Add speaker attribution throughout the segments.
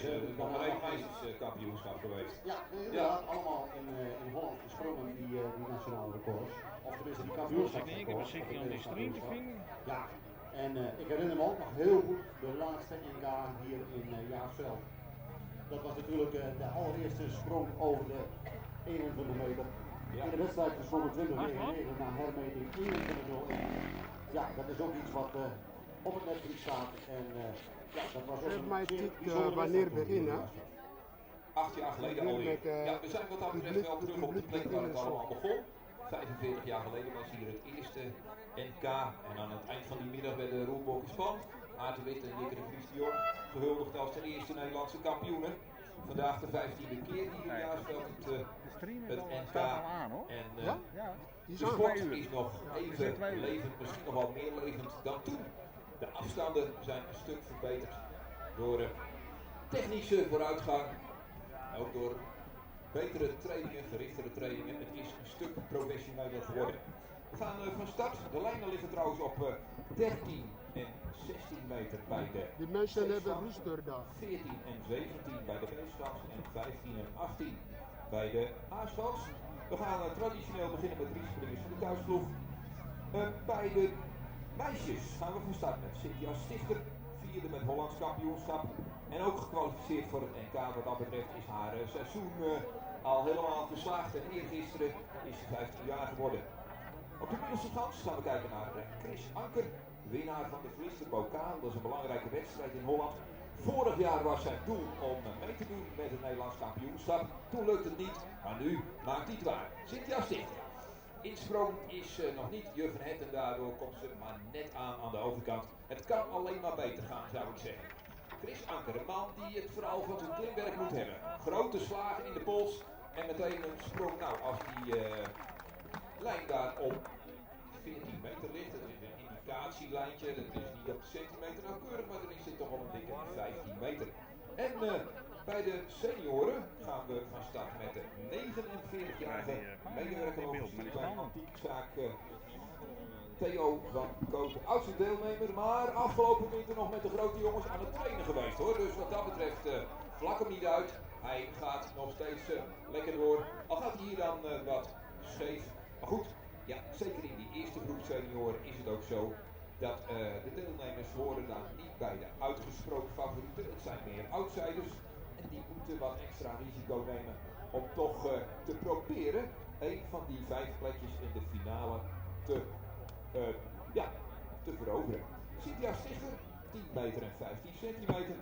Speaker 1: Het nog maar één meisjeskampioenschap geweest.
Speaker 2: Ja, inderdaad, allemaal in Holland gesprongen, die nationale records. Of tenminste die kampioenschapsrecords.
Speaker 3: Ik om die stream te vinden.
Speaker 2: Ja, en ik herinner me ook nog heel goed de laatste NK hier in Jaarsveld. Dat was natuurlijk de allereerste sprong over de 21 meter.
Speaker 1: Ja.
Speaker 2: In de wedstrijd gesprongen 20,99 na hermeting 21,01. Ja, dat is ook iets wat op het netvlies staat. En ja, dat was ook
Speaker 4: Geef
Speaker 2: een
Speaker 4: mij
Speaker 2: zeer
Speaker 4: tijd,
Speaker 2: bijzondere
Speaker 4: wanneer
Speaker 2: wedstrijd toen hier in
Speaker 4: beginnen.
Speaker 2: Jaarsveld.
Speaker 1: 8 jaar geleden
Speaker 4: Weer
Speaker 1: alweer.
Speaker 4: met,
Speaker 1: Ja, we zijn wat dat betreft
Speaker 4: publiek-
Speaker 1: wel terug op de
Speaker 4: publiek
Speaker 1: plek waar het
Speaker 4: in de
Speaker 1: allemaal begon. 45 jaar geleden was hier het eerste NK. En aan het eind van die middag werden Roel Bokkers-Pan, Aart de Wit en Jikke de Vries de Jong gehuldigd als de eerste Nederlandse kampioenen. Vandaag de 15e keer hier in Jaarsveld
Speaker 3: De stream is
Speaker 1: het
Speaker 3: al,
Speaker 1: NK.
Speaker 3: staat al aan, hoor.
Speaker 1: En
Speaker 4: Ja?
Speaker 3: Ja.
Speaker 4: Die is
Speaker 1: de
Speaker 4: aan.
Speaker 1: sport is nog
Speaker 3: Ja, er zit
Speaker 1: even
Speaker 3: 2 uur.
Speaker 1: levend, misschien nog wel meer levend dan toen. De afstanden zijn een stuk verbeterd door technische vooruitgang. Ook door betere trainingen, gerichtere trainingen. Het is een stuk professioneler geworden. We gaan van start. De lijnen liggen trouwens op 13 en 16 meter bij de
Speaker 4: Die mensen hebben
Speaker 1: C-schans,
Speaker 4: rust daar.
Speaker 1: 14 en 17 bij de B-schans en 15 en 18 bij de A-schans. We gaan traditioneel beginnen met 3 springers van de thuisploeg. Bij de meisjes gaan we van start met Cynthia Stichter, 4e met Hollands kampioenschap en ook gekwalificeerd voor het NK. Wat dat betreft is haar seizoen al helemaal geslaagd en eergisteren is ze 15 jaar geworden. Op de middelste schans gaan we kijken naar Chris Anker, winnaar van de Vlisterbokaal. Dat is een belangrijke wedstrijd in Holland. Vorig jaar was zijn doel om mee te doen met het Nederlands kampioenschap. Toen lukte het niet, maar nu maakt hij het waar. Cynthia Stichter. Insprong is nog niet Juf van Het en daardoor komt ze maar net aan de overkant. Het kan alleen maar beter gaan, zou ik zeggen. Chris Anker, een man die het vooral van zijn klimwerk moet hebben. Grote slagen in de pols en meteen een sprong. Als die lijn daar op 14 meter ligt, dat is een indicatielijntje, dat is niet op de centimeter nauwkeurig, maar dan is dit toch al een dikke 15 meter. En bij de senioren gaan we van start met de 49-jarige medewerker logistiek bij antiekzaak Theo van Kooten. Oudste deelnemer, maar afgelopen winter nog met de grote jongens aan het trainen geweest, hoor. Dus wat dat betreft vlak hem niet uit. Hij gaat nog steeds lekker door. Al gaat hij hier dan wat scheef. Maar goed, zeker in die eerste groep senioren is het ook zo dat de deelnemers horen daar niet bij de uitgesproken favorieten. Het zijn meer outsiders en die moeten wat extra risico nemen om toch te proberen een van die 5 plekjes in de finale te veroveren. Cynthia Stichter, 10 meter en 15 centimeter.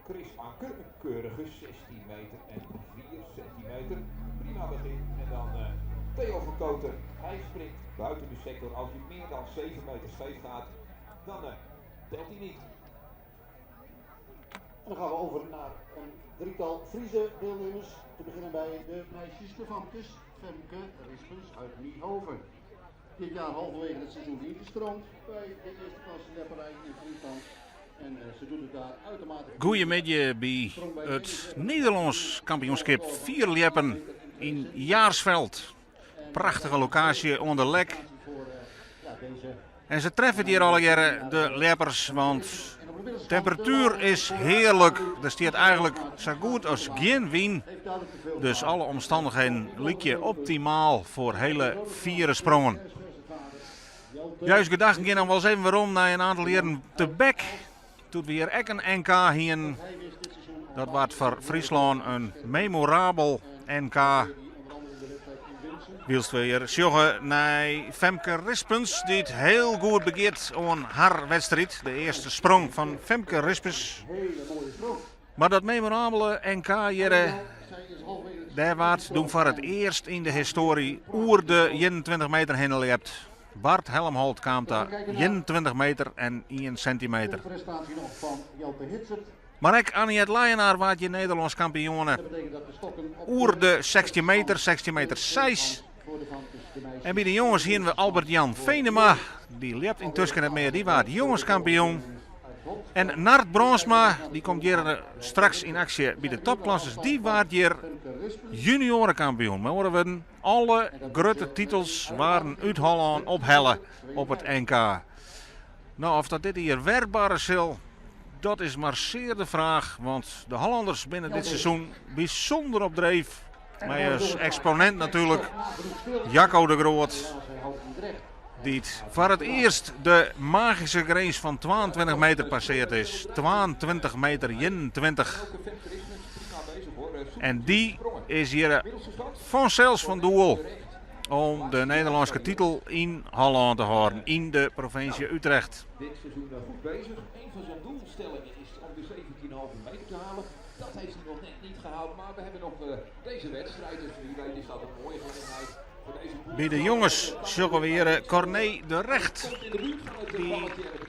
Speaker 1: Chris Anker, een keurige 16 meter en 4 centimeter. Prima begin. En dan Theo van Kooten, hij springt buiten de sector. Als hij meer dan 7 meter scheef gaat, dan telt hij niet.
Speaker 2: En dan gaan we over naar een drietal Friese deelnemers. Te beginnen bij de meisjes, de Famkes, Femke Rispens uit Niehove. Dit jaar halverwege het seizoen ingestroomd bij de eerste klasse lepperij in Friesland. En ze doet het daar uitermate goed.
Speaker 5: Goedemiddag bij het Nederlands kampioenschap vierljeppen in Jaarsveld. Prachtige locatie onder Lek. En ze treffen hier alle jaren de leppers, want de temperatuur is heerlijk. Er staat eigenlijk zo goed als geen wind. Dus alle omstandigheden liek je optimaal voor hele vieren sprongen. Juist gedacht, gaan dan wel eens even waarom na een aantal jaren te bek. Toen we hier ook een NK hien. Dat was voor Friesland een memorabel NK. Wielst we hier sjoggen naar Femke Rispens, die het heel goed begeert aan haar wedstrijd. De eerste sprong van Femke Rispens. Maar dat memorabele NK hier, daar waard doen voor het eerst in de historie oer de 21 meter heen lept. Bart Helmholt kwam daar 21 meter en 1 centimeter.
Speaker 2: Prestatie nog van Jelte Hitzert.
Speaker 5: Maar ik, Anniette Leijenaar, waard je Nederlands kampioen.
Speaker 2: Dat betekent dat de stokken op
Speaker 5: Oer de
Speaker 2: de
Speaker 5: 16 meter, 16 meter 6.
Speaker 2: Voor de Famkes, de meisjes.
Speaker 5: En bij de jongens zien we Albert-Jan Venema. Die lept intussen het meer, die waard jongenskampioen. En Nart Bronsma, die komt hier straks in actie bij de topklasses. Die waard hier juniorenkampioen. Maar horen we alle grote titels waren uit Holland ophellen op het NK. Of dat dit hier werkbaar is, Dat is mar sear de fraach, want de Hollanders binne dit seizoen bysûnder op dreef. Mei as eksponint natuerlik Jaco de Groot, dy't foar it earst de magyske grins fan 22 meter passeard is. 22 meter 21. En dy is hjir fansels fan doel om de Nederlânske titel yn Hollân te hâlden, yn de provinsje Utrecht.
Speaker 1: Dit seizoen goed bezig. Een van zijn doelstellingen is om de 17,5 meter te halen. Dat heeft hij nog net niet gehaald, maar we hebben nog deze wedstrijd. Dus wie weet is dat een mooie gelegenheid voor deze boer.
Speaker 5: By de jonges sjogge we hjir Corné de Recht. Dy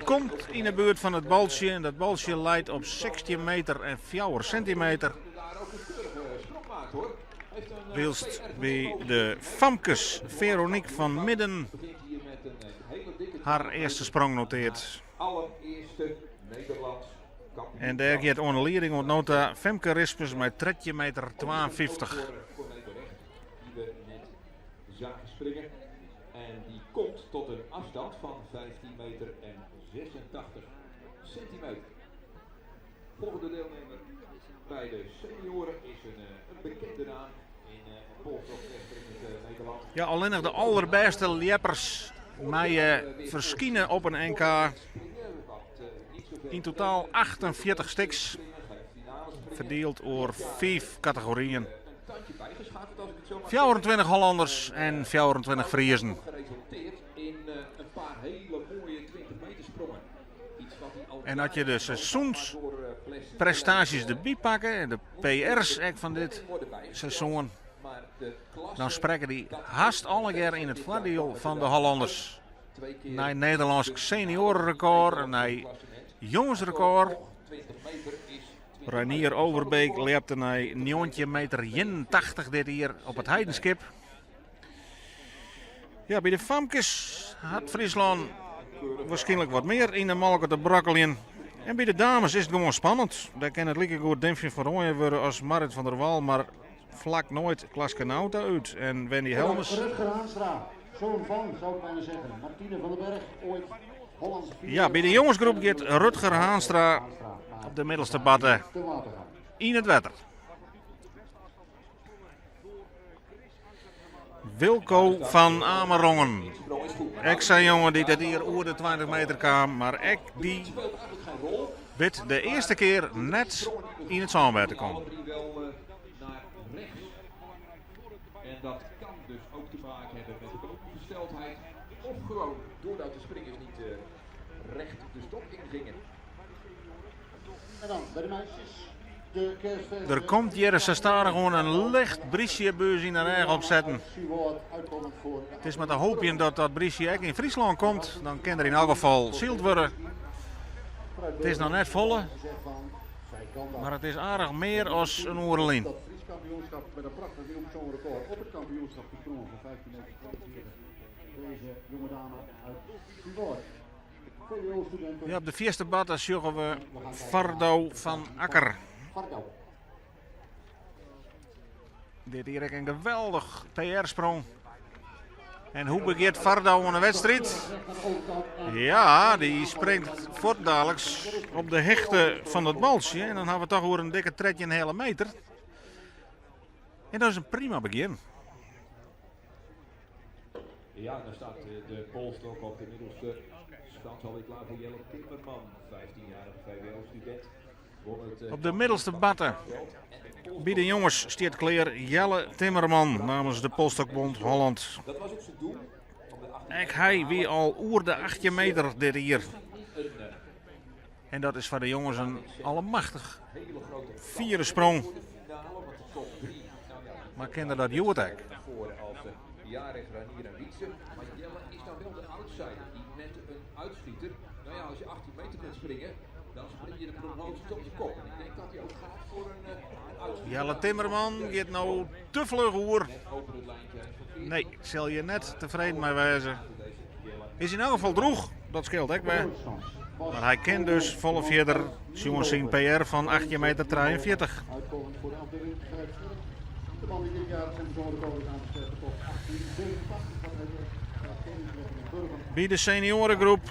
Speaker 5: komt yn 'e buert fan it baltsje en dat baltsje leit op 16 meter en 4 sintimeter. Wylst by de famkes Veronique van Midden har earste sprong noteart. En dêr giet oan de lieding oant no ta Femke Rispens mei 13 meter 52.
Speaker 1: En die komt tot een afstand van 15 meter en 86 centimeter. Volgende deelnemer bij de senioren is een bekende naam in polsstokverspringend Nederland.
Speaker 5: Ja, allinnich de alderbêste ljeppers meie ferskine op in NK. Yn totaal 48 stiks, ferdield oer fiif kategoryen. 24 Hollanders en 24 Friezen. En as je de seizoensprestaasjes derby pakke en de PR's ek fan dit seizoen, dan sprekke dy hast allegear yn it foardiel fan de Hollanders. Nij Nederlânsk senioarerekôr, nij jongesrekôr. Reinier Overbeek ljepte nei njoggentjin meter ienentachtich dit jier op It Heidenskip. Ja, by de famkes hat Fryslân waarskynlik wat mear yn de molke te brokkeljen. En by de dames is it gewoan spannend. Dêr kin it likegoed Dymphna van Rooijen wurde as Marrit van der Wal, mar vlak noait Klaske Nauta út en Wendy Helmes.
Speaker 2: Rutger Haanstra, zoon van, zou ik bijna zeggen, Martine van den Berg, ooit Hollandse
Speaker 5: Ja, by de jongensgroep giet Rutger Haanstra op de middelste batte yn it wetter. Wilco van Amerongen. Ek sa'n jonge dy't dit jier oer de 20 meter kaam, mar ek dy wit de earste kear net yn it sânwetter te kommen.
Speaker 1: En dat kan dus ook te maken hebben met de bovengesteldheid. Of gewoon doordat de springers niet recht de stok ingingen.
Speaker 2: En dan bij de meisjes. De kerstverse
Speaker 5: Der komt hjir sa stadichoan in licht briesje by ús yn de rêch opsetten. It is mar te hoopjen dat dat briesje ek yn Fryslân komt. Dan kin der yn elk gefal syld wurde. It is noch net folle, mar it is aardich mear as in oere lyn.
Speaker 2: Dat Fries kampioenschap met een prachtig nieuw persoonrecord op het kampioenschap gesprongen van 15 meter 42. Deze jonge dame uit Suwâld. VWO-studenten.
Speaker 5: Ja, op de fierste batte sjogge we Fardo van Akker.
Speaker 2: Fardo.
Speaker 5: Dit hier ek in geweldich PR-sprong. En hoe begjint Fardo oan de wedstriid? Ja, dy springt fuortdaliks op de hichte fan it baltsje. En dan ha we toch oer in dikke trettjin heale meter. En dat is in prima begjin.
Speaker 1: Ja, dan staat de polstok op de middelste schans alweer klaar voor Jelle Timmerman, 15-jarige VWO-student.
Speaker 5: Op de middelste batte by de jonges stiet klear Jelle Timmerman namens de Polstokbond Holland.
Speaker 1: Dat was ook zijn doel. Om de 18
Speaker 5: Ek hy wie al oer de 18 meter dit jier. En dat is foar de jonges in allemachtich
Speaker 1: hele grote
Speaker 5: fiere sprong.
Speaker 1: voor de finale, want de top 3 nou ja, die
Speaker 5: Maar kin er dat hjoed ek?
Speaker 1: naar voren als Jarek, Ranier en Wietse. Maar Jelle is dan wel de outsider die met een uitschieter, nou ja, als je 18 meter kunt springen, dan spring je de prognose op je kop. En ik denk dat hij ook gaat voor een uitschieter.
Speaker 5: Jelle Timmerman giet no te fluch oer.
Speaker 1: Net over het lijntje heen van 14.
Speaker 5: Nee, sil je net tefreden mei wêze.
Speaker 1: Deze Jelle.
Speaker 5: Is yn elk gefal droech, dat skeelt ek wer. Mar hy kin dus folle fierder sjoen syn PR fan 18 meter 43.
Speaker 2: Uitkomend voor de afdeling Grijp Scherp. De man die dit jaar zijn persoonrecord heeft aangescherpt tot 1887. Wat hij gaat Koningsweg in Burgum.
Speaker 5: By de seniorengroep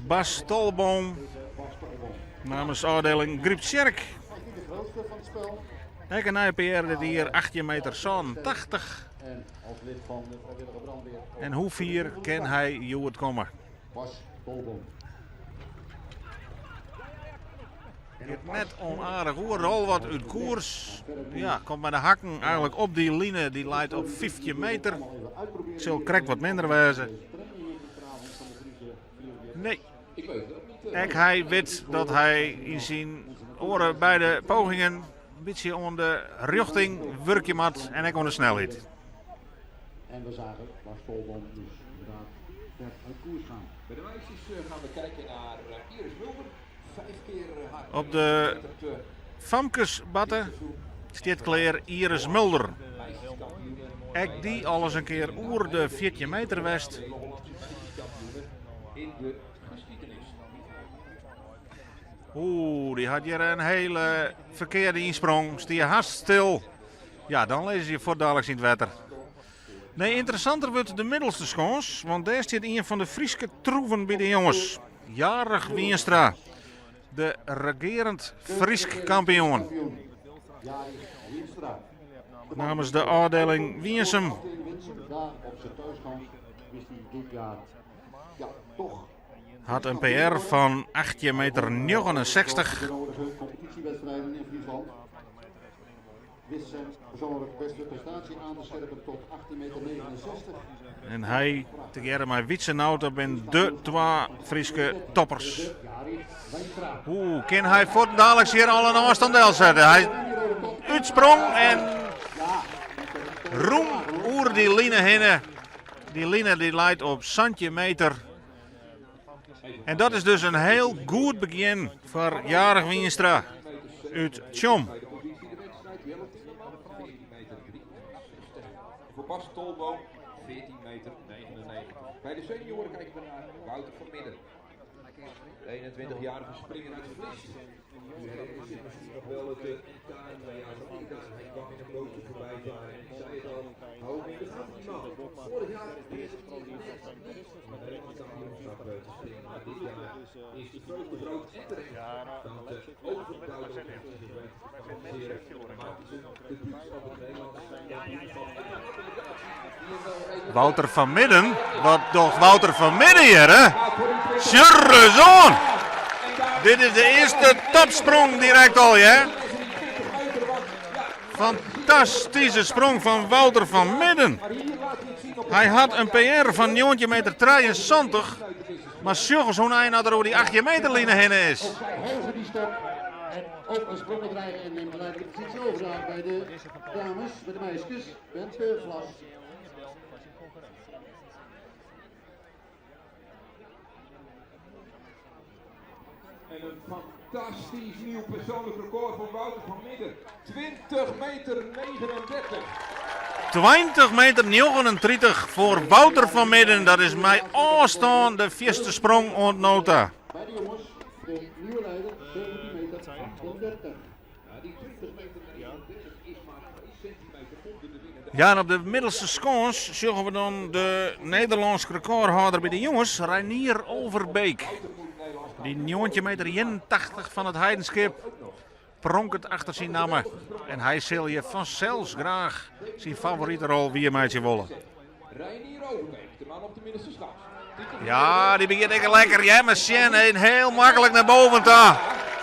Speaker 5: Bas Tolboom
Speaker 2: Deze Bas Tolboom.
Speaker 5: Namens ôfdieling Gryptsjerk. Ek in nije PR dit jier, 18 meter 87. En hoe fier kin hy hjoed komme? Giet net onaardich oer, rol wat út koers. Ja, komt mei de hakken eigentlik op dy line, dy leit op 15 meter. Sil krekt wat minder wêze. Nee. Ek hy wit dat hy yn syn oare beide pogingen in bytsje oan de rjochting wurkje moat en ek oan de snelheid.
Speaker 2: En we zagen Bas Tolboom dus inderdaad ver uit koers gaan.
Speaker 1: Bij de meisjes gaan we kijken naar Iris Mulder. Vijf keer haar
Speaker 5: Op de famkesbatte stiet klear Iris Mulder. Ek dy al ris in kear oer de 14 meter west.
Speaker 1: In de geschiedenis.
Speaker 5: Oeh, dy hat hjir in hiele ferkearde ynsprong. Stie hast stil. Ja, dan lizze je fuortdaliks yn it wetter. Nee, ynteressanter wurdt de middelste skâns, want dêr stiet ien fan de Fryske troeven by de jonges. Jarich Wienstra, de regearend Frysk kampioen. Namens de ôfdieling Winsum. Hat in PR fan 18 meter 69.
Speaker 2: Wist zijn persoonlijk beste prestatie aan te scherpen tot 18 meter 69.
Speaker 5: En hy tegearre mei Wietse Nauta binne de twa Fryske toppers. Oeh, kin hy fuortendaliks hjir al in ôfstân delsette? Hy útsprong en rûn oer dy line hinne. Dy line dy leit op 17 meter. En dat is dus in hiel goed begjin foar Jarich Wienstra út Tsjom.
Speaker 1: Voor Bas Tolboom 14 meter 99. Bij de senioren kijken we naar Wouter van Midden. De 21-jarige springer uit Vlist. U herinnert zich misschien nog wel het NK in 2008. Hij kwam in een bootje voorbij varen. En ik zei het al, hou hem in de gaten die man. Vorig jaar is het net niet om het Nederlands kampioenschap te springen. Maar dit jaar is de vreugde groot en terecht. Dat overduidelijk zich weet te kwalificeren. Maakt zijn debuut op het Nederlands kampioenschap. En dat inderdaad, die hem wel redelijk
Speaker 5: Wouter van Midden? Wat docht Wouter van Midden hjir, hè? Sjurrezoon! Dit is de earste topsprong direkt al, hè? Fantastyske sprong fan Wouter van Midden. Hy hat in PR fan 19 meter 73. Mar sjoch ris hoe ein er oer dy 18 meter line hinne is.
Speaker 2: Ook zij hoger die stok. En ook een sprong dreigen en neemt de leidende positie over daar bij de dames, bij de meisjes. Bente Vlas.
Speaker 1: En een fantastisch nieuw persoonlijk record voor Wouter van Midden. 20 meter 39.
Speaker 5: 20 meter 39 foar Wouter van Midden. Dat is mei ôfstân de fierste sprong oant no ta.
Speaker 2: Bij de jongens, de nieuwe leider, 17 meter 38.
Speaker 1: Ja, die 20 meter 39 is maar 2 centimeter onder de winnende.
Speaker 5: Ja, en op de middelste skâns sjogge we dan de Nederlânske rekôrhâlder by de jonges, Reinier Overbeek. Dy 19 meter 81 fan It Heidenskip pronket achter syn namme. En hy sil hjir fansels graach syn favorite rol wiermeitsje wolle.
Speaker 1: Reinier Overbeek, de man op de middelste schans.
Speaker 5: Ja, dy begjint ek lekker. Ja, mar sjen, en hiel maklik nei boven ta.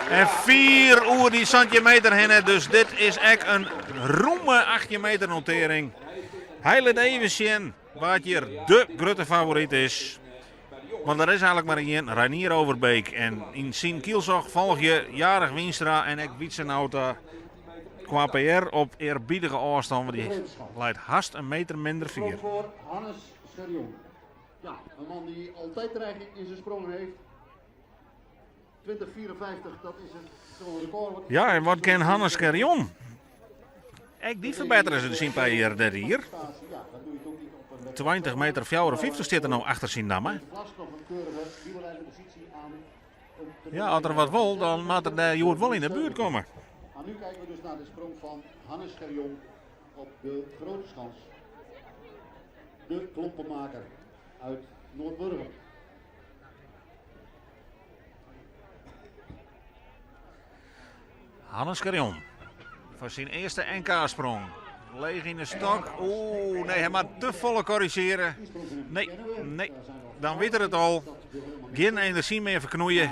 Speaker 5: En fier oer dy 17 meter hinne. Dus dit is ek in romme 18 meter notearring. Hy lit even sjen wa't hjir de grutte favoryt is. Want der is eigentlik mar ien, Reinier Overbeek. En yn syn kielzog folgje Jarich Wienstra en ek Wietse Nauta kwa PR op earbiedige ôfstân, want dy leit hast in meter minder fier.
Speaker 2: Voor Hannes Scherjon. Ja, een man die altijd dreiging in zijn sprong heeft. 2054, dat is een zo'n record.
Speaker 5: Ja, en wat kin Hannes Scherjon? Ek dy ferbettere se syn PR dit jier.
Speaker 2: Ja, dat doe je toch niet op een wedstrijd.
Speaker 5: 20 meter 54 stiet der no achter syn namme.
Speaker 2: Vlas nog een keurige wielrijdende positie aan. om te
Speaker 5: Ja, as er wat wol, dan moat er dêr hjoed wol yn de buert komme.
Speaker 2: Maar nu kijken we dus naar de sprong van Hannes Scherjon op de grote schans. De klompenmaker uit Noordburgum.
Speaker 5: Hannes Scherjon foar syn earste NK-sprong. Leech yn de stok. Oeh, nee, hy moat te folle korrizjeare. Nee, nee, dan wit er it al. Gjin enerzjy mear ferknoeie.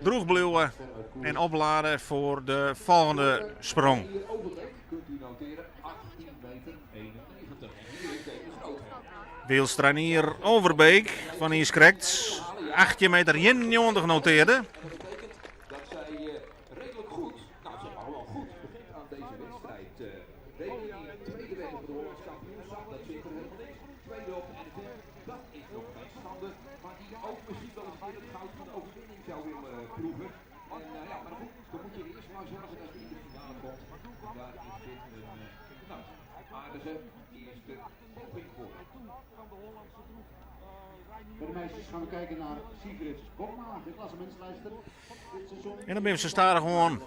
Speaker 5: Droech bliuwe en oplade foar de folgjende sprong. Wylst Reinier Overbeek fan Niiskrekt 18 meter 91 notearde.
Speaker 1: Dat zij redelijk goed, nou zeg maar gewoon goed, begint aan deze wedstrijd. Demi die tweede werd op het Hollands kampioenschap, dat zit er helemaal niks. Tweede op de NFM, dat is nog geen schande. Maar die ook misschien wel eens weer het goud van de overwinning zou willen proeven. En ja, maar goed, dan moet je eerst maar zorgen dat je in de finale komt. En daar is dit een nou, aardige eerste poging voor.
Speaker 2: Bij de meisjes gaan we kijken naar Sigrid Bokma, de klassementsleider dit seizoen.
Speaker 5: En dan binne se stadichoan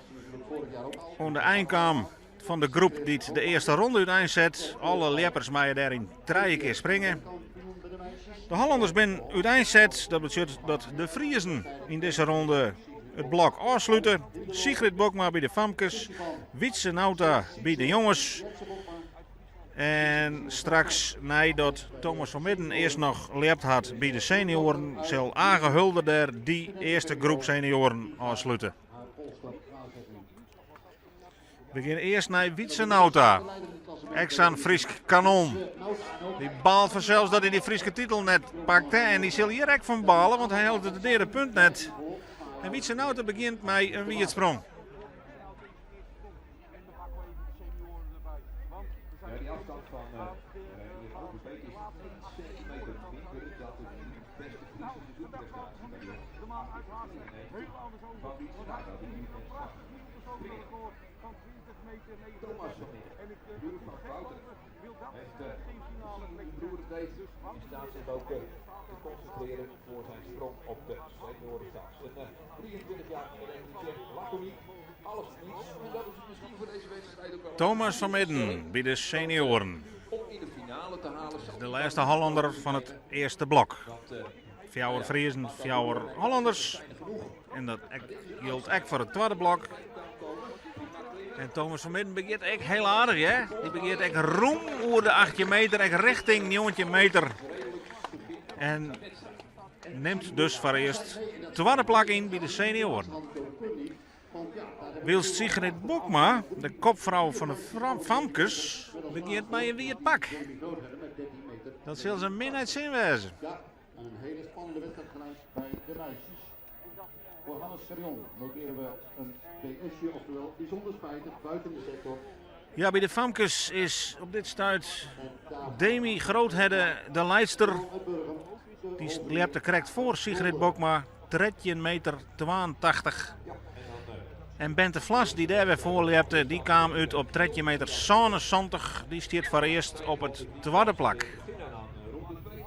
Speaker 5: oan de einkant fan de groep dy't de earste ronde úteinset. Alle ljeppers meie dêryn trije kear springe. De Hollanners binne úteinset. Dat betsjut dat de Friezen yn dizze ronde it blok ôfslute. Sigrid Bokma by de famkes, Wietse Nauta by de jonges. En straks neidat Thomas van Midden earst noch ljept hat by de senioaren, sil Age Hulder dêr dy earste groep senioaren ôfslute. We gean earst nei Wietse Nauta, ek sa'n Frysk kanon. Dy baalt fansels dat hy dy Fryske titel net pakte en dy sil hjir ek fan bale, want hy hellet it deade punt net. En Wietse Nauta begjint mei in wiedsprong.
Speaker 1: Ja, die afstand van hier Overbeek is 1 centimeter minder dan de beste Friese seizoenprestatie bij de jongens. Van Wietse Nauta, die nu net gaat springen. Thomas van Midden, broer van Wouter, heeft gezien hoe de broer het deed en staat zich ook te concentreren voor zijn sprong op de seniorenstart. Een 23-jarige Etienne Laconiek, alles of niets. En dat is het misschien voor deze wedstrijd ook wel.
Speaker 5: Thomas van Midden by de senioaren.
Speaker 1: Om in de finale te halen.
Speaker 5: De lêste Hollander fan it earste blok.
Speaker 1: Want,
Speaker 5: Fjouwer Friezen, fjouwer Hollanders. En dat jildt ek foar it twadde blok. En Thomas van Midden begjint ek hiel aardich, hè? Dy begjint ek rûm oer de 18 meter, ek rjochting 19 meter. En nimt dus foarearst twadde plak yn by de senioaren. Wylst Sigrid Bokma, de kopfrou fan de famkes, begjint mei in wiet pak. Dat sil se min nei 't sin wêze.
Speaker 2: Ja, een hele spannende wedstrijd gelijk bij de meisjes. Voor Hannes Scherjon noteren we een BS'je, oftewel bijzonder spijtig, buiten de sector.
Speaker 5: Ja, by de famkes is op dit stuit
Speaker 2: En daar
Speaker 5: Demi Groothedde de leidster.
Speaker 2: uit Burgum, de
Speaker 5: Dy ljepte krekt foar Sigrid Bokma, 13 meter 82. En Bente Vlas, dy't dêr wer foar ljepte, dy kaam út op 13 meter 77. Dy stiet foarearst op it twadde plak.
Speaker 1: Beginnen aan ronde 2.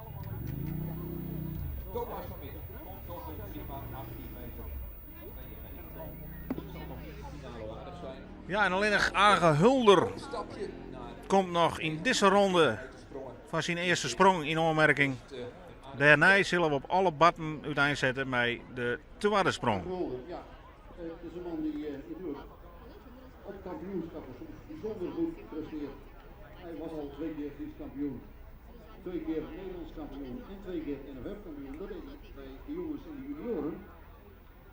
Speaker 1: Thomas van Midden komt tot een prima 18 meter 92. Dat zal nog niet finale waardig zijn.
Speaker 5: Ja, en allinnich Age Hulder
Speaker 1: Stapje naar
Speaker 5: komt noch yn dizze ronde
Speaker 1: de sprongen.
Speaker 5: fan syn earste sprong yn oanmerking. Dêrnei sille we op alle barten úteinsette mei de twadde sprong.
Speaker 2: Hulder, ja, het is een man die natuurlijk op kampioenschappen soms bijzonder goed presteert. Hij was al 2 keer Fries kampioen, 2 keer Nederlands kampioen en 2 keer NFF kampioen. Dat deed hij bij de jongens en de junioren.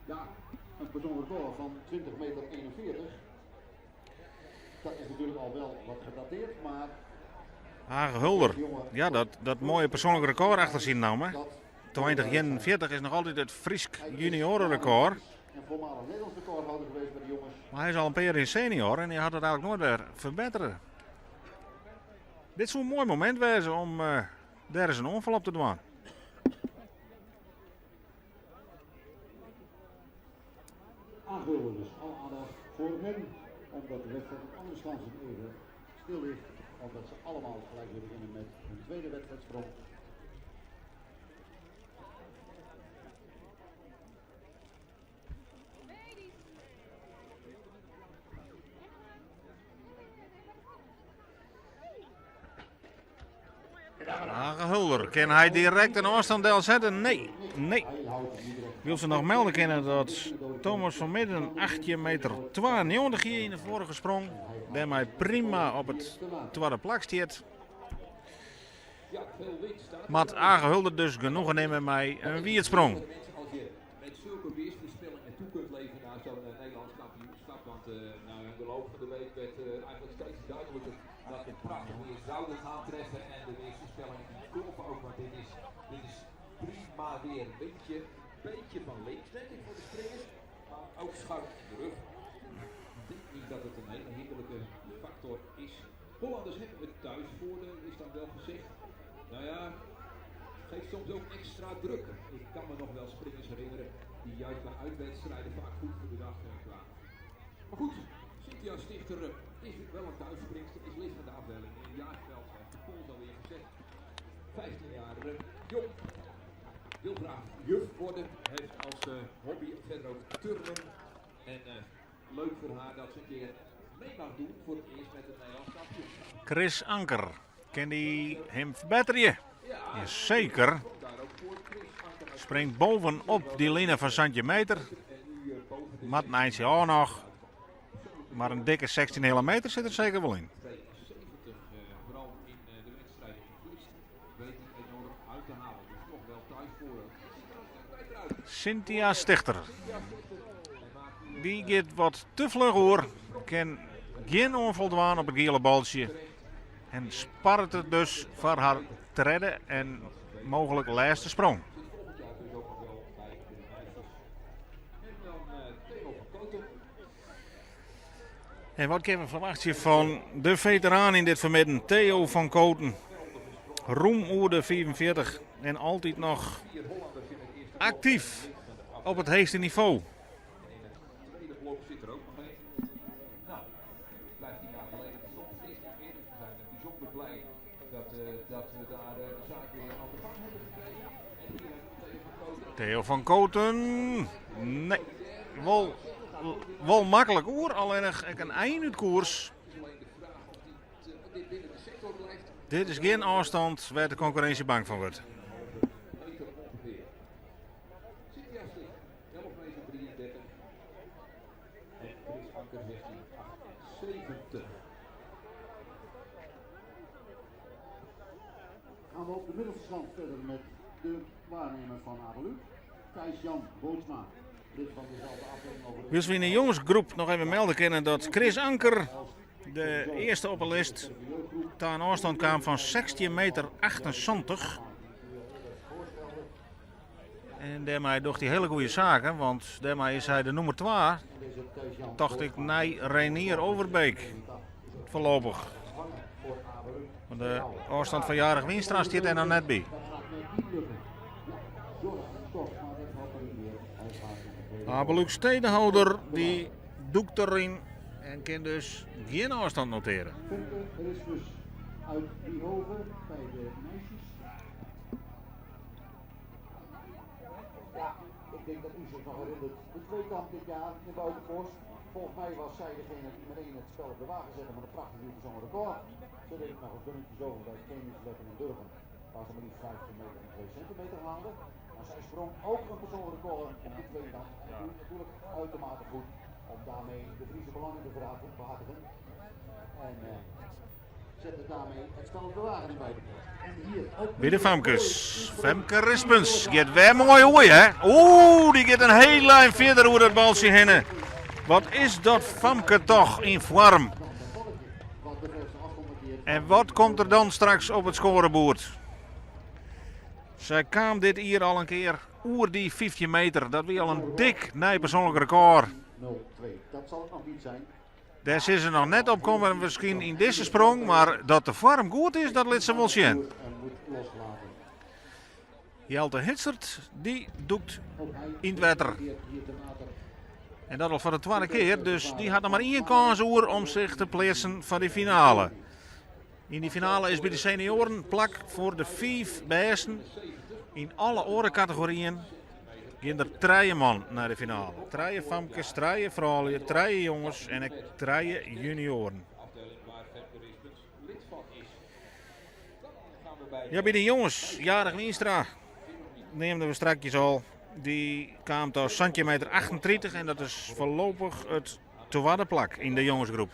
Speaker 2: Ja, een persoonlijk record van 20 meter 41. Dat is natuurlijk al wel wat gedateerd, maar
Speaker 5: Age Hulder, ja, dat moaie persoanlik rekôr achter syn namme.
Speaker 2: dat
Speaker 5: 2041 is noch altyd it Frysk juniorenrekôr.
Speaker 2: En voormalig Nederlands recordhouder geweest bij de jongens.
Speaker 5: Mar hy is al in pear jier senior en hy hat it eigenlik noait wer ferbettere. Dit soe in moai momint wêze om dêr ris in oanfal op te dwaan.
Speaker 2: Age Hulder dus, alle aandacht voor hem, omdat de wedstrijd in alle instanties even stil ligt. Omdat ze allemaal gelijk weer beginnen met hun tweede wedstrijdsprong.
Speaker 5: Age Hulder, kin hy direkt in ôfstân delsette? Nee, nee. Wil se noch melde kinne dat Thomas van Midden 18 meter 92 hie yn de foarige sprong. Dêrmei prima op it twadde plak stiet. Moat Age Hulder dus genoegen nimme mei in wierdsprong.
Speaker 1: Met zulke weersvoorspellingen toe kunt leven naar zo'n Nederlands kampioenschap. Want nou, in de loop van de week werd eigenlijk steeds duidelijker dat we prachtig weer zouden gaan treffen. En de weersvoorspellingen die kloppen ook, want dit is prima weer. Een beetje van links denk ik voor de springers, maar ook schuin in de rug. Ik denk niet dat het een hele hinderlijke factor is. Hollanders hebben het thuisvoordeel, is dan wel gezegd. Nou ja, geeft soms ook extra druk. Ik kan me nog wel springers herinneren die juist bij uitwedstrijden vaak goed voor de dag kwamen. Maar goed, Cynthia Stichter is wel een thuisspringster, is lid van de afdeling in Jaarsveld, heeft de pols alweer gezet. 15 jaar jong, wil graag juf worden, heeft als hobby verder ook turnen. En leuk voor haar dat ze een keer mee mag doen voor het eerst met het Nederlands kampioenschap.
Speaker 5: Chris Anker, kan die hem verbeteren? Jazeker. Springt bovenop die lijn van 16 meter. Mat een eindje ook nog. Maar een dikke 16,5 meter zit er zeker wel in.
Speaker 1: 72, vooral in de wedstrijden in Vlist, weet hij enorm uit te halen. Dus toch wel thuis voor.
Speaker 5: Cynthia Stichter. Die gaat wat te vlug hoor. Kan geen onvoldaan op het gele baltje. En spart het dus voor haar tredde en mogelijk laatste sprong.
Speaker 1: Zit volgend jaar dus ook nog wel bij de meisjes. En dan Theo van Koten.
Speaker 5: En wat kunnen we verwachten van de veteraan in dit vermidden, Theo van Koten. Roem oer de 45 en altijd nog
Speaker 1: 4 Hollanders in het eerste
Speaker 5: actief op het hoogste niveau.
Speaker 1: En in het tweede blok zit er ook nog een. Nou, 15 jaar geleden bestond het eerst niet meer. Dus we zijn bijzonder blij dat we daar de zaak weer aan de gang hebben gekregen. En hier hebben we Theo van Koten.
Speaker 5: Theo van Koten. Nee, wel makkelijk hoor. Alleen nog een eind uit koers.
Speaker 1: Het is alleen de vraag of dit binnen de sector blijft.
Speaker 5: Dit is geen afstand waar de concurrentie bang van wordt.
Speaker 1: Meter ongeveer. Cynthia Stichter, 11 meter 33. En Chris Anker 16,78.
Speaker 2: Gaan we op de middelstand verder met de waarnemer van Abeluk, Thijs-Jan Bootsma. Lid van dezelfde afdeling over de
Speaker 5: Wil we in de jongensgroep nog even melden kunnen dat Chris Anker, de eerste op de list, daar een afstand kwam van 16 meter 78. En daarmee doet hij hele goede zaken, want daarmee is hij de nummer 2, dacht ik, naar Reinier Overbeek. Voorlopig. Want de afstand van Jarig Winstra staat er nog net bij.
Speaker 2: Dat gaat net niet lukken. Ja, zorg toch, maar dat had er niet meer. Hij gaat naar de tweede
Speaker 5: Abeluk Stedenhouder die doekt erin en kan dus geen afstand noteren.
Speaker 2: Femke Rispens uit Driehoven bij de meisjes. Ja, ik denk dat u zich nog herinnert. De tweekamp dit jaar in Buitenpost. Volgens mij was zij degene die meteen het spel op de wagen zette met een prachtig nieuw persoonlijk record. Ze deed het nog een dunnetjes over bij het Koningsleppen en Durven. Waar ze maar liefst 15 meter en 2 centimeter haalde. Maar zij sprong ook een persoonlijk record op de tweekamp. En dat doet natuurlijk uitermate goed om daarmee de Friese belangen te behartigen. En zette daarmee het spel op de wagen in Buitenpost. En hier ook
Speaker 5: Bij de Femkes. Femke Rispens. Gaat weer mooi hoor, hè? Oeh, die gaat een hele lijn verder hoe dat baltje heen. Wat is dat Femke toch in vorm? En wat komt er dan straks op het scorebord? Zij kwam dit hier al een keer oer die 15 meter. Dat was al een dik nieuw persoonlijk record.
Speaker 2: 0-2. Dat zal het nog niet zijn.
Speaker 5: Daar zit ze nog net op komen, misschien in deze sprong. Maar dat de vorm goed is, dat liet ze wel zien.
Speaker 2: En moet loslaten.
Speaker 5: Jelte Hitsert, die doekt
Speaker 2: Ook hij
Speaker 5: in het water.
Speaker 2: hier te water.
Speaker 5: En dat al voor de tweede keer, dus die had nog maar één kans oer om zich te plaatsen voor die finale. In die finale is bij de senioren plak voor de 5 besten. In alle orencategorieën gaan er 3 man naar de finale. 3 famkes, 3 vrouwen, 3 jongens en ik 3 junioren.
Speaker 1: Afdeling waar Femke Rispens lid van is. Dan gaan we bij
Speaker 5: Ja, bij de jongens, Jarig Wienstra neemden we strakjes al. Die kaam ta 17 meter 38 en dat is foarlopich it twadde plak yn de jongesgroep.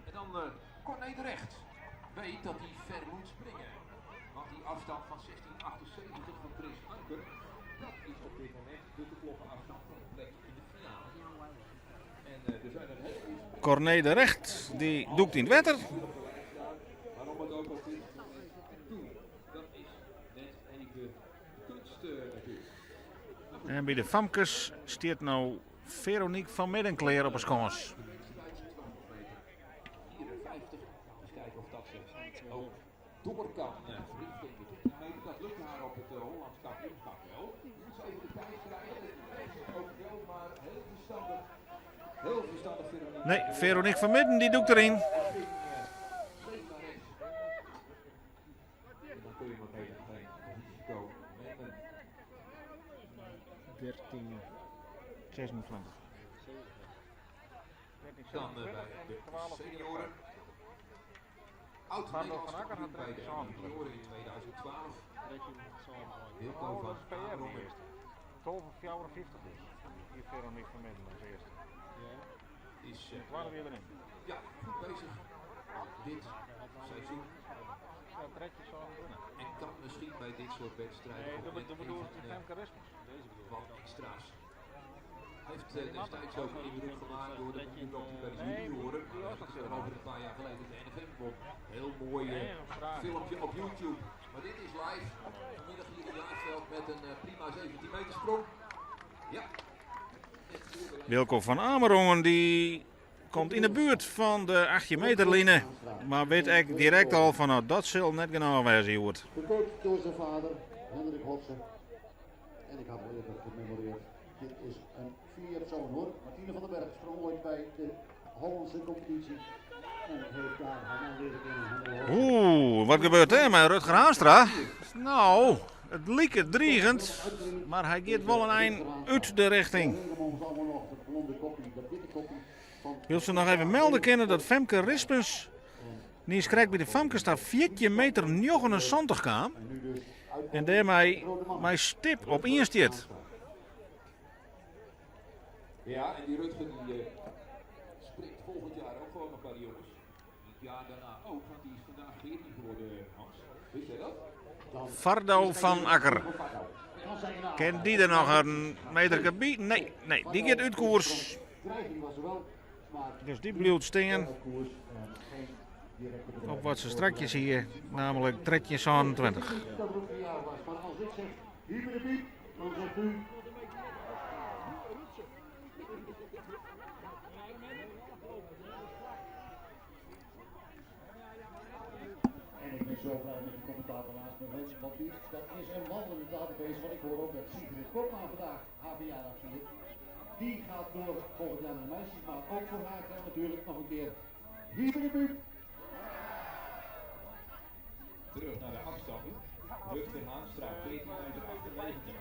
Speaker 1: En dan Corné de Recht weet dat hij ver moet springen. Want die afstand van 16,78 van Chris Anker, dat is op dit moment de te kloppen afstand van de plek in de finale. En er zijn een heleboel
Speaker 5: Corné de Recht, die dûkt yn it wetter.
Speaker 1: Maar om het ook op dit moment te doen, dat is net even kunst natuurlijk.
Speaker 5: En by de famkes stiet no Veronique van Midden klear op 'e skâns.
Speaker 1: 54. Eens kijken of dat ze ook door kan richting de 10 meter. Dat lukte haar op het Hollands kampioenschap wel. Moet ze even de tijd krijgen. Dat is ook wel, maar heel verstandig. Heel verstandig Veronique.
Speaker 5: Nee, Veronique van Midden die dûkt deryn.
Speaker 1: Steeds naar rechts. En dan kun je maar beter geen risico nemen.
Speaker 3: 13, 26.
Speaker 1: Dan bij de senioren. Oud Nederlands kampioen bij de junioren in 2012. Wilco van Amerongen.
Speaker 3: 12,54 dus. Hier Veronique van Midden als eerste.
Speaker 1: Is
Speaker 3: Twadde wie deryn.
Speaker 1: Ja, goed bezig dit seizoen.
Speaker 3: Ja, trek je zo aan.
Speaker 1: En kan misschien bij dit soort wedstrijden
Speaker 3: Nee,
Speaker 1: ook
Speaker 3: dat
Speaker 1: net
Speaker 3: bedoel ik
Speaker 1: even,
Speaker 3: Femke Rispens. Deze bedoel ik.
Speaker 1: wat extra's. Heeft destijds ook indruk gemaakt door de manier waarop hij bij de junioren,
Speaker 3: die was
Speaker 1: dat
Speaker 3: dat
Speaker 1: is dan over een paar jaar geleden, de NFM won. Heel mooi filmpje op YouTube. Maar dit is live. Vanmiddag hier in Jaarsveld met een prima 17 meter sprong. Ja. Net voor de lijn.
Speaker 5: Wilco van Amerongen die komt in de buurt van de 18 meter line. Maar weet eigenlijk direct al van nou, dat zal net genau wêze hjoed.
Speaker 2: Gecoacht door zijn vader, Hendrik Hotsen. En ik had al eerder gememoreerd. Dit is een vierzoon hoor. Martine van den Berg sprong ooit bij de Hollandse competitie. En heeft daar haar man leren kennen. Hendrik Hotsen.
Speaker 5: Oeh, wat gebeurt er met Rutger Haanstra? Nou, het liep dreigend, maar hij gaat wel een eind uit de richting.
Speaker 2: We herinneren ons allemaal nog dat blonde koppie, dat witte koppie van
Speaker 5: Wil ze nog even melden kennen dat Femke Rispens niet krijgt bij de Femke staat 14 meter 79 kwam.
Speaker 2: En nu dus uit
Speaker 5: En daarmee mijn stip op instiet.
Speaker 1: Ja, en die Rutger die springt volgend jaar ook gewoon nog bij de jongens. Het jaar daarna ook, want die is vandaag 14 geworden, Hans. Wist jij dat?
Speaker 2: dan
Speaker 5: Fardo van Akker.
Speaker 2: kan zijn naam.
Speaker 5: Ken die er nog een meter bij? Nee, nee, die gaat uit koers.
Speaker 2: Dreiging was er wel, maar
Speaker 5: Dus die blijft staan
Speaker 2: uit koers en geen directe bedreiging.
Speaker 5: op wat ze strakjes hier, namelijk trekje 27.
Speaker 2: Dat het ook een jaar was, maar als ik zeg hier bij de piep, dan zegt u En ik ben zo blij met de commentator naast me, want die, dat is een wandelende database, wat ik hoor ook met Sigrid Kopma vandaag, haar verjaardag viert. Die gaat door volgend jaar naar de meisjes, maar ook voor haar geldt natuurlijk nog een keer hier bij de buurt.
Speaker 1: Terug naar de afstand. Rutger Haanstra, 14 meter 98.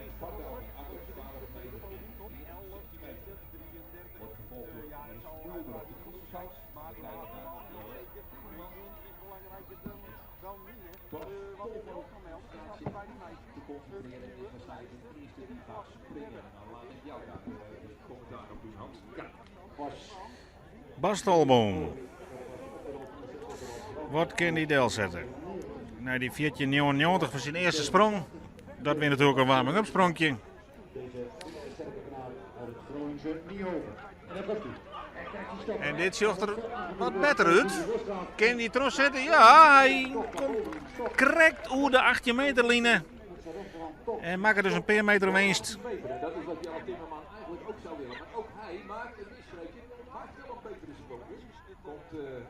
Speaker 1: En Fardo van Akker, 12 meter en 16 meter. Wordt gevolgd door Chris Mulder op de tussenschans. We kijken naar Jelle Timmerman. Bas Tolvo staat zich te concentreren en is waarschijnlijk de eerste die gaat springen. En dan laat ik jou daar even commentaar op doen, Hans. Ja.
Speaker 2: Bas
Speaker 5: Bas Tolboom. Wat kan die del zetten? Nou, die 14,99 voor zijn eerste sprong. Dat weer natuurlijk een warming-up spronkje.
Speaker 2: Deze sterke knaap uit het Groningse Niehove. En daar komt hij. En kijk die stap.
Speaker 5: En dit ziet er wat beter uit. Kan die trots zetten? Ja, hij komt correct over de 18 meter line.
Speaker 2: Met zijn rechterhand toch
Speaker 5: En maakt er dus een paar meter winst.
Speaker 1: Meter. En dat is wat Jelle Timmerman eigenlijk ook zou willen. Maar ook hij maakt een misstreekje. Maakt wel een betere sprong. Dus komt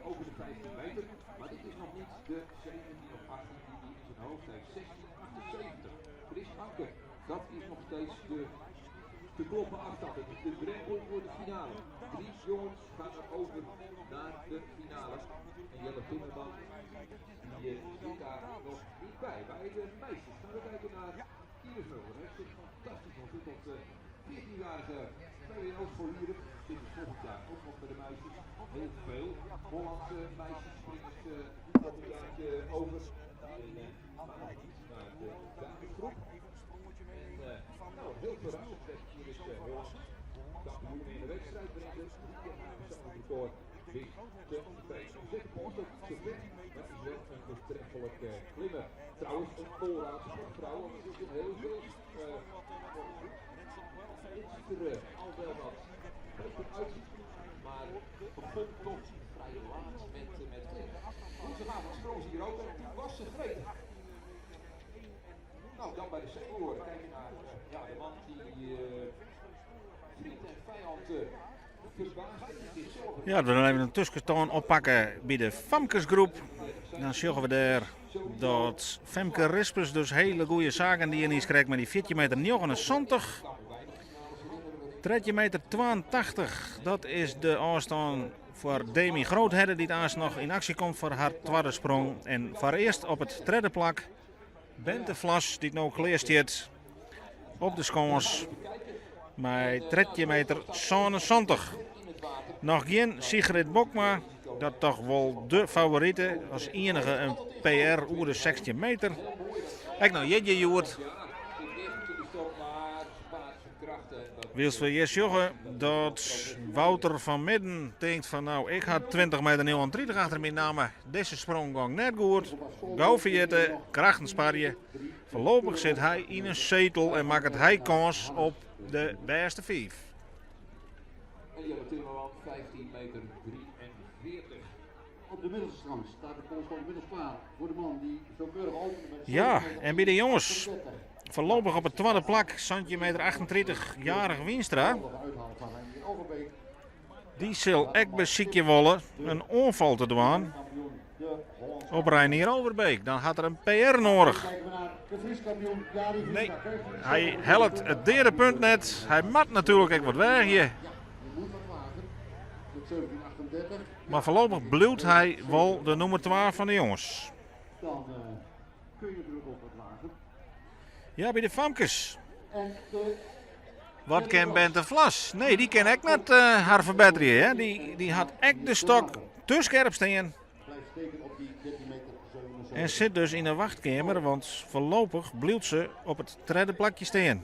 Speaker 1: over de 15 meter. Maar dit is nog niet de 17 of 18 die hij in zijn hoofd heeft. 16,78. Chris Anker, dat is nog steeds de te kloppen afstand. Het is de drempel voor de finale. 3 jongens gaan er over naar de finale. En Jelle Timmerman, die zit daar nog niet bij. Bij de meisjes gaan we kijken naar Iris Mulder. Hij heeft zich fantastisch ontwikkeld. 14-jarige VWO-scholieren zitten volgend jaar ook nog bij de meisjes. Heel veel Hollandse meisjes springen het jaartje over. En maar nog niet naar de damesgroep.
Speaker 5: Ja, we dan even in tuskenstân oppakke by de famkesgroep. Dan sjogge we dêr dat Femke Rispens dus hele goede saken dien is krekt mei dy 14 meter 79. 13 meter 82, dat is de ôfstân foar Demi Groothedde dy't aanst noch yn aksje komt foar har twadde sprong. En foarearst op it tredde plak Bente Vlas dy't no klear stiet op de skâns mei 13 meter 77. Noch gjin Sigrid Bokma, dat toch wol de favorite, as ienige in PR oer de 16 meter. Ek noch jierdei hjoed. Wylst we hjir sjogge dat Wouter van Midden tinkt fan nou ik ha 20 meter 39 achter myn namme. Dizze sprong gong net goed. Gau ferjitte, krachten sparje. Foarlopich sit hy yn in setel en makket hy kâns op de bêste fiif.
Speaker 1: En Jelle Timmerman 15 meter 43.
Speaker 2: Op de middelste schans staat de polstok inmiddels klaar voor de man die zo keurig opende met
Speaker 5: Ja, en by de jonges foarlopich op it twadde plak 17 meter 38 Jarich Wienstra. Dy sil ek besykje wolle in oanfal te dwaan op Reinier Overbeek. Dan hat er in PR noadich. Nee, hy hellet it deade punt net. Hy moat natuerlik ek wat weagje. Mar foarlopich bliuwt hy wol de nûmer twa fan de jonges. Ja, by de famkes. Wat kin Bente Vlas? Nee, dy kin ek net eh, har ferbetterje. Hè? Dy, dy hat ek de stok te skerp stean. En sit dus yn de wachtkeamer, want foarlopich bliuwt se op it tredde plakje stean.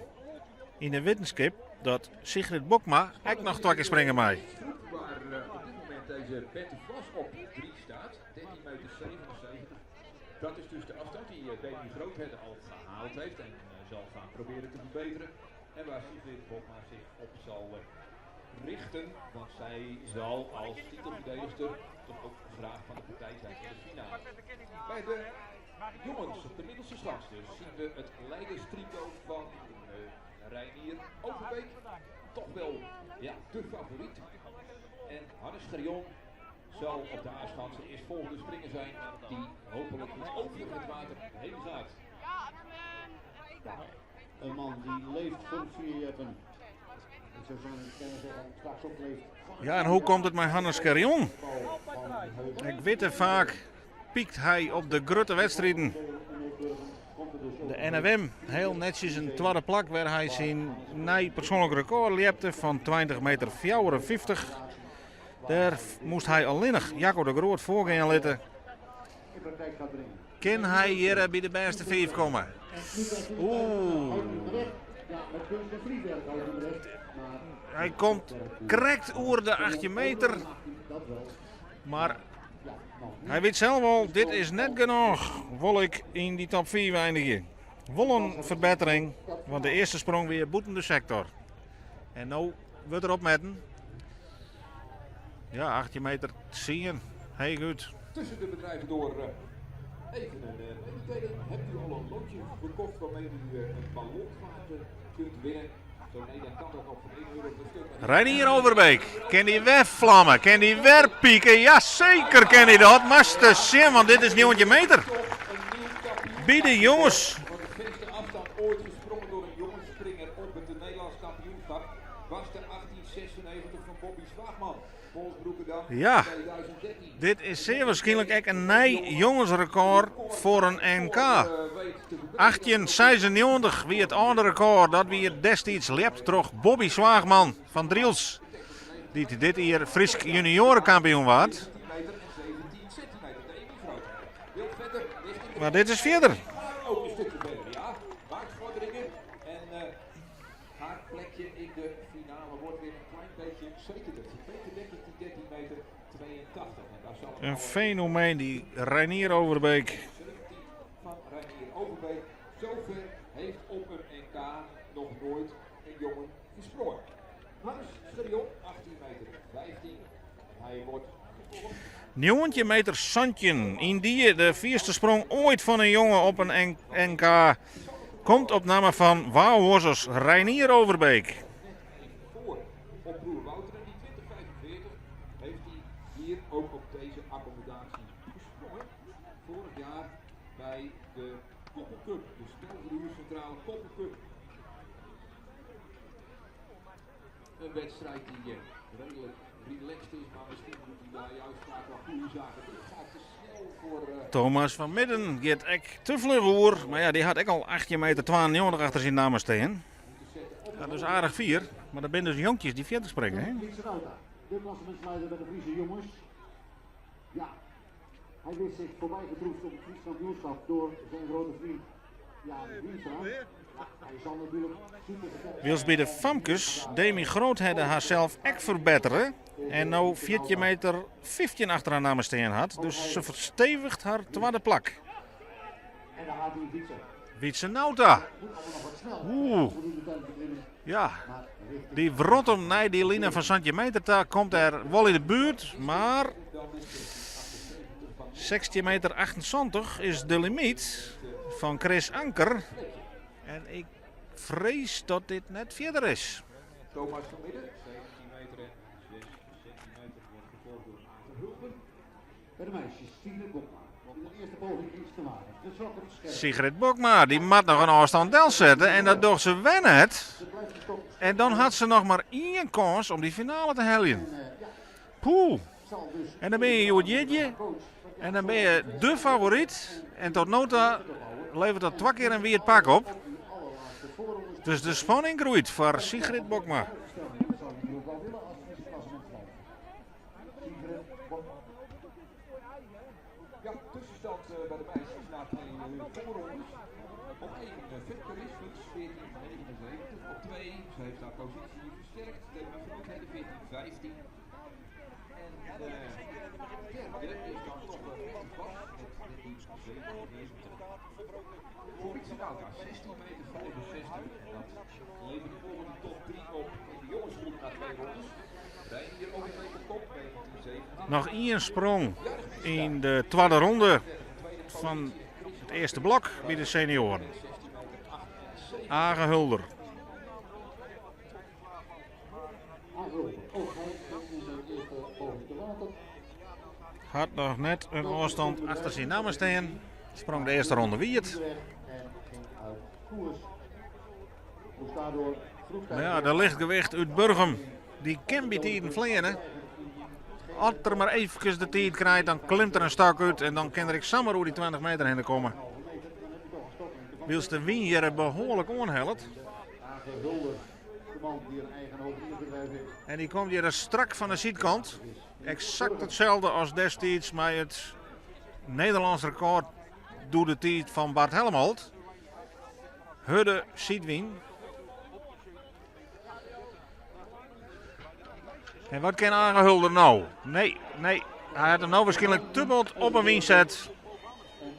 Speaker 5: Yn de wittenskip dat Sigrid Bokma ek noch twa kear springe mei.
Speaker 1: Waar eh, op dit moment deze Bente Vlas op 3 staat, 13 meter 77. Dat is dus de afstand die eh, Demi Groothedde al gehaald heeft en eh, zal gaan proberen te verbeteren. En waar Sigrid Bokma zich op zal eh, richten, want zij zal als titelverdedigster toch ook graag van de partij zijn in de finale. Bij de jongens op de middelste schans dus zien we het leiderstricot van Reinier Overbeek. Toch wel ja, de favoriet. En Hannes Gerion zal op de A-schans de eerstvolgende springer zijn die hopelijk iets over het water heen gaat.
Speaker 2: Ja, een man die leeft voor het vierjeppen. Ik zou kunnen zeggen, straks ook leeft.
Speaker 5: Ja, en hoe komt it mei Hannes Scherjon? Ik wit faak piekt hy op de grutte wedstriden. De NFM, hiel netsjes in twadde plak wêr hy syn nij persoanlik rekôr ljepte fan 20 meter 54. Dêr moast hy allinnich Jacco de Groot foargean litte. Kin hy hjir by de bêste fiif komme? Oeh. Hy komt krekt oer de 18 meter. Mar hy wit sels wol, dit is net genôch. Wol ik yn dy top 5 einigje. Wol in ferbettering, want de earste sprong wie bûten de sektor. En no wurdt der opmetten. Ja, 18 meter 10. Heechút.
Speaker 1: Tussen de bedrijven door eh, even een eh, mededeling. Hebt u al een lootje gekocht waarmee u eh, een ballonvaart kunt winnen? Zo nee, dan kan dat nog voor 1 euro per stuk.
Speaker 5: Reinier Overbeek, kin dy wer flamme? Kin dy wer pieken? Ja, seker kin hy dat. Moatst sjen, want dit is 19 meter. By de jonges.
Speaker 1: Want de verste afstand ooit gesprongen door een jongensspringer op het Nederlands kampioenschap was de 1896 van Bobby Zwaagman. Polsbroekerdam
Speaker 5: Ja.
Speaker 1: 2013.
Speaker 5: Dit is sear wierskynlik ek in nij jongesrekôr foar in NK. 1896 wie it âlde rekôr. Dat wie destiids ljept troch Bobby Zwaagman fan Drylts. Dy't dit jier Frysk junioarekampioen waard. Mar dit is fierder.
Speaker 1: Ook een stukje verder, ja. Maakt vorderingen en haar plekje in de finale wordt weer een klein beetje zekerder. Beter denk ik die 13 meter 82. En daar zal het
Speaker 5: Een fenomeen, die Reinier Overbeek.
Speaker 1: 17 van Reinier Overbeek. Zover heeft op een NK nog nooit een jongen gesprongen. Hans Scherion, 18 meter 15. En hij wordt gevolgd
Speaker 5: 19 meter 17. In die de vierste sprong ooit van een jongen op een NK komt op naam van Waalhorzers Reinier Overbeek.
Speaker 1: net even voor op broer Wouter. En die 2045 heeft hij hier ook op deze accommodatie gesprongen. Vorig jaar bij de Koppelcup, de Stelvloercentrale Koppelcup. Een wedstrijd die redelijk relaxed is, maar misschien doet hij daar juist vaak wel goede zaken. Dit gaat te snel voor
Speaker 5: Thomas van Midden gaat ek te vlug oer. Maar ja, die had ek al 18 meter 92 achter zijn naam staan.
Speaker 1: moeten zetten op
Speaker 5: Dat is aardig vier, maar dat zijn dus jonkjes die verder springen. Hè?
Speaker 2: Wietse Nauta, de klassementsleider bij de Friese jongens. Ja, hij wist zich voorbij getroefd op het Fries kampioenschap door zijn grote vriend Jan Wienstra. Ja, hij zal natuurlijk super sterk
Speaker 5: Wils bij de famkes Demi Groothedde haarzelf ek verbeteren. En nou 14 meter 15 achter haar naam staan had. Dus ze verstevigt haar tweede plak.
Speaker 2: En daar gaat hij fietsen.
Speaker 5: Wietse Nauta.
Speaker 2: Moet allemaal nog wat snel.
Speaker 5: Oeh.
Speaker 2: Voldoende tijd beklimmen,
Speaker 5: Ja,
Speaker 2: maar richting
Speaker 5: die wrot hem naar die line van Santje Meterta komt er wel in de buurt. Maar 16 meter 28 is de limiet van Chris Anker. En ik vrees dat dit net verder is.
Speaker 1: Thomas van Midden, 17 meter en 6 centimeter, wordt gevolgd door Aten Hulpen.
Speaker 2: Bij de meisjes, Sigrid Bokma. In de eerste poging iets te maken. De zwak op het scherm.
Speaker 5: Sigrid Bokma, die moet nog een afstand del zetten en dat doet ze wennen het.
Speaker 2: Ze blijft gestopt.
Speaker 5: En dan had ze nog maar één kans om die finale te halen.
Speaker 2: En ja,
Speaker 5: Poeh.
Speaker 2: zal dus
Speaker 5: En dan ben je Joet Jetje.
Speaker 2: coach. Want ja,
Speaker 5: En dan ben je de favoriet. En tot nota levert dat twee keer een weer het pak op.
Speaker 2: die allerlaatste voorronde
Speaker 5: Dus de spanning groeit voor Sigrid Bokma.
Speaker 2: stelling. Dat zou je natuurlijk wel willen als Friese klassementsleider. Sigrid Bokma.
Speaker 1: Ja, tussenstand bij de meisjes na twee voorrondes. Op 1 Femke Rispens, 14,79. Op 2, ze heeft haar positie versterkt. Demi Groothedde, 14,15. En derde is dan toch wel Bert Bas met 13,97. Voor Wietse Nauta, 16 meter 65. En dat levert de volgende top 3 op in de jongensgroep na twee rondes. Reinier Overbeek op kop, 19,17.
Speaker 5: Nog één sprong in de tweede ronde van het eerste blok bij de senioren. Age Hulder.
Speaker 2: Aangelopen. Ook hij in zijn eerste poging te water.
Speaker 5: Had nog net een afstand achter zijn naam staan. Sprong de eerste ronde wierd.
Speaker 2: Weg en ging uit koers. Moest daardoor vroegtijdig
Speaker 5: Maar ja, de lichtgewicht uit Burgum, die kan bij tijden vliegen. Als er maar eventjes de tijd krijgt, dan klimt er een stak uit en dan kan er ik zomaar over die 20 meter heen komen.
Speaker 2: halve meter. Dan heb je toch een stoklengte van
Speaker 5: Wils de wien hier behoorlijk onhelpt.
Speaker 2: Age Hulder, de man die een eigen hoogdierbedrijf heeft.
Speaker 5: En die komt hier strak van de zijkant. Exact hetzelfde als destijds met het Nederlands record door de tijd van Bart Helmholt. Hudde Siedwien. En wat kan Age Hulder nou? Nee, nee. Hij had hem nou waarschijnlijk te bot op een winzet.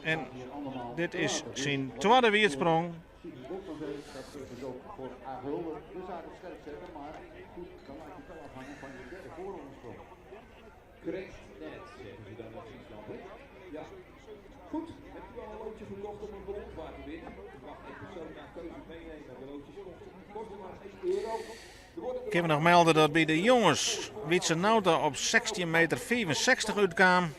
Speaker 5: En
Speaker 2: Hier allemaal
Speaker 5: dit is zijn tweede wierdsprong.
Speaker 2: Sigrid Bokma weet dat is dus ook voor Age Hulder de zaak op scherp zetten. Maar goed, dan laat je het wel afhangen van je derde voorrondesprong.
Speaker 1: Correct net, zeggen ze dan in Friesland. Hè? Ja. Goed, hebt u al een loodje gekocht om een ballonvaart te winnen? U mag één persoon naar keuze meenemen. De loodjes kosten maar 1 euro. Er worden
Speaker 5: Ik heb nog melden dat bij de jongens Wietse Nauta op 16 meter 65 uitkwam.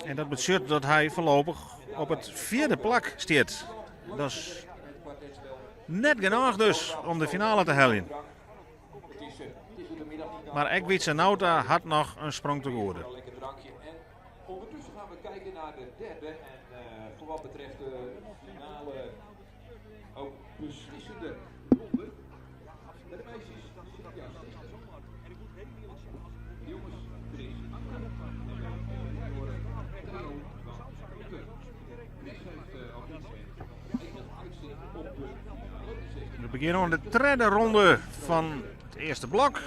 Speaker 5: En dat betekent dat hij voorlopig op het vierde plak staat. Dat is net genoeg dus om de finale te halen.
Speaker 1: Het is de middag niet
Speaker 5: Maar ek Wietse Nauta had nog een sprong te goede.
Speaker 1: Een lekker drankje. En ondertussen gaan we kijken naar de derde. En voor wat betreft de finale ook beslissende ronde. Bij de meisjes Cynthia Stichter. De jongens Chris Anker. En bij de junioren Theo van Putten. Chris heeft op dit moment enig uitzicht op de finale. De
Speaker 5: We beginnen aan de derde ronde van het earste blok.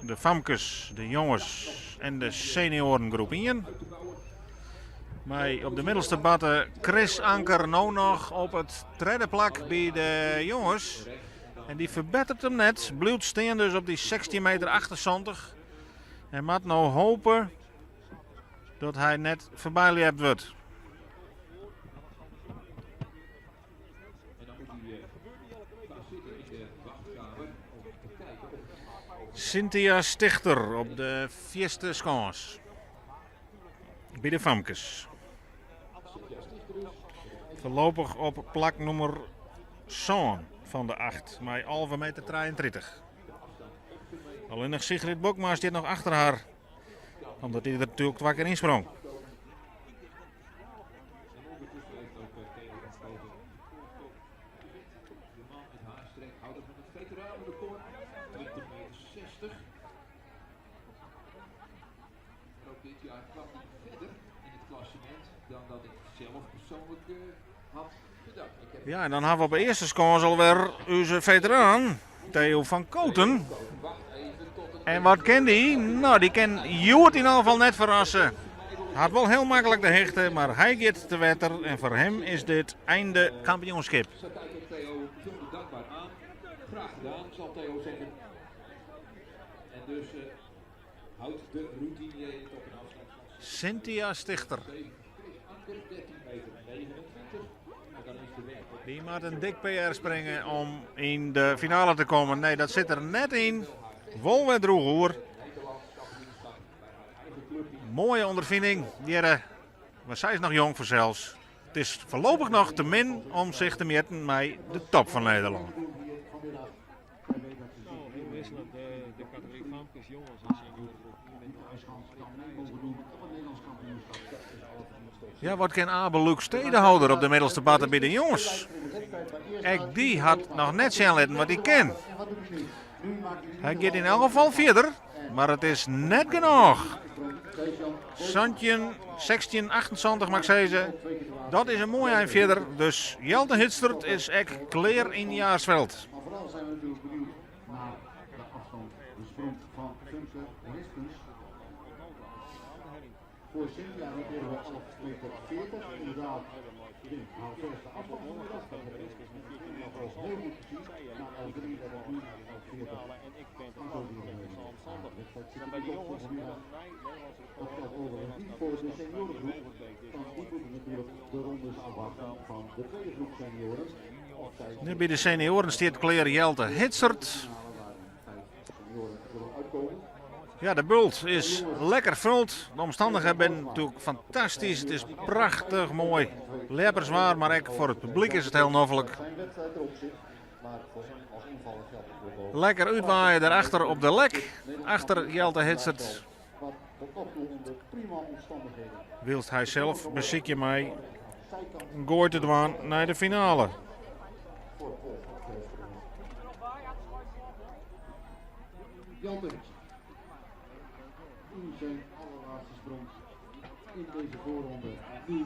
Speaker 5: De famkes, de jonges en de senioaren groep 1. Mei op de middelste batte Chris Anker no noch op it tredde plak by de jonges. En dy ferbetteret him net, bliuwt stean dus op dy 16 meter 78. En moat no hope dat hy net foarby ljept wurdt. Cynthia Stichter op de fierste skâns by de famkes. Foarlopich op plak nûmer sân fan de acht mei 11 meter 33. Allinnich Sigrid Bokma stiet noch achter har, omdat dy der natuerlik twa kear ynsprong. Ja, en dan ha we op de earste skâns alwer ús feteraan, Theo van Kooten. En wat kin dy? No, dy kin hjoed yn alle gefal net ferrasse. Hat wol hiel maklik de hichte, mar hy giet te wetter en foar him is dit einde kampioenskip.
Speaker 1: Zo kijk ik Theo bijzonder dankbaar aan. Graag gedaan, zal Theo zeggen. En dus houdt de routinier het op een afstand van
Speaker 5: Cynthia Stichter.
Speaker 1: 7. Chris Anker, 13 meter 29. En dan is de weg op
Speaker 5: Dy moat in dik PR springe om yn de finale te kommen. Nee, dat sit der net yn. Wol wer droech oer.
Speaker 1: Nederlands kampioenschap bij haar eigen clubje.
Speaker 5: Moaie ûnderfining, hearre. Mar sy is noch jong fansels. It is foarlopich noch te min om sich te mjitten mei de top fan Nederlân.
Speaker 2: Vanmiddag.
Speaker 4: Heel wisselend, de categorie famkes, jongens en senioren.
Speaker 2: Op het Nederlands kampioenschap.
Speaker 5: Ja, wat kin Abel Luc Stedehouder op de middelste batte by de jonges? Ek dy hat noch net sjen litten wat hy kin. Hy giet yn elk gefal fierder, mar it is net genôch. 17, 16, 28 moat ik sizze. Dat is in moai ein fierder. Dus Jelte Hitstert is ek klear yn Jaarsveld.
Speaker 2: Maar vooral zijn we natuurlijk benieuwd naar de afstand, de sprong van Femke Rispens. Voor Cynthia noteren we 11 meter 40. Inderdaad, haar verste afstand vanmiddag. Dat hebben we nog heel goed gezien. Na 11.33 nu 11.40.
Speaker 4: En ik ben
Speaker 2: En zo die wedstrijd zit
Speaker 4: Dan bij
Speaker 2: er
Speaker 4: de
Speaker 2: niet op voor
Speaker 4: jongens,
Speaker 2: vanmiddag.
Speaker 4: en Nederlandse
Speaker 2: Dat geldt overigens niet voor de seniorengroep. Want die moeten natuurlijk de rondes afwachten van de tweede groep senioren. Of zij
Speaker 5: Nu by de senioaren stiet klear Jelte Hitzert.
Speaker 2: finale waarin vijf senioren zullen uitkomen.
Speaker 5: Ja, de bult is lekker fuld. De omstannichheden binne natuerlik fantastysk. It is prachtich moai. Ljepperswaar, mar ek foar it publyk is it hiel noflik.
Speaker 2: Zijn wedstrijd erop zit. Maar voor hem als invaller geldt natuurlijk ook.
Speaker 5: Lekker útwaaie daarachter op de Lek. Achter Jelte Hitzert.
Speaker 2: Wat tot nog toe onder prima omstandigheden.
Speaker 5: Wylst hy sels besykje mei
Speaker 2: Zijkant
Speaker 5: in goai te dwaan nei de finale.
Speaker 2: voor Paul van Kesteren. Jelte Hitzert. Nu zijn allerlaatste sprong in deze voorronde. Nu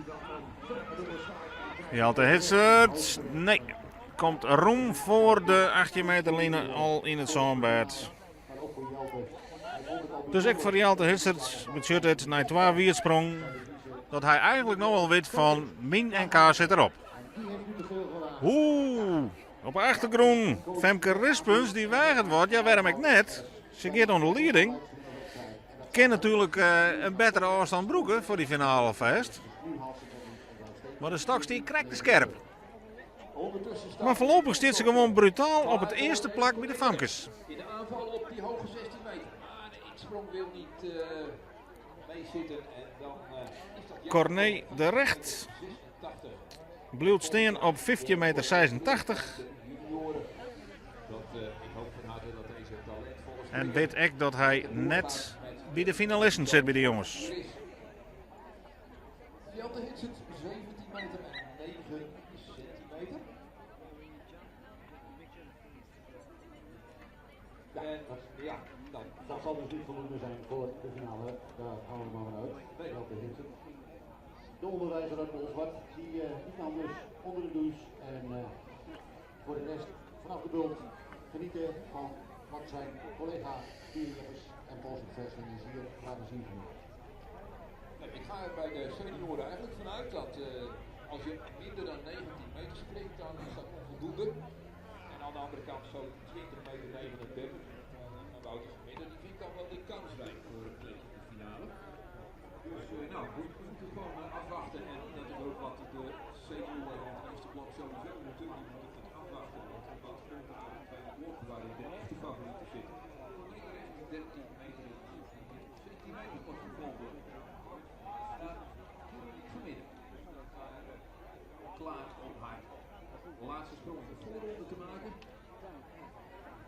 Speaker 5: Jelte Hitzert, nee, komt rûm foar de 18 meter line al yn it sânbêd.
Speaker 2: Maar ook voor Jelte. Hij vond het al
Speaker 5: Dus ek foar Jelte Hitzert betsjut it nei twa wierdsprong dat hy eigentlik no al wit fan myn NK sit derop.
Speaker 2: En die heeft nu te veel geraakt.
Speaker 5: Oeh, op de achtergrûn Femke Rispens dy weigeret wat. Ja, wêrom ek net? Se giet oan de lieding. Kin natuerlik in bettere ôfstân brûke foar dy finale fêst. Mar de stok stiet krekt te skerp.
Speaker 2: Ondertussen staat
Speaker 5: Mar foarlopich stiet se gewoan brutaal op it earste plak by de famkes.
Speaker 1: In de aanval op die hoge 16 meter. Maar de insprong wil niet meezitten. En dan is dat jammer.
Speaker 5: Corné de Recht
Speaker 1: 86.
Speaker 5: bliuwt stean op 15 meter 86.
Speaker 1: De junioren. Dat, ik hoop van harte dat deze talentvolle
Speaker 5: En
Speaker 1: springer
Speaker 5: wit ek dat hy net by de finalisten sit by de jonges.
Speaker 1: Chris. Jelte Hitzert, 17 meter en 9 centimeter.
Speaker 2: Ja,
Speaker 1: En ja, dan
Speaker 2: Dat zal dus niet voldoende zijn voor de finale. Daar gaan we maar vanuit. Jelte Hitzert. De onderwijzer uit Bolsward, die kan dus onder de douche. En voor de rest vanaf de bult genieten van Wat zijn collega fierljeppers en polshoogteverspringers hier laten zien vandaag.
Speaker 1: Nee, ik ga er bij de senioren eigenlijk vanuit dat als je minder dan 19 meter springt, dan is dat onvoldoende. En aan de andere kant zo'n 20 meter 39 van Wouter van Midden, die vind ik dan wel de kansrijk voor een plekje in de finale. Dus nou, we moeten gewoon afwachten. En dat is ook wat de senioren in het eerste blok sowieso moeten. Die moeten het afwachten. Want wat komt er uit het tweede blok waarin de echte favorieten zitten. Voor 13 meter en 27 centimeter wordt gevonden. Naar Veronique van Midden. Klaar om haar laatste sprong in de voorronde te maken.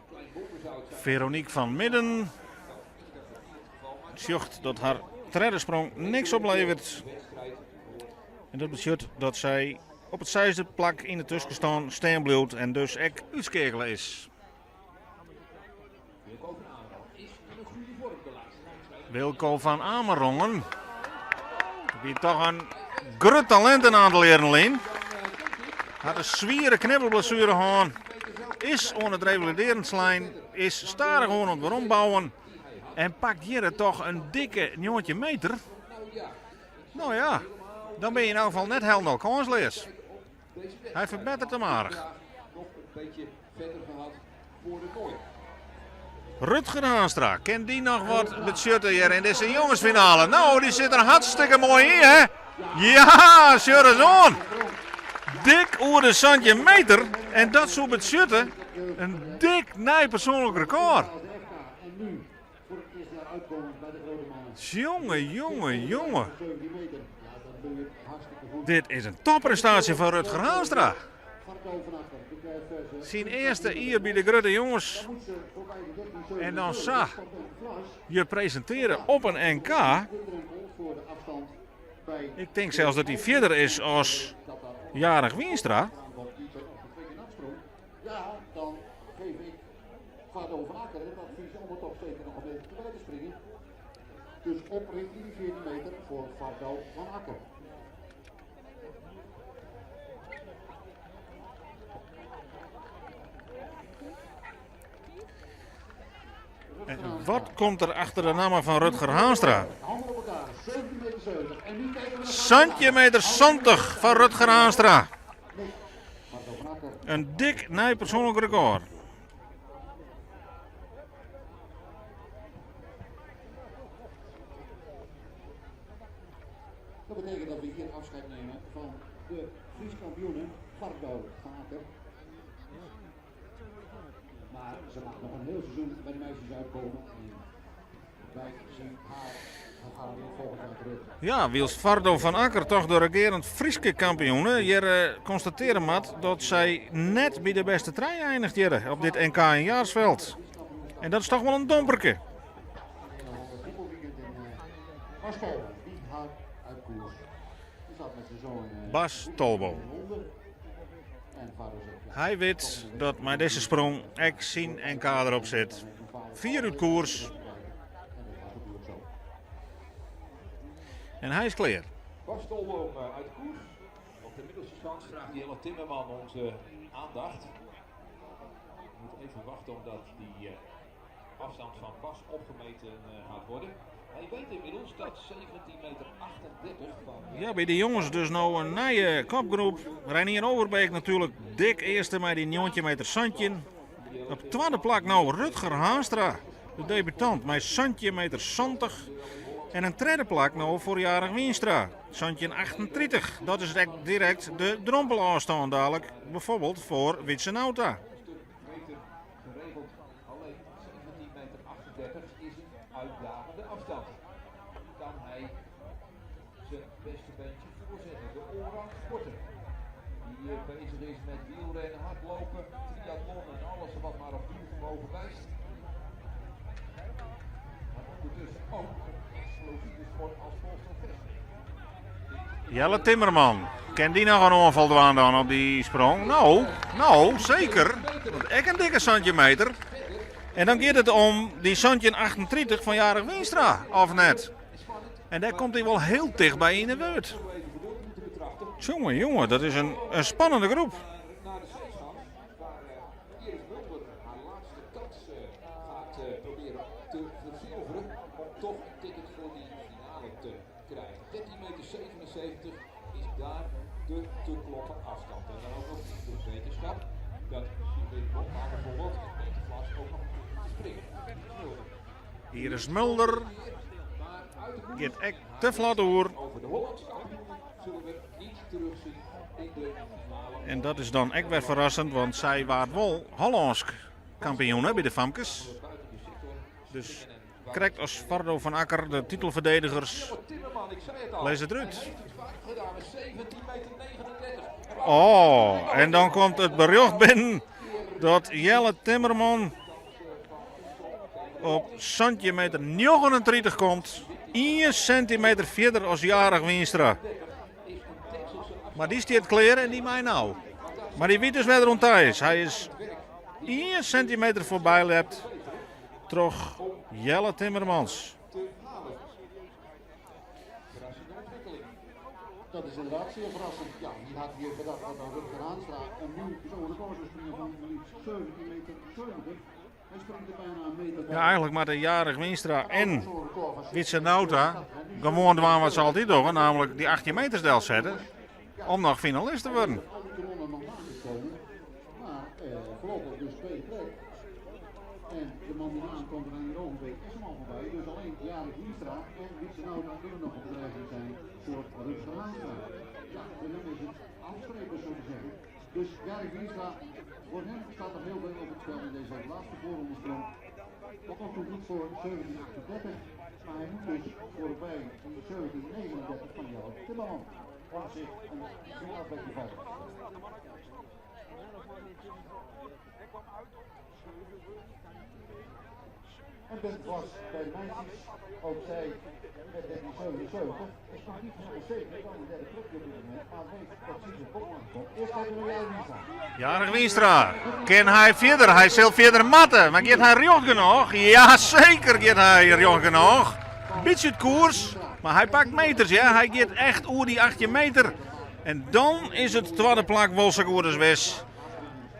Speaker 1: Klein wonder zou het zijn.
Speaker 5: Veronique van Midden sjocht dat har tredde sprong niks oplevert. En dat betsjut dat sy op it seisde plak yn de tuskenstân stean bliuwt en dus ek útskeakele is.
Speaker 1: Wilco van Amerongen is in een goede vorm de laatste wedstrijd.
Speaker 5: Wilco van Amerongen. Wie toch in grut talint in oantal jierren lyn. Hat in swiere knibbelblessuere hân. Is oan it revalidearjen slein. Is stadichoan oan it werombouwen. En pakt hjir toch in dikke 19 meter. No ja, dan binne je yn elk gefal net hielendal kânsleas. Hy ferbetteret him aardich.
Speaker 1: Nog een beetje verder gehad voor de kooi.
Speaker 5: Rutger Haanstra, kin dy noch wat betsjutte hjir yn dizze jongesfinale? No, dy sit der hartstikke moai yn, hè? Ja, sjoch ris oan! Dik oer de 17 meter en dat soe betsjutte in dik nij persoanlik rekôr. Jonge, jonge, jonge. Dit is in topprestaasje fan Rutger Haanstra. Syn earste jier by de grutte jonges. En dan sa je presintearje op in NK. Ik tink sels dat hy fierder is as Jarich Wienstra.
Speaker 2: Ja, dan geef ik Fado van Akker het advies om het toch zeker nog een beetje bij te springen. Dus op richting die 14 meter voor Fardo van Akker.
Speaker 5: En wat komt der achter de namme fan Rutger Haanstra?
Speaker 2: Handen op elkaar, 17 meter 70. En nu kijken we naar
Speaker 5: Santjin meter 70 fan Rutger Haanstra.
Speaker 2: Fardo van Akker.
Speaker 5: In dik nij persoanlik rekôr.
Speaker 2: Dat betekent dat we hier afscheid nemen van de Fries kampioenen Fardo van Akker. Maar ze mag nog een heel seizoen bij de meisjes uitkomen. En wij zien haar gegarandeerd volgend jaar terug.
Speaker 5: Ja, wylst Fardo van Akker toch de regearend Fryske kampioene hjir konstatearje moat dat sy net by de bêste trije einiget hjir op dit NK yn Jaarsveld. En dat is toch wol in domperke.
Speaker 2: Een voetbalweekend in Bas Tolboom, die gaat uit koers. Die zat met zijn zoon
Speaker 5: Bas Tolboom.
Speaker 2: in Londen. En Fardo zegt, ja,
Speaker 5: Hy wit dat mei dizze sprong ek syn NK derop sit. 4 út koers.
Speaker 2: En dat was natuurlijk zo.
Speaker 5: En hy is klear.
Speaker 1: Bas Tolboom uit de koers. Op de middelste schans vraagt Jelle Timmerman onze aandacht. We moeten even wachten omdat die afstand van Bas opgemeten gaat worden. Hij weet inmiddels dat 17 meter 38 van
Speaker 5: Ja, by de jonges dus no in nije kopgroep. Reinier Overbeek natuerlik dik earste mei dy 19 meter 17. Op it twadde plak no Rutger Haanstra, de debutant, mei 17 meter 70. En in tredde plak no foar Jarich Wienstra, 17,38. Dat is ek direkt de drompelôfstân dalik, byfoarbyld foar Witse Nauta.
Speaker 1: Een stuk beter geregeld. Alleen 17 meter 38 is een uitdagende afstand. Kan hij zijn beste beentje voorzetten? De allround sporter. Die bezig is met wielrennen, hardlopen, triathlon en alles wat maar op duurvermogen wijst. Maar ondertussen ook een explosieve sport als polsstokvechten.
Speaker 5: Jelle Timmerman, kin dy noch in oanfal dwaan dan op dy sprong? No, no, seker. Want ek in dikke sintimeter. En dan giet it om dy 1738 fan Jarich Wienstra, of net? En dêr komt hy wol hiel ticht by yn 'e buert. Jonge, jonge, dat is in spannende groep.
Speaker 1: Naar de C-schans, waar Iris Mulder haar laatste kans toch een ticket voor die finale te krijgen. 13 meter 77 is daar de te kloppen afstand. En dan ook nog de wetenschap dat Sigrid Bokma bijvoorbeeld en Bente Vlas ook nog te springen.
Speaker 5: Iris Mulder giet ek te flot oer.
Speaker 1: Over de Hollandse kampioen zullen we niet terugzien in de finale.
Speaker 5: En dat is dan ek wer ferrassend, want sy waard wol Hollânsk kampioen, hè, by de famkes.
Speaker 1: Buiten de sector.
Speaker 5: Dus krekt as Fardo van Akker, de titelferdedigers.
Speaker 1: Timmerman, ik zei het al.
Speaker 5: Lees het eruit.
Speaker 1: Hij heeft het vaak gedaan met 17 meter 39.
Speaker 5: Oh, en dan komt it berjocht binnen dat Jelle Timmerman op 17 meter 39 komt. 1 centimeter fierder as Jarich Wienstra. Mar dy stiet klear en dy mei no. Mar dy wit dus wêr er oan ta is. Hy is 1 centimeter foarby ljept troch Jelle Timmermans.
Speaker 1: Te halen. Verrassende ontwikkeling.
Speaker 2: Dat is inderdaad zeer verrassend. Ja, wie had hier gedacht dat dan Rutger Haanstra en nu zo'n record zou springen van liefst 17 meter 70. Hij springt er bijna een meter bij.
Speaker 5: Ja, eigentlik moatte Jarich Wienstra en
Speaker 2: Zo'n record van
Speaker 5: Wietse Nauta gewoan dwaan wat se altyd dogge, namelijk dy 18 meters delsette, om noch finalist te wurden.
Speaker 2: Al die kanonnen nog na te komen. Maar voorlopig dus tweede plek. En de man die aankomt, Reinier Overbeek, is hem al voorbij. Dus alleen Jarich Wienstra en Wietse Nauta kunnen nog een bedreiging zijn voor Rutger Haanstra. Ja, voor hem is het afstrepen, zo te zeggen. Dus Jarich Wienstra, voor hem staat er heel veel op het spel in deze laatste voorrondesprong. Tot nog toe goed voor 1738. Maar hij moet dus voorbij die 1739 van Jelle Timmerman. Om zich een finale plekje veilig te stellen. En Bente Vlas bij de meisjes, ook zij met 1377, is nog niet helemaal zeker van de derde plek op dit moment, maar weet dat Sigrid Bokma komt. Eerst kijken we naar Jarich Wienstra.
Speaker 5: Jarich Wienstra, kin hy fierder? Hy sil fierder moatte, mar giet hy rjocht genôch? Ja, seker giet hy rjocht genôch. Bytsje út koers, mar hy pakt meters, ja. Hy giet echt oer dy 18 meter. En dan is it twadde plak wol sa goed as wis.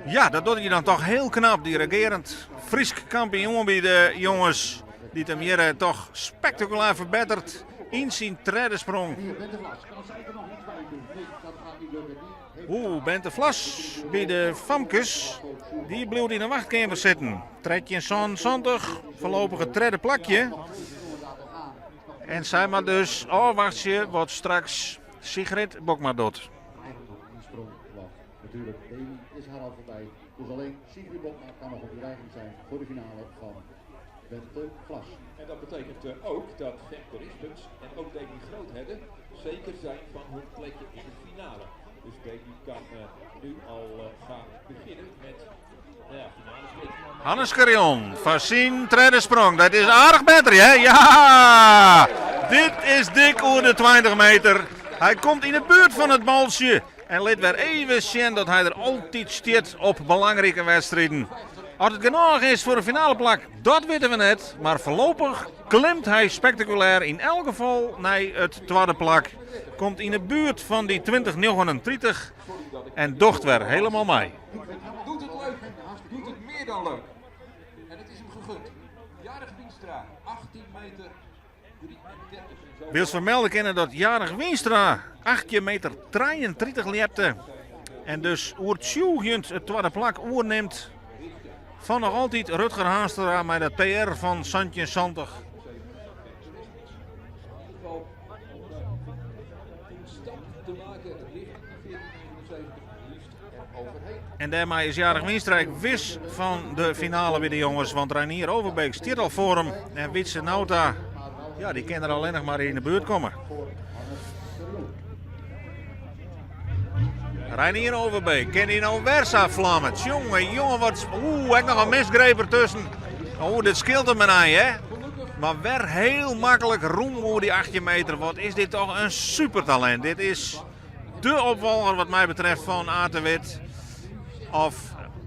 Speaker 5: Ja, dat docht hy dan dochs hiel knap. Dy regearjend Frysk kampioen by de jonges. Dy't him hjir dochs spektakulêr ferbetteret yn syn tredde sprong.
Speaker 2: Hier, Bente Vlas kan zeker nog iets bij doen. Nee, dat gaat niet lukken. Die heeft
Speaker 5: Oeh, Bente Vlas by de famkes. Dy bliuwt yn de wachtkeamer sitten. 13 70, foarlopich it tredde plakje.
Speaker 2: nog twee sprongen laten gaan. Nog
Speaker 5: En sy moat dus ôfwachtsje wat straks Sigrid Bokma docht.
Speaker 2: Eigenlijk nog één sprong. Want natuurlijk, Demi is haar al voorbij. Dus alleen Sigrid Bokma kan nog een bedreiging zijn voor de finale van Bente Vlas.
Speaker 1: En dat betekent ook dat Femke Rispens en ook Demi Groothedde zeker zijn van hun plekje in de finale. Dus Demi kan nu al gaan beginnen met, nou ja, finale split.
Speaker 5: Hannes Scherjon fan syn tredde sprong. Dat is aardich better, hè? Ja! Dit is dik oer de 20 meter. Hy komt yn de buert fan it baltsje. En lit wer even sjen dat hy der altyd stiet op belangrike wedstriden. As it genôch is foar in finale plak, dat witte we net. Mar foarlopich klimt hy spektakulêr yn elk gefal nei it twadde plak. Komt yn de buert fan dy 2039 en docht wer hielendal mei.
Speaker 1: Doet het leuk, doet het meer dan leuk. En het is hem gegund. Jarich Wienstra, 18 meter 33. En zo
Speaker 5: Wylst fermelde kinne dat Jarich Wienstra 18 meter 33 ljepte. En dus oertsjûgjend it twadde plak oernimt fan noch altyd Rutger Haanstra mei dat PR fan 17 70.
Speaker 1: In ieder geval om een stap te maken richting die 1479, liefst er overheen.
Speaker 5: En dêrmei is Jarich Wienstra wis fan de finale by de jonges. Want Reinier Overbeek stiet al foar him. En Wietse Nauta, ja, dy kin der allinnich mar yn de buert komme.
Speaker 2: Voor Hannes Scherjon.
Speaker 5: Reinier Overbeek, kin hy no wer sa flamme? Jonge, jonge, wat... Oeh, ek noch in misgreep dertusken. Oeh, dit skeelt him in ein, hè? Mar wer hiel maklik rûm oer dy 18 meter. Wat is dit dochs in supertalint. Dit is de opfolger wat my betreft fan Aart de Wit. Of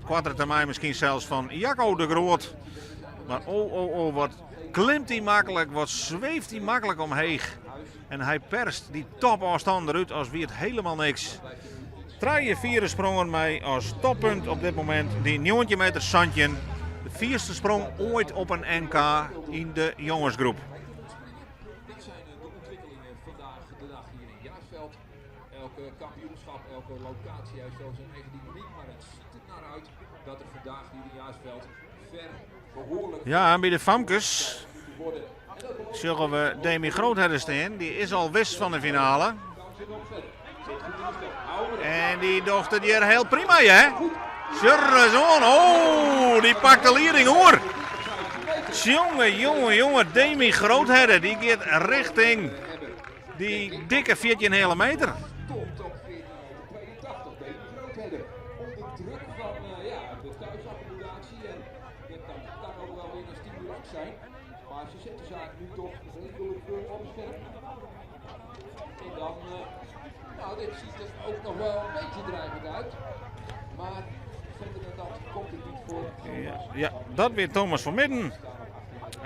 Speaker 5: koartere termyn miskien sels fan Jacco de Groot. Mar oh, oh, oh, wat klimt hy maklik, wat sweeft hy maklik omheech. En hy perst dy topôfstân derút as wie it hielendal niks. Trije fiere sprongen mei as toppunt op dit momint dy 19 meter 17. De fierste sprong oait op in NK yn de jongesgroep.
Speaker 1: Elk kampioenschap, elke locatie heeft zo zijn eigen dynamiek. Maar het ziet er naar uit dat er vandaag hier in Jaarsveld ver behoorlijk...
Speaker 5: Ja, en by de famkes sjogge we Demi Groothedde stean. Dy is al wis fan de finale. En dy docht it hjir hiel prima, hè? Sjoch oan, oh, dy pakt de lieding oer. Jonge, jonge, jonge, Demi Groothedde, dy giet rjochting dy dikke 14 heale meter.
Speaker 1: Komt op 14,82 Demi Groothedde. Onder druk van ja, de thuisaccommodatie. En dat kan ook wel weer een stimulans zijn. Maar ze zet de zaak nu toch redelijk op scherp. En dan, nou, dit ziet er ook nog wel een beetje dreigend uit. Maar verder dan dat komt het niet voor.
Speaker 5: Ja, ja, dat wie Thomas van Midden.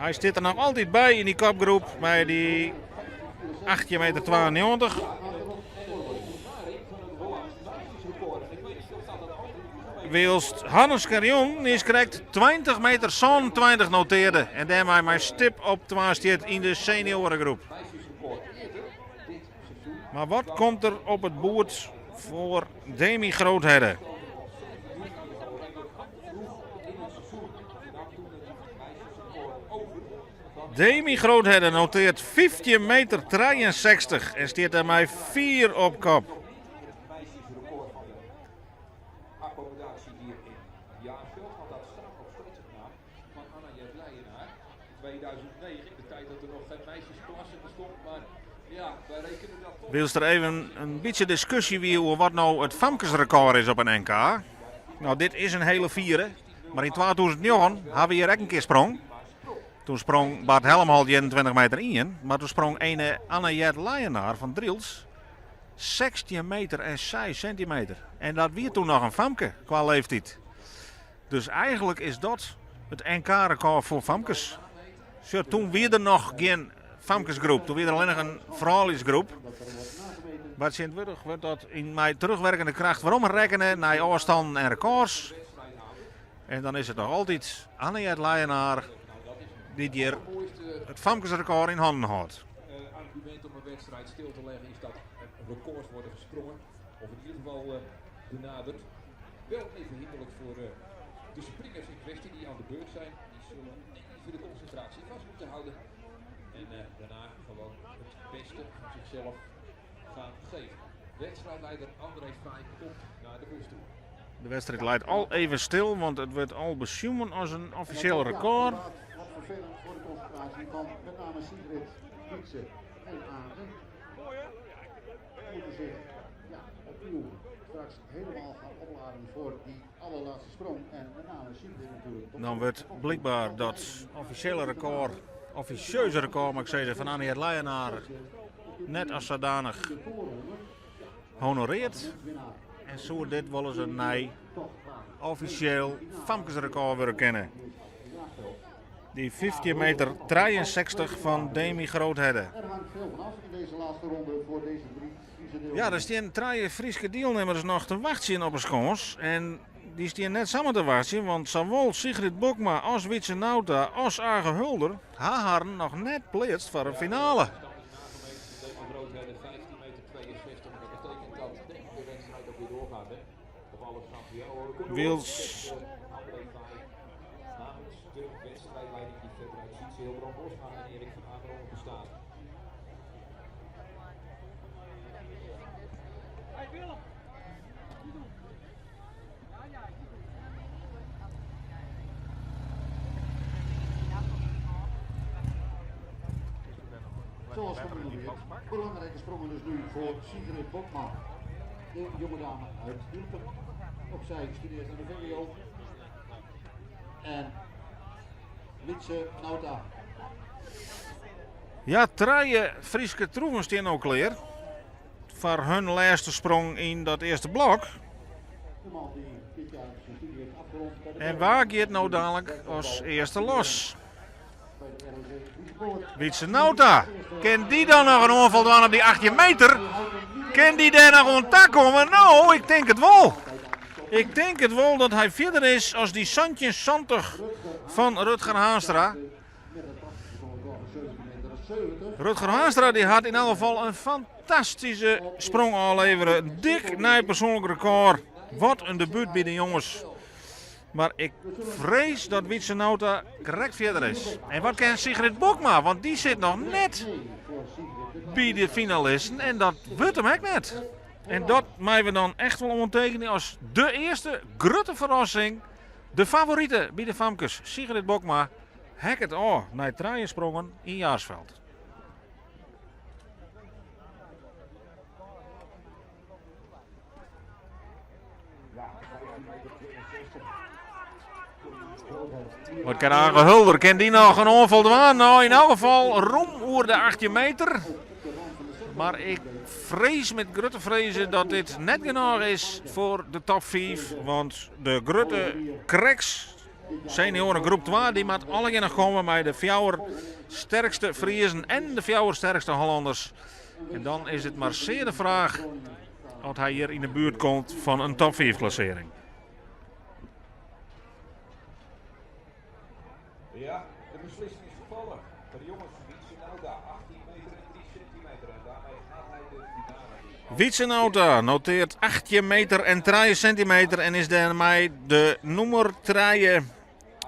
Speaker 5: Hy stiet der noch altyd by yn dy kopgroep mei dy 18 meter 92. Wylst Hannes Scherjon niiskrekt 20 meter 27 notearde en dêrmei mei stip op twa stiet yn de senioaregroep. Mar wat komt der op it boerd foar Demi Groothedde? Demi Groothedde noteart 15 meter 63 en stiet dêrmei fier op kop.
Speaker 1: Accommodatie hier in Jaarsveld, want dat staat nog steeds op naam van Anna Jet Leijenaar. 2009, in de tijd dat er nog geen meisjesklasse bestond, maar ja, wij rekenen dat toch.
Speaker 5: Wylst der even in bytsje diskusje wie oer wat no it famkesrekôr is op in NK. No, dit is in hiele fiere, mar yn 2009 ha we hjir ek in kear sprong. Doe sprong Bart Helmholt 21 meter 1, mar doe sprong ene Anna Jet Leijenaar fan Drylts 16 meter en 6 sintimeter. En dat wie doe noch in famke kwa leeftiid. Dus eigenlik is dat it NK-rekôr foar famkes. Sjoch, doe wie der noch gjin famkesgroep, doe wie der allinnich in frouljusgroep. Mar tsjintwurdich wurdt dat yn mei terugwerkende kracht weromrekkene nei ôfstannen en rekôrs. En dan is it noch altyd Anne-Jet Leijenaar dy't hjir it famkesrekôr yn hannen hâldt.
Speaker 1: Argument om een wedstrijd stil te leggen is dat records worden gesprongen. Of in ieder geval benaderd. Wel even hinderlijk voor de springers in kwestie die aan de beurt zijn. Die zullen even de concentratie vast moeten houden. En daarna gewoon het beste van zichzelf gaan geven. Wedstrijdleider André Faaij komt naar de bus toe.
Speaker 5: De wedstriid leit al even stil, want it wurdt al besjoen as in offisjeel rekôr.
Speaker 2: Wat vervelend voor de concentratie van met name Sigrid, Wietse en Age. Moeten zich ja, opnieuw straks helemaal gaan opladen voor die allerlaatste sprong. En met name Sigrid natuurlijk.
Speaker 5: Dan wurdt blykber dat offisjele rekôr, offisjeuze rekôr moat ik sizze, fan Annie Leijenaar net as sadanich honoreard. En soe dit wolris in nij offisjeel famkesrekôr wurde kinne. Dy 15 meter 63 fan Demi Groothedde.
Speaker 2: Er hangt veel vanaf in deze laatste ronde voor deze drie Friese
Speaker 5: Ja, der
Speaker 2: deelnemers.
Speaker 5: stean trije Fryske dielnimmers noch te wachtsjen op 'e skâns. En dy stean net samar te wachtsjen, want sawol Sigrid Bokma as Wietse Nauta as Age Hulder ha harren noch net pleatst foar in finale.
Speaker 1: Demi Groothedde 15 meter 62. Dat betekent dat denk ik de wedstrijd ook weer doorgaat. Hè? Of alles gaat. Ja, hoor, we kunnen
Speaker 5: Wylst
Speaker 1: André Faaij namens de wedstrijdleiding die verder uit Sietse Hilbrand Bosma en Erik van Amerongen bestaat.
Speaker 2: Zoals genoemd, belangrijke sprongen dus nu voor Sigrid Bokma. De jonge dame uit Hylpen. Ook zij studeert aan de VWO. En Wietse Nauta.
Speaker 5: Ja, trije Fryske troeven stean no klear foar hun lêste sprong yn dat earste blok.
Speaker 2: De man die dit jaar zijn studie heeft afgerond bij de
Speaker 5: En wa giet no dalik as earste los?
Speaker 2: Bij de ROC Friese
Speaker 5: Wietse Nauta. Kin dy dan noch in oanfal dwaan op dy 18 meter? Kin dy dêr noch oan ta komme? No, ik tink it wol. Ik tink it wol dat hy fierder is as dy 1770 fan Rutger Haanstra. Rutger Haanstra die hat yn elk gefal in fantastyske sprong ôflevere. Dik nij persoanlik rekôr. Wat in debút by de jonges. Mar ik frees dat Wietse Nauta krekt fierder is. En wat ken Sigrid Bokma? Want dy sit noch net by de finalisten en dat wurdt him ek net. En dat meie we dan echt wol oantekenje as de earste grutte ferrassing. De favorite by de famkes, Sigrid Bokma, heakket ôf nei trije sprongen yn Jaarsveld. Wat kin Age Hulder? Kin dy noch in oanfal dwaan? Nou, yn elk gefal rom oer de 18 meter. Mar ik frees met grutte frezen dat dit net genôch is foar de top 5. Want de grutte cracks, senioaren groep 2, dy moat allegear noch komme mei de fjouwer sterkste Friezen en de fjouwer sterkste Hollanders. En dan is it mar sear de fraach oft hy hjir yn de buert komt fan in top 5 klassearring.
Speaker 1: Ja, de beslissing is gevallen. Bij de jongens Wietse Nauta, 18 meter en 3 centimeter. En daarmee gaat hij de finale in.
Speaker 5: Wietse Nauta noteart 18 meter en 3 centimeter en is dêrmei de nûmer 3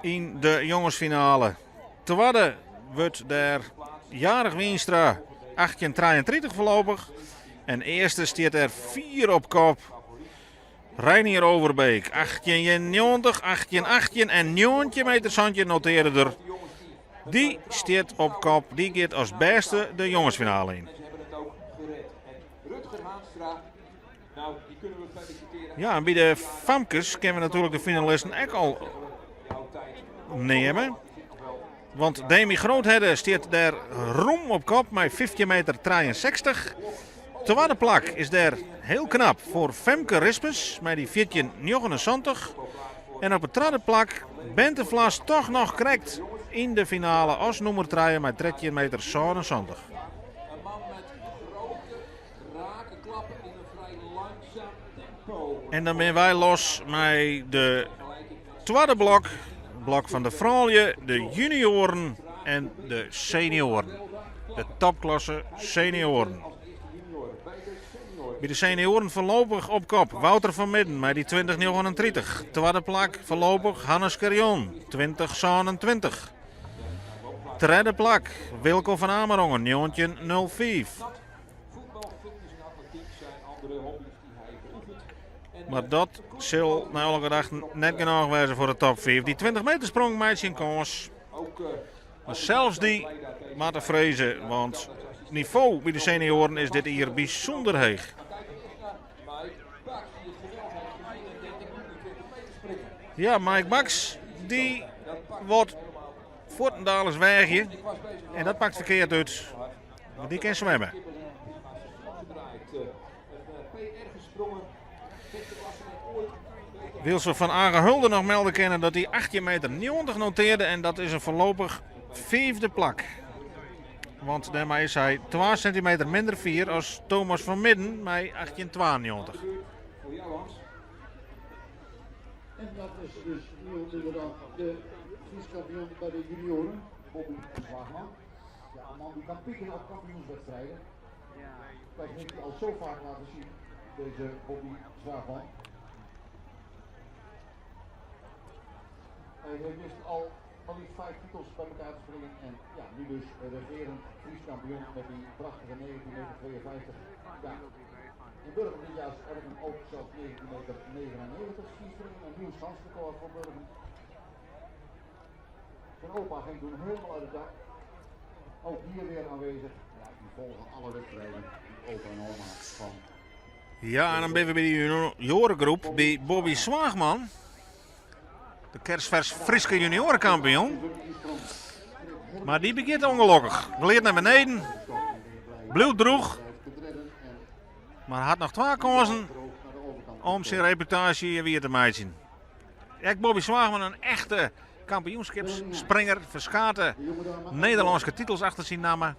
Speaker 5: yn de jongensfinale. Twadde wurdt dêr Jarich Wienstra, 18,33 foarlopich. En earste stiet der fier op kop Reinier Overbeek, 18,90, 18,18 en 19 meter 17 notearre er. Dy stiet op kop, dy giet as bêste de jongensfinale yn.
Speaker 1: En ze hebben het ook gered. En Rutger Haanstra, nou, die kunnen we feliciteren.
Speaker 5: Ja, en by de famkes kinne we natuerlik de finalisten ek al
Speaker 1: Jouw tijd.
Speaker 5: neame. Want Demi Groothedde stiet dêr rom op kop mei 15 meter 63. Twadde plak is dêr hiel knap foar Femke Rispens mei dy 14,79. En op it tredde plak Bente Vlas toch noch krekt yn de finale as nûmer 3 mei 13 meter 77.
Speaker 1: Een man met grote, rake klappen in een vrij langzaam tempo.
Speaker 5: En dan binne wy los mei de twadde blok. Blok fan de froulju, de junioaren en de senioaren. De topklasse senioaren. By de senioaren foarlopich op kop Wouter van Midden mei dy 20,39. Twadde plak foarlopich Hannes Carion, 20,27. Tredde plak Wilco van Amerongen, 19,05.
Speaker 1: Voetbal, fitness en atletiek zijn andere hobby's die hij beoefent. En
Speaker 5: Mar dat sil nei alle gedachten net genôch wêze foar de top 5. Dy 20 meter sprong meitsje in kâns.
Speaker 1: ook
Speaker 5: Mar sels dy moatte freze, want it nivo by de senioaren is dit jier bysûnder heech.
Speaker 1: Maar kijk eerst naar Mike Baks, die het geweld heeft gezien en denkt ik moet nu 20 meter springen.
Speaker 5: Ja, Mike Baks, dy wol fuortendaliks weagje.
Speaker 1: Ik was bezig
Speaker 5: En dat pakt ferkeard út. Want dy kin swimme.
Speaker 1: Gedraaid. Een PR gesprongen. Beste klassement ooit.
Speaker 5: Wilson van Age Hulder noch melde kinne dat hy 18 meter 90 notearde en dat is in foarlopich fiifde plak. Want dêrmei is hy 2 sintimeter minder fier as Thomas van Midden mei 1892.
Speaker 1: Voor jou Hans.
Speaker 2: En dat is dus niemand minder dan de Fries kampioen bij de junioren, Bobby Zwaagman. Ja, een man die kan pieken op kampioenswedstrijden. Dat heeft hij al zo vaak laten zien, deze Bobby Zwaagman. Hij heeft wist al maar liefst 5 titels bij elkaar te springen. En ja, nu dus regerend Fries kampioen met die prachtige 19,52 meter. Ja, in Burgum dit jaar heb ik hem ook zelfs 19,99 meter zien springen. Een nieuw schansrecord voor Burgum. Zijn opa ging toen helemaal uit het dak. Ook hier weer aanwezig. Ja, die volgen alle wedstrijden. Die opa en oma van.
Speaker 5: Ja, en dan binne we by de junioarengroep by Bobby Zwaagman. De kerstvers Fryske junioarenkampioen. Mar dy begjint ûngelokkich. Gledet nei beneden. Bliuwt drûch. Mar hat noch twa kânsen om syn reputaasje wier te meitsjen. Ek Bobby Zwaagman, in echte kampioenskipsspringer. Ferskate Nederlânske titels achter syn namme.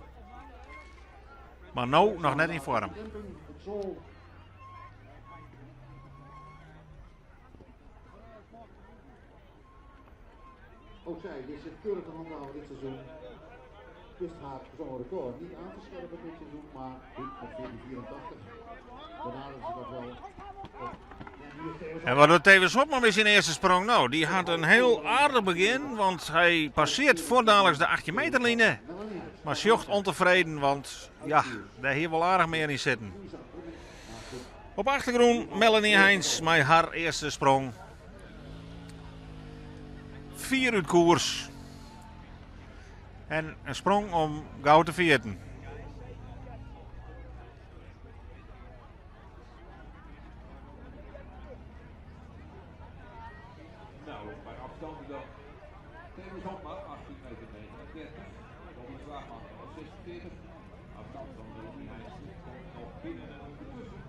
Speaker 5: Mar no noch net yn foarm.
Speaker 2: Ook zij wist zich keurig te handhaven dit seizoen. Wist haar zo'n record niet aan te scherpen dit seizoen, maar goed, met 14,84 benaderde ze dat wel.
Speaker 5: En wat doet Thewis Hobma met zijn eerste sprong? Nou, die had een heel aardig begin, want hij passeert voordadelijks de 18 meter line. Maar sjocht ontevreden, want ja, daar hier wel aardig meer in zitten. Op achtergrond Melanie Heins met haar eerste sprong. 4 uit koers. En een sprong om goud te vieren.
Speaker 1: Nou, bij afstand dan Thewis Hobma, 18 meter 39. Robin Zwaagman, 46. Afstand van Melanie Heins komt nog binnen en ondertussen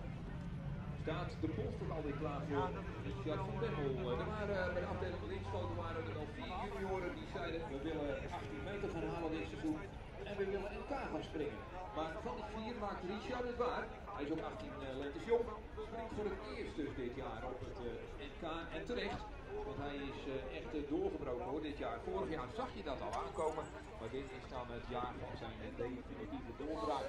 Speaker 1: staat de polstok alweer klaar voor Richard van Bemmel. Er waren bij de afdeling Linschoten waren er al 4 junioren die zeiden we willen 18 meter gaan halen dit seizoen en we willen NK gaan springen. Maar van die 4 maakt Richard het waar. Hij is ook 18 lentes jong. Springt voor het eerst dus dit jaar op het NK en terecht. Want hij is echt doorgebroken hoor dit jaar. Vorig jaar zag je dat al aankomen. Maar dit is dan het jaar van zijn definitieve doorbraak.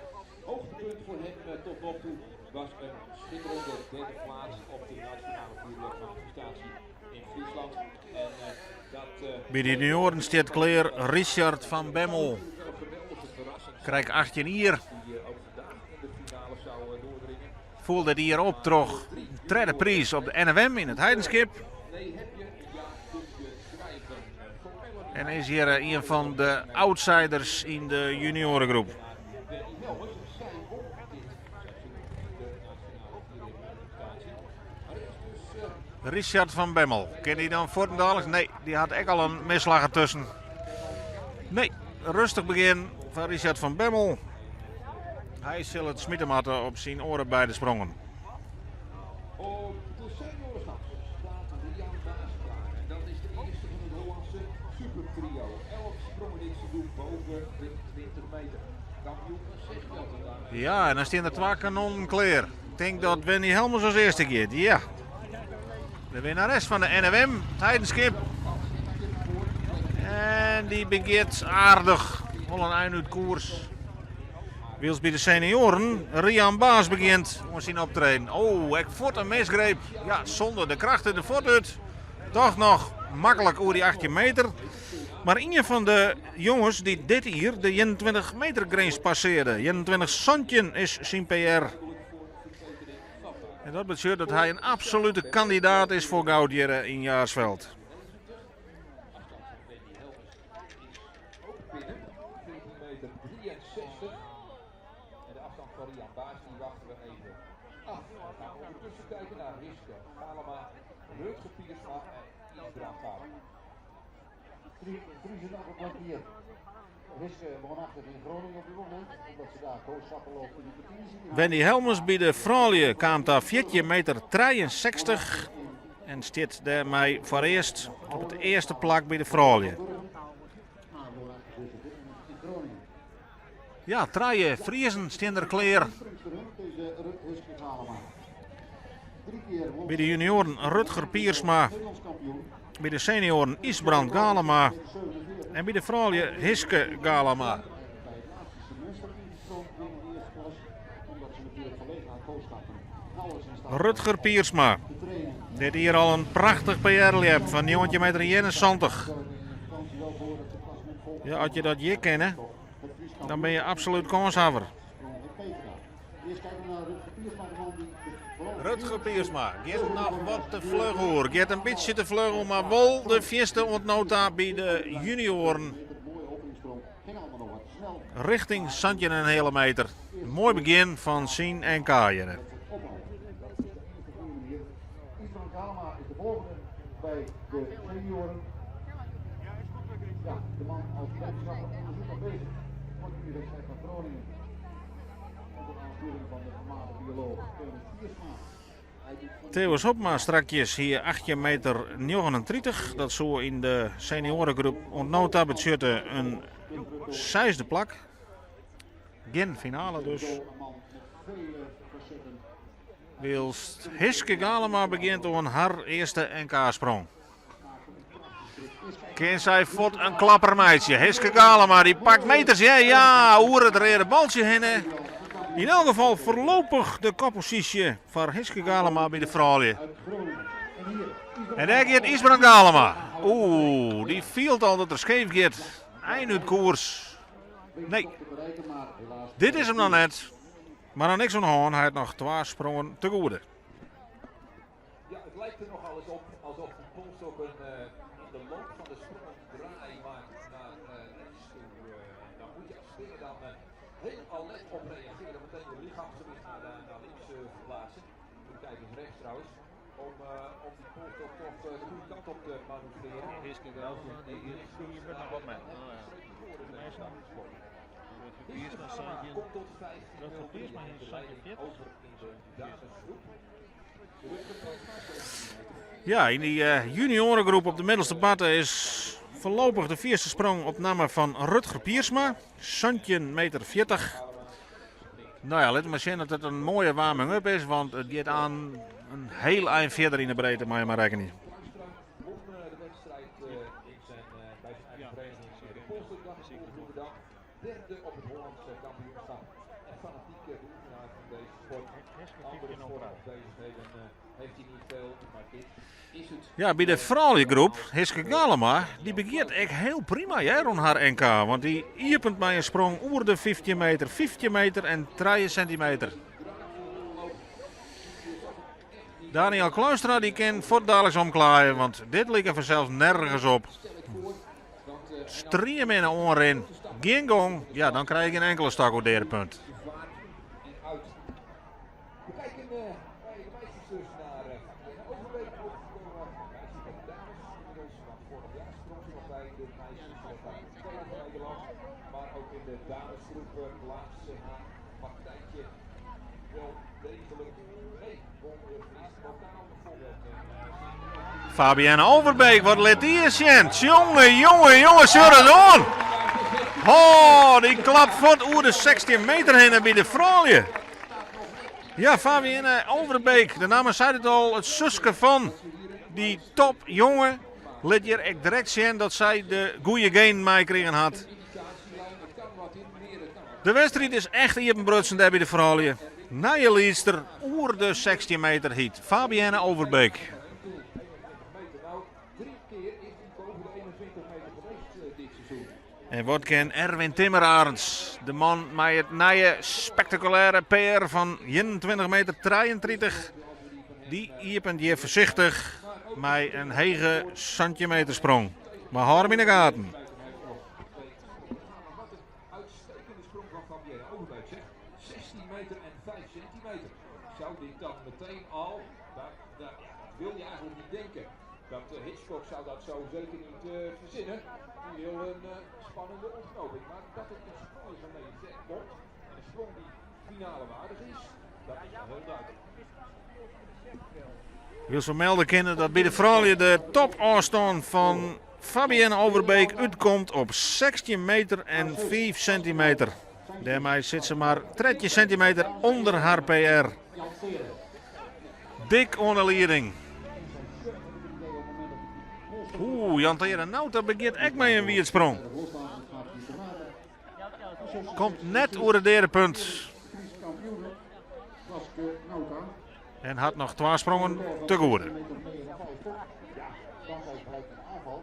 Speaker 1: Hoogtepunt voor hem tot nog toe was een schitterende derde plaats op de nationale vierjepmanifestatie in Friesland. En dat
Speaker 5: Bij de junioren staat klaar Richard van Bemmel.
Speaker 1: Geweldige verrassing.
Speaker 5: Krijgt 18 hier.
Speaker 1: Die ook vandaag in de finale zou doordringen.
Speaker 5: Voelde die hier op toch derde prijs op de NFM in het Heidenskip.
Speaker 1: Nee, heb je? Ja, kun je schrijven. Voor Melanie
Speaker 5: En is hier een van de outsiders in de juniorengroep.
Speaker 1: Wendy Helmers, zij won dit seizoen de nationale vierjepmanifestatie. Maar eerst dus
Speaker 5: Richard van Bemmel. Ken die dan voortdadelijk? Nee, die had echt al een misslag ertussen. Nee, rustig begin van Richard van Bemmel. Hij zal het smieten op zijn oren bij de sprongen.
Speaker 1: Op de seniorenschap staat Rian Baas klaar. En dat is de eerste van het Hollandse supertrio. 11 sprongen dit seizoen boven de 20 meter. Kampioen van Zegveld en daarmee
Speaker 5: Ja, en dan staan er 2 kanonnen klaar. Ik denk dat Wendy Helmers als eerste gaat. Ja. De winnares van de NFM, het Heidenskip. En die begint aardig. Wel een eind uit koers. Wils bij de senioren. Rian Baas begint om zijn optreden. Oh, ik voort een misgreep. Ja, zonder de krachten de voort uit. Toch nog makkelijk over die 18 meter. Maar een van de jongens die dit hier de 21 meter grens passeerde. 21 Santjen is zijn PR. En dat betekent dat hij een absolute kandidaat is voor goud hier in Jaarsveld.
Speaker 1: Afstand van Wendy Helmers is ook binnen. 14 meter 63. En de afstand van Rian Baas, die wachten we even af. We gaan ondertussen kijken naar Hiske Galema, Rutger Piersma en Ysbrand Galema.
Speaker 2: Drie zijn nog een kwartier. Hiske woonachtig in Groningen op dit moment, omdat ze daar kooschappen loopt in de kwartier.
Speaker 5: Wendy Helmers bij de froulju kwam daar 14 meter 63 en zit daarmee voor eerst op het eerste plak bij de froulju. Ja, trije Friesen staan er klaar. Bij de junioren Rutger Piersma, bij de senioren Ysbrand Galema en bij de froulju Hiske Galema. Rutger Piersma. Dit hier al een prachtig P R-lap van 19 meter 71. Ja, als je dat hier kent, dan ben je absoluut kanshebber. Rutger Piersma gaat nog wat te vlug hoor. Gaat een beetje te vlug, maar wel de vierste ontnota bij de junioren. Richting Santje een hele meter. Mooi begin van Sien en Kajeren.
Speaker 2: Bij de senioren. Ja, de man als wetenschapper onderzoek al bezig voor de Universiteit van Groningen. Onder aansturing van de voormalige bioloog Thewis Piersma. Hij doet van
Speaker 5: Thewis Hobma strakjes hier 18 meter 39. Dat zo in de seniorengroep ontnota betutte een 6e plak. Geen finale dus.
Speaker 2: Een man met vele facetten.
Speaker 5: Wilst Hiske Galema begint aan haar eerste N K-sprong. Kin sy fuort in klapper meitsje. Hiske Galema dy pakt meters, ja, ja, oer it reade baltsje hinne. Yn elk gefal foarlopich de kopposysje foar Hiske Galema by de froulju. En dêr giet Ysbrand Galema. Oeh, dy fielt al dat er skeef giet. Ein út koers. Nee, dit is him noch net. Mar noch niks oan de hân, hy hat noch twa sprongen te goede.
Speaker 1: Ja, het lijkt er nogal eens op alsof die polstok een, in de loop van de sprong een draai maakt naar rechts toe. Dan moet je als springer dan heel alert op reageren. Meteen je lichaamsgewicht naar links verplaatsen. Moet kijken eens rechts trouwens. Om die polstok toch de goede kant op te manoeuvreren.
Speaker 3: Hiske Galema, die hier nog wat mee.
Speaker 1: Hiske Galema komt tot 15
Speaker 3: is
Speaker 1: leiding over in de damesgroep.
Speaker 5: Ja, yn dy junioaregroep op de middelste parte is foarlopich de fierste sprong op namme fan Rutger Piersma, 17 meter 40. No ja, lit mar sjen dat it in moaie warming-up is, want it giet aan in hiel ein fierder yn de breedte, mei je mar rekkenje.
Speaker 1: Won de wedstrijd in zijn, bij zijn eigen vereniging de Polsterdag, de derde op het Hollandse kampioenschap. En fanatieke beoefenaar van deze sport. Andere sporten of bezigheden heeft hij niet veel, maar dit is het.
Speaker 5: Ja, by de frouljugroep, Hiske Galema, dy begjint ek hiel prima hear oan har NK. Want dy iepent mei in sprong oer de 15 meter, 15 meter en 3 sentimeter. Daniel Kluistra dy kin fuortdaliks omklaaie, want dit like fansels nergens op. Strieminne oanrin, gjin gong, ja dan krij je gjin inkele stok oer it punt.
Speaker 1: We kijken bij de meisjes dus naar Fabienne Overbeek overgekomen. Meisjes bij de dames inmiddels, want vorig jaar sprong ze nog bij de meisjes bij de tweede van Nederland. Maar ook in de damesgroep plaatst ze haar partijtje wel degelijk mee. Won de Friese bokaal bijvoorbeeld.
Speaker 5: Fabienne Overbeek, wat lit dy eens sjen? Jonge, jonge, jonge, sjoch it oan! Oh, dy klapt fuort oer de 16 meter hinne by de froulju. Ja, Fabienne Overbeek, de namme seit it al, it suske fan dy topjonge lit hjir ek direkt sjen dat sy de goede genen meikrigen hat. De wedstriid is echt iepenbrutsen dêr by de froulju. Nije liedster oer de 16 meter hyt Fabienne Overbeek. En wat kin Erwin Timmerarends, de man mei it nije spektakulêre PR fan 21 meter 33, dy iepent hjir foarsichtich mei in hege 17 meter sprong. Mar hâld him yn de gaten.
Speaker 1: Uitstekende sprong van Fabienne Overbeek zeg. 16 meter en 5 centimeter. Zou dit dan meteen al, dat, dat, ja, dat wil je eigenlijk niet denken. Dat Hitchcock zou dat zo zeker niet verzinnen. Die wil een spannende ontknoping. Maar dat het een sprong is waarmee je ver komt. En een sprong die finale waardig is, dat is wel heel duidelijk.
Speaker 5: Wil zo melden kennen dat by de froulju de topôfstân fan Fabienne Overbeek útkomt op 16 meter en 5 sentimeter. Dêrmei sit se mar 13 sentimeter ûnder har PR. Dik oan de lieding. Oeh, Jan Tere Nauta begjint ek mei in wiedsprong. Komt net oer it deade punt. En hat noch twa sprongen te goede.
Speaker 2: Dan krijg je gelijk een aanval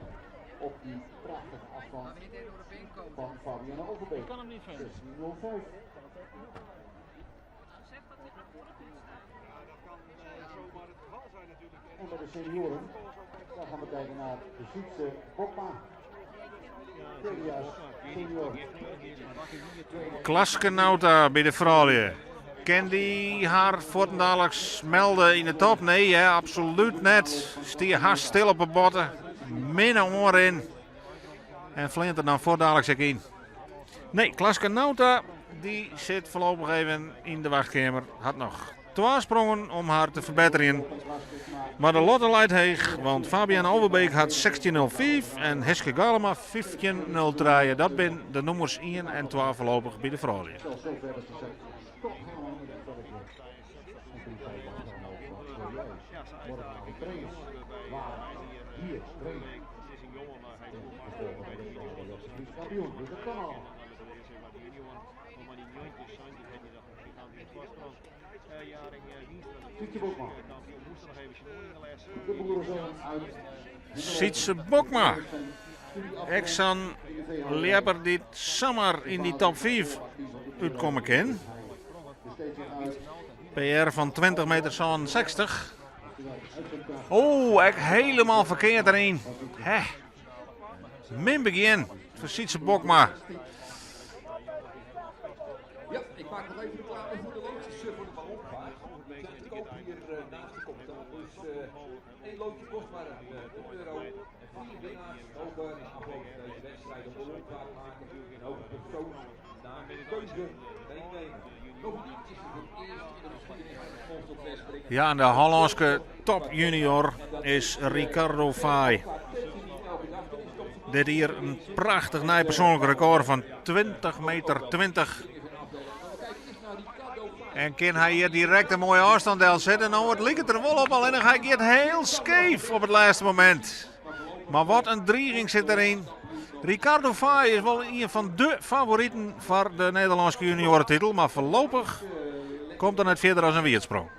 Speaker 2: op die prachtige afstand van Fabienne Overbeek.
Speaker 4: Ik kan hem niet vinden.
Speaker 2: 16.05. En bij de senioren, dan gaan we kijken naar de Sietse Bokma. Tweedejaars senior.
Speaker 5: Klaske Nauta by de froulju. Kin dy har fuortendaliks melde yn de top? Nee, hè, absolút net. Stie hast stil op 'e botte. Minne oanrin. En fleant der dan fuortdaliks ek yn. Nee, Klaske Nauta dy sit foarlopich even yn de wachtkeamer. Hat noch twa sprongen om har te ferbetterjen. Mar de lotte leit heech, want Fabienne Overbeek hat 16.05 en Hiske Galema 15.03. Dat binne de nûmers 1 en 2 foarlopich by de froulju.
Speaker 2: Zelfs zover dat ze zegt, stop helemaal met het spelletje. En toen zei Bas dan ook, wat wil jij? Morgenavond trainen. Waar? Hier, trainen. Kampioen, dus dat kan allemaal. Sietse Bokma. De boerenzoon uit
Speaker 5: Sietse Bokma. Ek sa'n ljepper dy't samar yn dy top 5 útkomme kin. PR fan 20 meter 67. Oh, ek helemaal ferkeard deryn. Hè. Min begjin foar Sietse Bokma.
Speaker 1: Ja, ik maak nog even reclame voor de loodjes voor de ballonvaart. Die zijn te koop hier naast de commentaar. Dus één loodje kost maar een euro. En vier winnaars mogen na afloop van deze wedstrijd een ballonvaart maken. En ook een persoon naar keuze meenemen. Bovendien is het het eerst in de geschiedenis van het Polsstokverspringen.
Speaker 5: Ja, en de Hollânske top junior is Ricardo Faaij. Dit hier in prachtich nij persoanlik rekôr fan 20 meter 20. En kin hy hjir direkt in moaie ôfstân delsette? No, it liket der wol op, allinnich hy giet hiel skeef op it lêste momint. Mar wat in driging sit deryn. Ricardo Faaij is wol ien fan de favoriten foar de Nederlânske junioretitel, mar foarlopich komt er net fierder as in wierdsprong.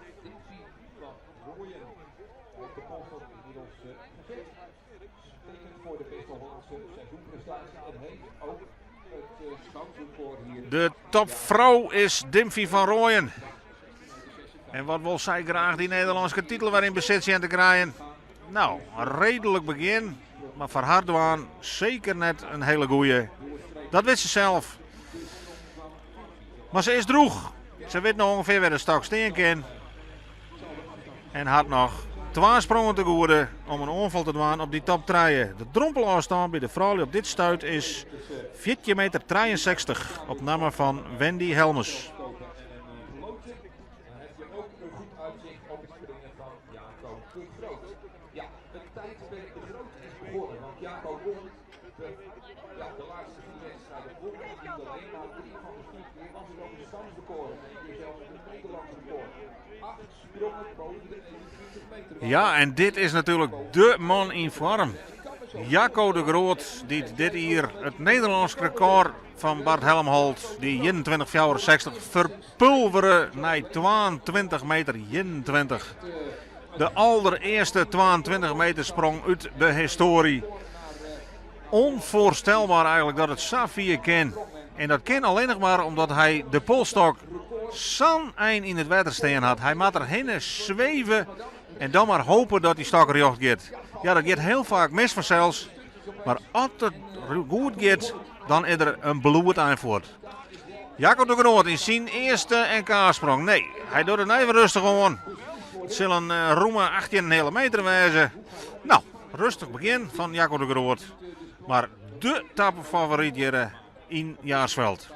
Speaker 5: De topfrou is Dimphy van Rooijen. En wat wol sy graach dy Nederlânske titel wer yn besit sjen te krijen. No, in reedlik begjin, mar foar har dwaan seker net in hiele goeie. Dat wit se sels. Mar se is drûch. Se wit no ûngefear wêr't de stok stean kin. En hat noch twa sprongen te goede om in oanfal te dwaan op dy top trije. De drompelôfstân by de froulju op dit stuit is 14 meter 63 op namme fan Wendy Helmes. Ja, en dit is natuerlik de man yn foarm. Jaco de Groot, dy't dit jier it Nederlânsk rekôr fan Bart Helmholt, dy 21,64, ferpulvere nei 22 meter 21. De alderearste 22 meter sprong út de histoarje. Onvoorstelbaar eigenlijk dat it sa fier kin. En dat kin allinnich mar omdat hy de polstok sa'n ein yn it wetter stean hat. Hy moat der hinne sweve en dan mar hope dat dy stok rjocht giet. Ja, dat giet hiel faak mis fansels. Mar as it goed giet, dan is der in bloedein fuort. Jaco de Groot yn syn earste NK-sprong. Nee, hy docht it even rêstich oan. It sil in rûme 18,5 meter wêze. No, rêstich begjin fan Jaco de Groot. Mar de topfavoryt hjir yn Jaarsveld.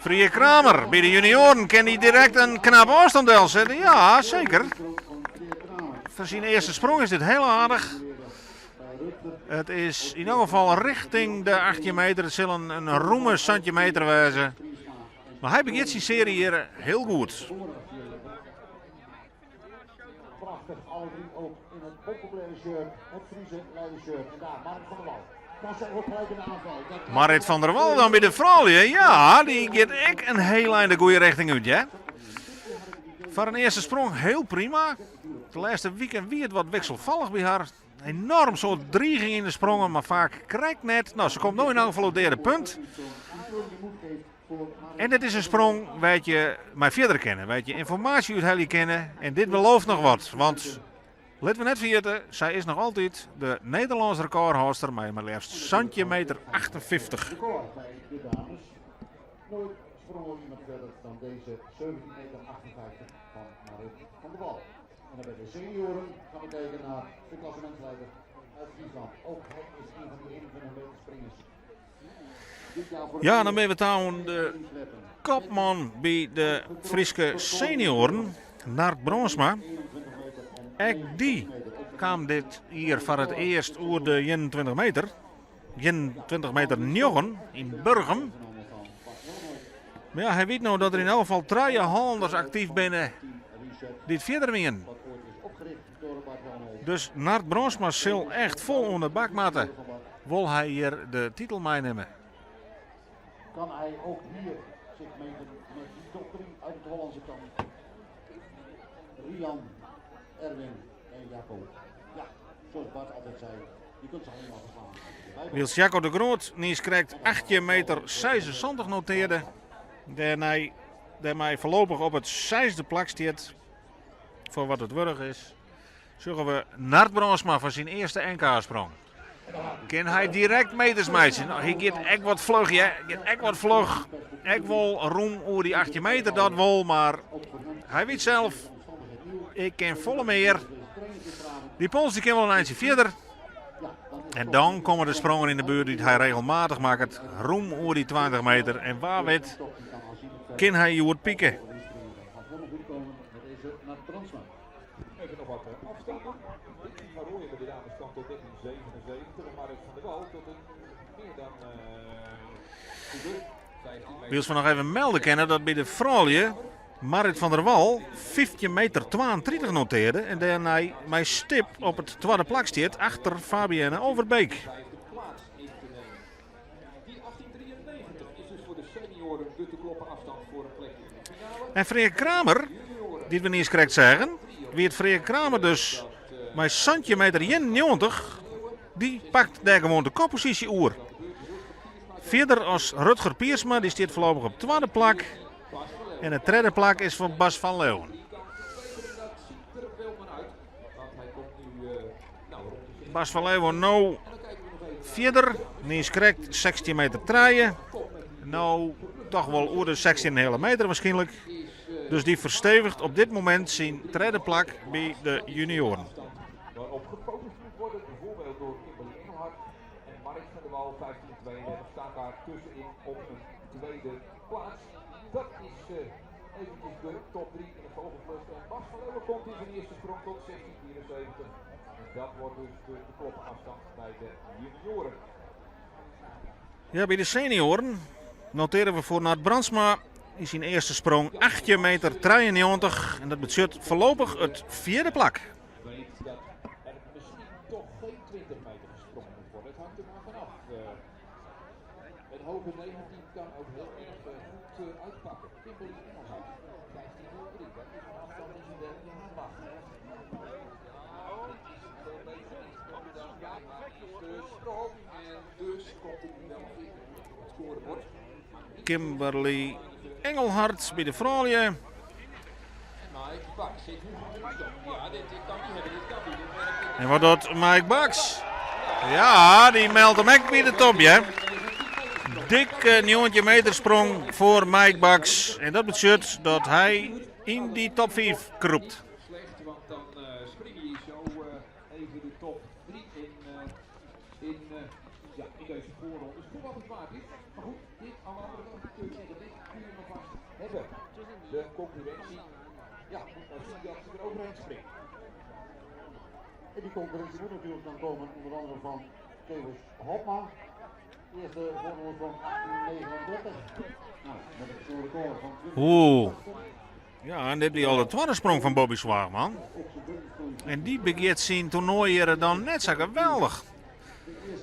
Speaker 5: Frier Kramer by de junioaren kin hy direkt in knap ôfstân delsette. Ja, seker. Foar syn earste sprong is dit hiel aardich. It is yn elk gefal rjochting de 18 meter. It sil in rûme 17 meter wêze. Mar hy begjint syn searje hjir hiel goed.
Speaker 2: Prachtig, alle drie ook in het populaire shirt, het Friese leidershirt. En daar Marit van der Wal. Kan zij ook gelijk in de aanval. Dat
Speaker 5: Marit van der Wal dan by de froulju. Ja, dy giet ek in hiel ein de goede rjochting út, hè? Foar in earste sprong hiel prima. De lêste wiken wie it wat wikselfallich by har. Enoarm soad driging yn de sprongen, mar faak krekt net. No, se komt no yn elk gefal op it deade punt. En dit is in sprong wêr't je mei fierder kinne, wêr't je ynformaasje úthelje kinne. En dit belooft noch wat, want litte we net ferjitte, sy is noch altyd de Nederlânsk rekôrhâldster mei mar leafst 17 meter 58.
Speaker 2: Record bij de dames. Nooit sprong er iemand verder dan deze 17 meter 58 van Marit van der Wal. En dan bij de senioren gaan we kijken naar de klassementsleider uit Friesland. Ook hij is een van die 21 meter springers.
Speaker 5: Ja, dan binne we ta oan de kopman by de Fryske senioaren, Nard Bronsma. Ek dy kaam dit jier foar it earst oer de 21 meter. 21 meter 9 yn Burgum. Mar ja, hy wit no dat der yn elk gefal trije Hollanners aktyf binne dy't fierder wienen. Dus Nard Brandsma sil echt fol oan de bak moatte. Wol hy hjir de titel meinimme?
Speaker 2: Kan hij ook hier zich meten met die top 3 uit het Hollandse kamp? Rian, Erwin en Jacco. Ja, zoals Bart altijd zei, je kunt ze allemaal verslaan.
Speaker 5: Wylst Jacco de Groot niiskrekt 18 meter 76 notearde. Dêrnei, dêrmei foarlopich op it seisde plak stiet. Foar wat it wurdich is, sjogge we Nard Brandsma foar syn earste NK-sprong. Kin hy direkt meters meitsje? No, hy giet ek wat fluch, ja. Giet ek wat fluch. Ek wol rûm oer dy 18 meter, dat wol, mar hy wit sels, ik kin folle mear. Dy pols dy kin wol in eintsje fierder. En dan komme de sprongen yn de buert dy't hy regelmatich makket. Rûm oer dy 20 meter. En wa wit, kin hy hjoed pike.
Speaker 1: Even nog wat afstanden. Dikkie van Rooijen bij de dames kwam tot 1377 en Marit van der Wal tot een meer dan uh,
Speaker 5: Wylst we noch even melde kinne dat by de froulju Marit van der Wal 15 meter 32 notearde en dêrnei mei stip op it twadde plak stiet achter Fabienne Overbeek.
Speaker 1: Plaats in te nemen. Die 1893 is dus voor de senioren de te kloppen afstand voor een plekje in de finale.
Speaker 5: En Freark Kramer, dy't we niiskrekt seagen, wie it Freark Kramer dus mei 17 meter 91, dy pakt dêr gewoan de kopposysje oer. Fierder as Rutger Piersma, dy stiet foarlopich op twadde plak. En it tredde plak is foar Bas van Leeuwen. Bas van Leeuwen no fierder, niiskrekt 16 meter trije. No toch wol oer de 16,5 meter waarskynlik. Dus dy fersteviget op dit momint syn tredde plak by de junioaren.
Speaker 1: Waarop gefocust moet worden, bijvoorbeeld door Kimberly Engelhard en Marit van der Wal 15-32 staat daar tussenin op een tweede plaats. Dat is eventjes de top 3 in de vogelvlucht. En Bas van Leeuwen komt in zijn eerste sprong tot 16-74. En dat wordt dus de te kloppen afstand bij de junioren.
Speaker 5: Ja, by de senioaren notearje we foar Nard Brandsma yn syn earste sprong 18 meter 93 en dat betsjut foarlopich it fjirde plak.
Speaker 1: Weet dat er misschien toch geen 20 meter gesprongen moet worden. Het hangt er maar vanaf. Een hoge 19 kan ook heel erg goed uitpakken. Kimberly Engelhard, 15.03. Dat is een afstand die ze wel niet aan mag. Dit is veel beter dan ja, maar is de sprong. En dus komt het nu wel in op het scorebord.
Speaker 5: Kimberly Engelhard by de froulju.
Speaker 1: En Mike Baks zit nu goed in de top. Ja, dit kan niet hebben, dit kan niet. Dit werkt.
Speaker 5: En wat docht Mike Baks? Ja, dy meldt him ek by de top, ja. Dikke 19 meter sprong foar Mike Baks. En dat betsjut dat hy yn dy top 5 krûpt.
Speaker 1: Slecht, want dan spring je zo even de top 3 in, ja, in deze voorrondes. Voor wat het waard is. Maar goed, dit aan de andere kant kun je zeggen, dit kun je nog vast hebben. De concurrentie, ja, moet maar zien dat ze er overheen springt.
Speaker 2: En die concurrentie moet natuurlijk dan komen, onder andere van Thewis Hobma. Eerste voorronde van 1839. Nou, met een persoonlijk record van 20.
Speaker 5: Oeh. Ja, en dit wie al de tweede sprong fan Bobby Zwaagman. En dy begjint syn toernoai hjir dan net sa geweldich.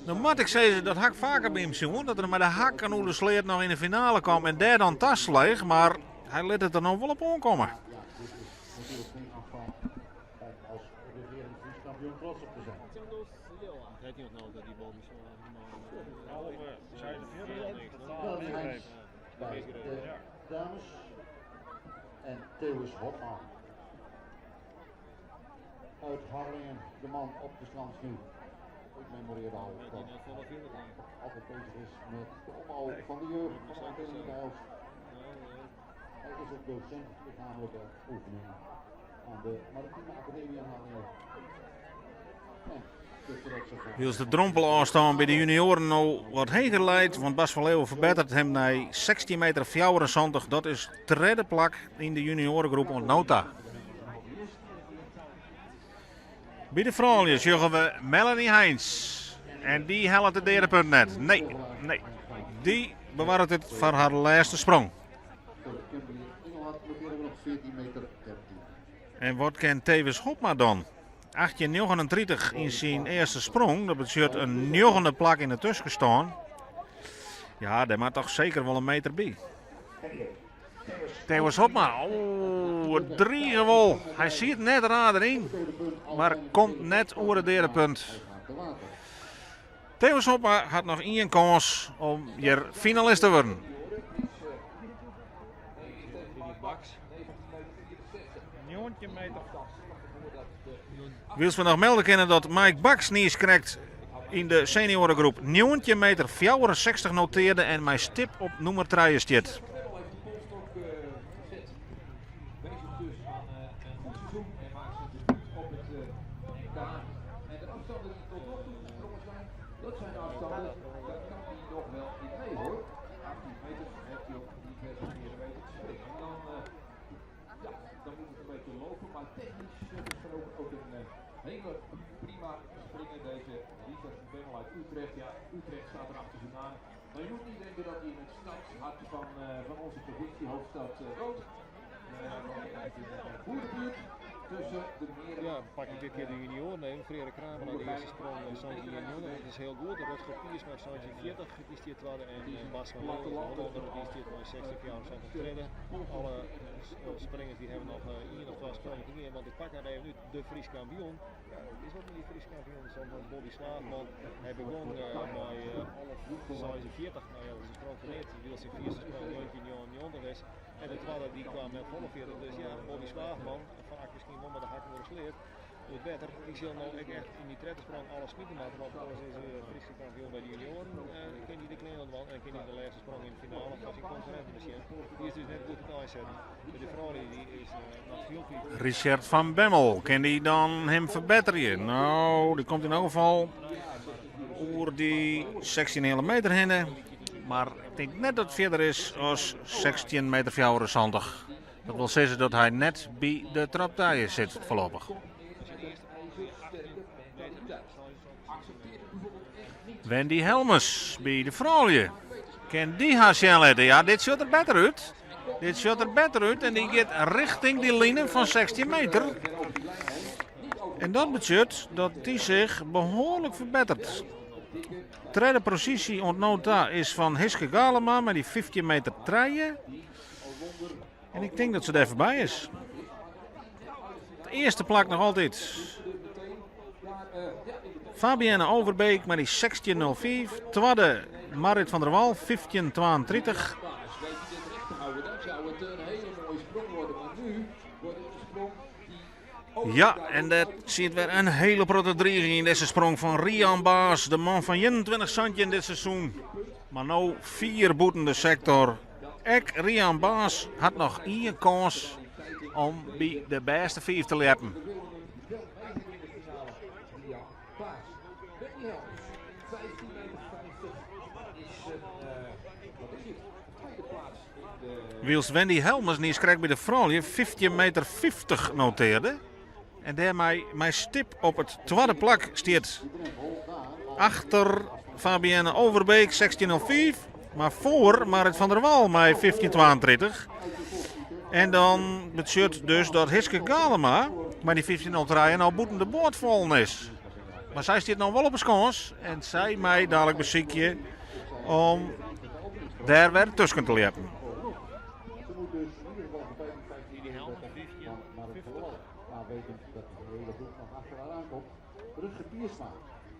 Speaker 5: Dan moat ik sizze, dat ha ik faker by him sjoen, dat er mei de hakken oer de sleat noch yn de finale kaam en dêr dan tasleech, mar hy lit it der no wol op oankomme.
Speaker 2: Ja, dit is natuurlijk geen afstand om als regerend Fries kampioen trots op te zijn.
Speaker 4: Weet je nog nou dat die Bobby Zwaagman...
Speaker 2: Melanie Heijns bij de dames. En Thewis Hobma uit Harlingen, de man op de schans nu. Ik memoreer al dat hij altijd bezig is met de opbouw van de jeugd van de Academie bij Hij is ook docent lichamelijke oefeningen aan de Maritieme Academie in Harlingen. En de trotse vader.
Speaker 5: Wylst de drompelôfstân by de junioaren no wat heger leit, want Bas van Leeuwen ferbetteret him nei 16 meter 74. Dat is tredde plak yn de junioaregroep oant no ta. By de froulju sjogge we Melanie Heins. En dy hellet it deade punt net. Nee, nee. Dy bewarret it foar har lêste sprong. En wat kin Thewis Hobma dan? 18,39 yn syn earste sprong. Dat betsjut in njoggende plak yn de tuskenstân. Ja, dêr moat toch seker wol in meter by. Thewis Hobma, oh, it drige wol. Hy siet net raar deryn, mar komt net oer it deade punt. Thewis Hobma hat noch ien kâns om hjir finalist te wurden. Wylst we noch melde kinne dat Mike Baks niiskrekt yn de senioaregroep 19 meter 64 notearde en mei stip op nûmer trije stiet.
Speaker 1: Ja, dan moet het een beetje lopen, maar technisch gesproken ook een hele prima springer deze Richard van Bemmel uit Utrecht. Ja, Utrecht staat er achter zijn naam. Maar je moet niet denken dat hij in het stadshart van onze provinciehoofdstad woont. Want hij is in een boerenbuurt tussen de meren.
Speaker 4: Ja, pak ik dit keer de junior nemen. Frere Kramer aan de eerste sprong, 17,9. Dat is heel goed. Rutger Piersma 17,40 is die tweede. En Bas van Leeuwen, de Hollander, die is dit met 16,74 tweede. Alle springers die hebben nog één of twee sprongen te gaan. Want ik pak er even nu de Fries kampioen. Ja, dat is wat met die Fries kampioen. Zo'n Bobby Slaagman. Hij begon met 46. Nou ja, dat is een sprong van net. Die wil zijn vierde sprong 19,99 is. En de tweede die kwam met volle 40. Dus ja, Bobby Slaagman, vaak misschien wel met de hakken worden geleerd. Doet beter. Ik zal nou echt in die tredde sprong alles smieten maken, want anders is hij Friese kampioen bij de junioren. Kan hij de kleine man en kan hij de laatste sprong in de finale van zijn concurrenten misschien. Die is dus net goed te zetten. De vrouw die is nog veel pieper.
Speaker 5: Richard van Bemmel, kan die dan hem verbeteren? Nou, die komt in elk geval oer die 16,5 meter heen. Maar ik denk net dat het verder is als 16 meter 74. Dat wil zeggen dat hij net bij de traptaaien zit voorlopig. Wendy Helmes bij de vrouwen. Kan die haar snel letten? Ja, dit ziet er beter uit. Dit ziet er beter uit en die gaat richting die line van 16 meter. En dat betekent dat die zich behoorlijk verbetert. Tweede positie ontnota is van Hiske Galema met die 15 meter treien. En ik denk dat ze daar voorbij is. De eerste plak nog altijd. Fabienne Overbeek met die 16.05. Tweede Marit van der Wal, 15.32. Ja, en dat ziet weer een hele grote dreiging in deze sprong van Rian Baas. De man van 21 centje in dit seizoen. Maar nou 4 boeten de sector. Ek Rian Baas had nog één kans om bij de beste 5 te lopen. Wiels Wendy Helmers niet schrik bij de vrouwen 15 meter 50 noteerde. En daarmee mijn stip op het tweede plak stiert achter Fabienne Overbeek 16.05. Maar voor Marit van der Wal met 15.32. En dan betekent dus dat Hiske Galema maar die 15.03 nou boeten de boord vol is. Maar zij zit nog wel op een schans en zij mij dadelijk beziekje om daar weer tussen te lopen.
Speaker 2: Maar wetend dat de hele groep nog achter haar aankomt. Rutger Piersma,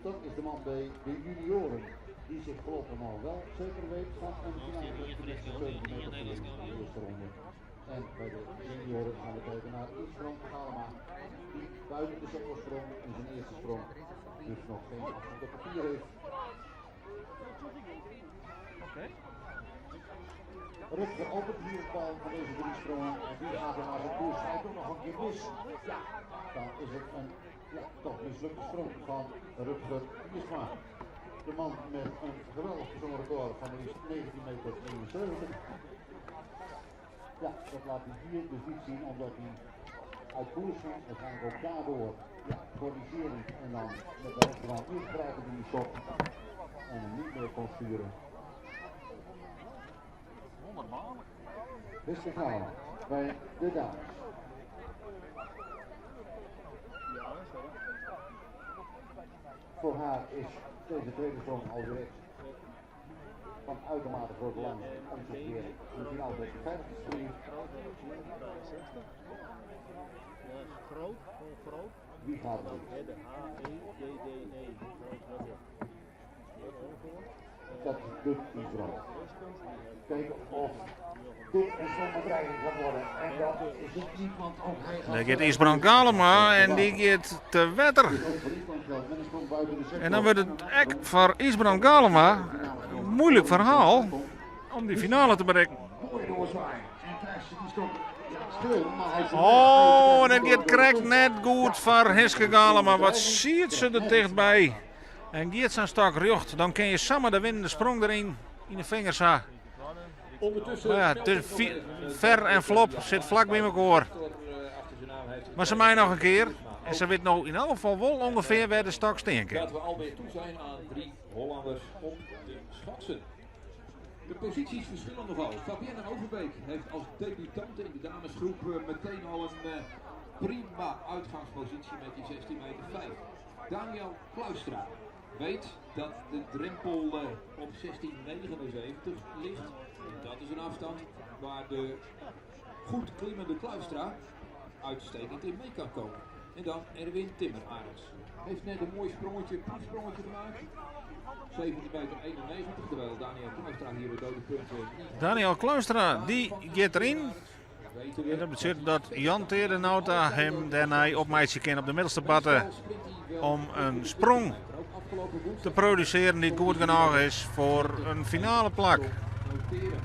Speaker 2: dat is de man bij de junioren. Die zich voorlopig nog wel zeker weet van een finale in de eerste ronde. En bij de senioren gaan we kijken naar Isbrand Galema. Die buiten de sector sprong in zijn eerste sprong. Dus nog geen afstand op papier heeft. Rutger opent hier het bal van deze drie sprongen. En die gaat er naar de koers. Hij doet nog een keer mis. Ja, dan is het een toch mislukte sprong van Rutger Piersma. De man met een geweldig persoonlijk record van maar liefst 19 meter 71. Ja, dat laat hij hier dus niet zien, omdat hij uit koers ging. Waarschijnlijk ook daardoor Ja, corrigerend en dan met de rechterhand ingrijpen in die stok en hem niet meer kon sturen. Rustig aan bij de dames. Voor haar is deze tweede sprong al direct van uitermate groot belang om zich weer in de finale plek veilig te springen.
Speaker 4: Ja, groot, gewoon groot.
Speaker 2: Wie gaat het doen?
Speaker 4: Hedde, H-E-D-D-E. Groot Hedde.
Speaker 2: Dat doet die vrouw. Kijken of dit een zo'n bedreiging gaat worden. En dat is het niet, want ook hij gaat...
Speaker 5: Daar gaat Isbrand Galema en die gaat te wetter.
Speaker 2: Ook voor Friesland geldt met een sprong buiten de sector.
Speaker 5: En dan wordt het ek voor Isbrand Galema een moeilijk verhaal om die finale te bereiken.
Speaker 2: Mooi doorzwaaien. En krijgt ze die stok. Ja, stil, maar hij is
Speaker 5: Oh, en het gaat krekt net goed voor Hiske Galema. Wat ziet ze er dichtbij? En gaat zijn stok recht. Dan kun je samen de winnende sprong erin in de vingers ha.
Speaker 1: Ondertussen
Speaker 5: Maar ja,
Speaker 1: smelt
Speaker 5: het is
Speaker 1: het nog even,
Speaker 5: ver en flop zit vlak bij elkaar.
Speaker 1: Achter zijn naam heeft.
Speaker 5: Maar ze mij nog een keer. En ze weet nou in elk geval wel ongeveer waar de stok stinken.
Speaker 1: Dat we alweer toe zijn aan drie Hollanders op de schansen. De posities verschillen nogal. Fabienne Overbeek heeft als debutante in de damesgroep meteen al een prima uitgangspositie met die 16 meter 5. Daniel Kluistra weet dat de drempel op 16,79 ligt. En dat is een afstand waar de goed klimmende Kluistra uitstekend in mee kan komen. En dan Erwin Timmerarends. Heeft net een mooi sprongetje, proefsprongetje gemaakt. 17 meter 91, terwijl Daniel Kluistra hier het dode punt niet
Speaker 5: Daniel Kluistra, die gaat erin.
Speaker 1: weten we.
Speaker 5: En dat betekent dat Jan Teerde Nauta hem daarna opmeidje kan op de middelste batten om een sprong te produceren die goed genoeg is voor een finale plak.
Speaker 1: Noteren.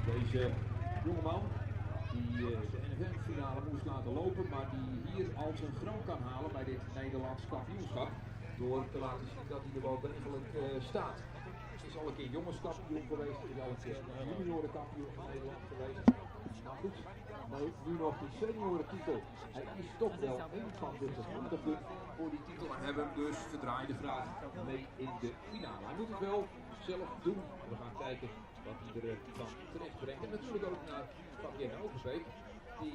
Speaker 1: Deze jongeman die de NFM-finale moest laten lopen, maar die hier al zijn kroon kan halen bij dit Nederlands kampioenschap. Door te laten zien dat hij er wel degelijk staat. Is al een keer jongenskampioen geweest, is al een keer juniorenkampioen van Nederland geweest. Maar goed, nu nog die seniorentitel. Hij is toch wel een van de gevaardigden voor die titel. En hebben hem dus verdraaide vraag mee in de finale. Hij moet het wel zelf doen. We gaan kijken wat hij er van terecht brengt. En natuurlijk ook naar Fabienne Overbeek. Die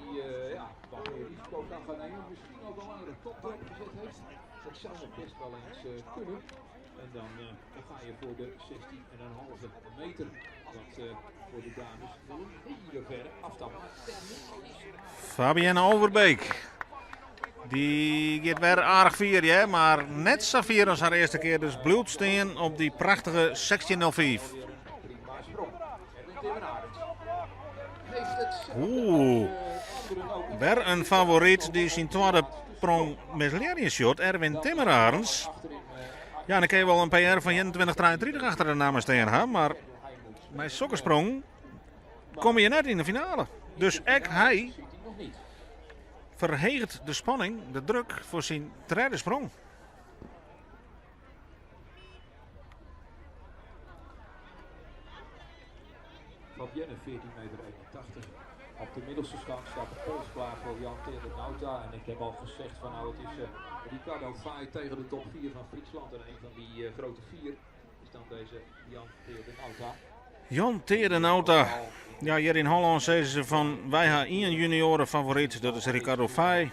Speaker 1: wat meer risico kan gaan nemen. Misschien ook al langere toptrap gezet heeft. Dat zou nog best wel eens kunnen. En dan ga je voor de 16,5 meter. Wat voor de dames wel een hele verre afstand.
Speaker 5: Fabienne Overbeek. Die gaat weer aardig vier, hè? Maar net zo vier als haar eerste keer. Dus bloedsteen op die prachtige 16.05.
Speaker 1: Prima sprong. Erwin Timmerarends heeft het
Speaker 5: Oeh. Weer een favoriet die zijn tweede sprong misleert shot. Erwin Timmerarends. Ja, dan kun je wel een PR van 21-33 achter de naam staan, hè? Maar met sokkensprong kom je net in de finale. Dus ek hij verheegt de spanning, de druk voor zijn derde sprong.
Speaker 1: Fabienne 14 meter 81. Op de middelste schans staat de pols klaar voor Jan Teerde Nauta. En ik heb al gezegd van nou het is Ricardo Faaij tegen de top 4 van Friesland. En een van die grote 4 is dan deze Jan Teerde Nauta.
Speaker 5: Jan Teerde Nauta. Ja, hier in Holland zeggen ze van wij hebben één junioren favoriet. Dat is Ricardo Faaij.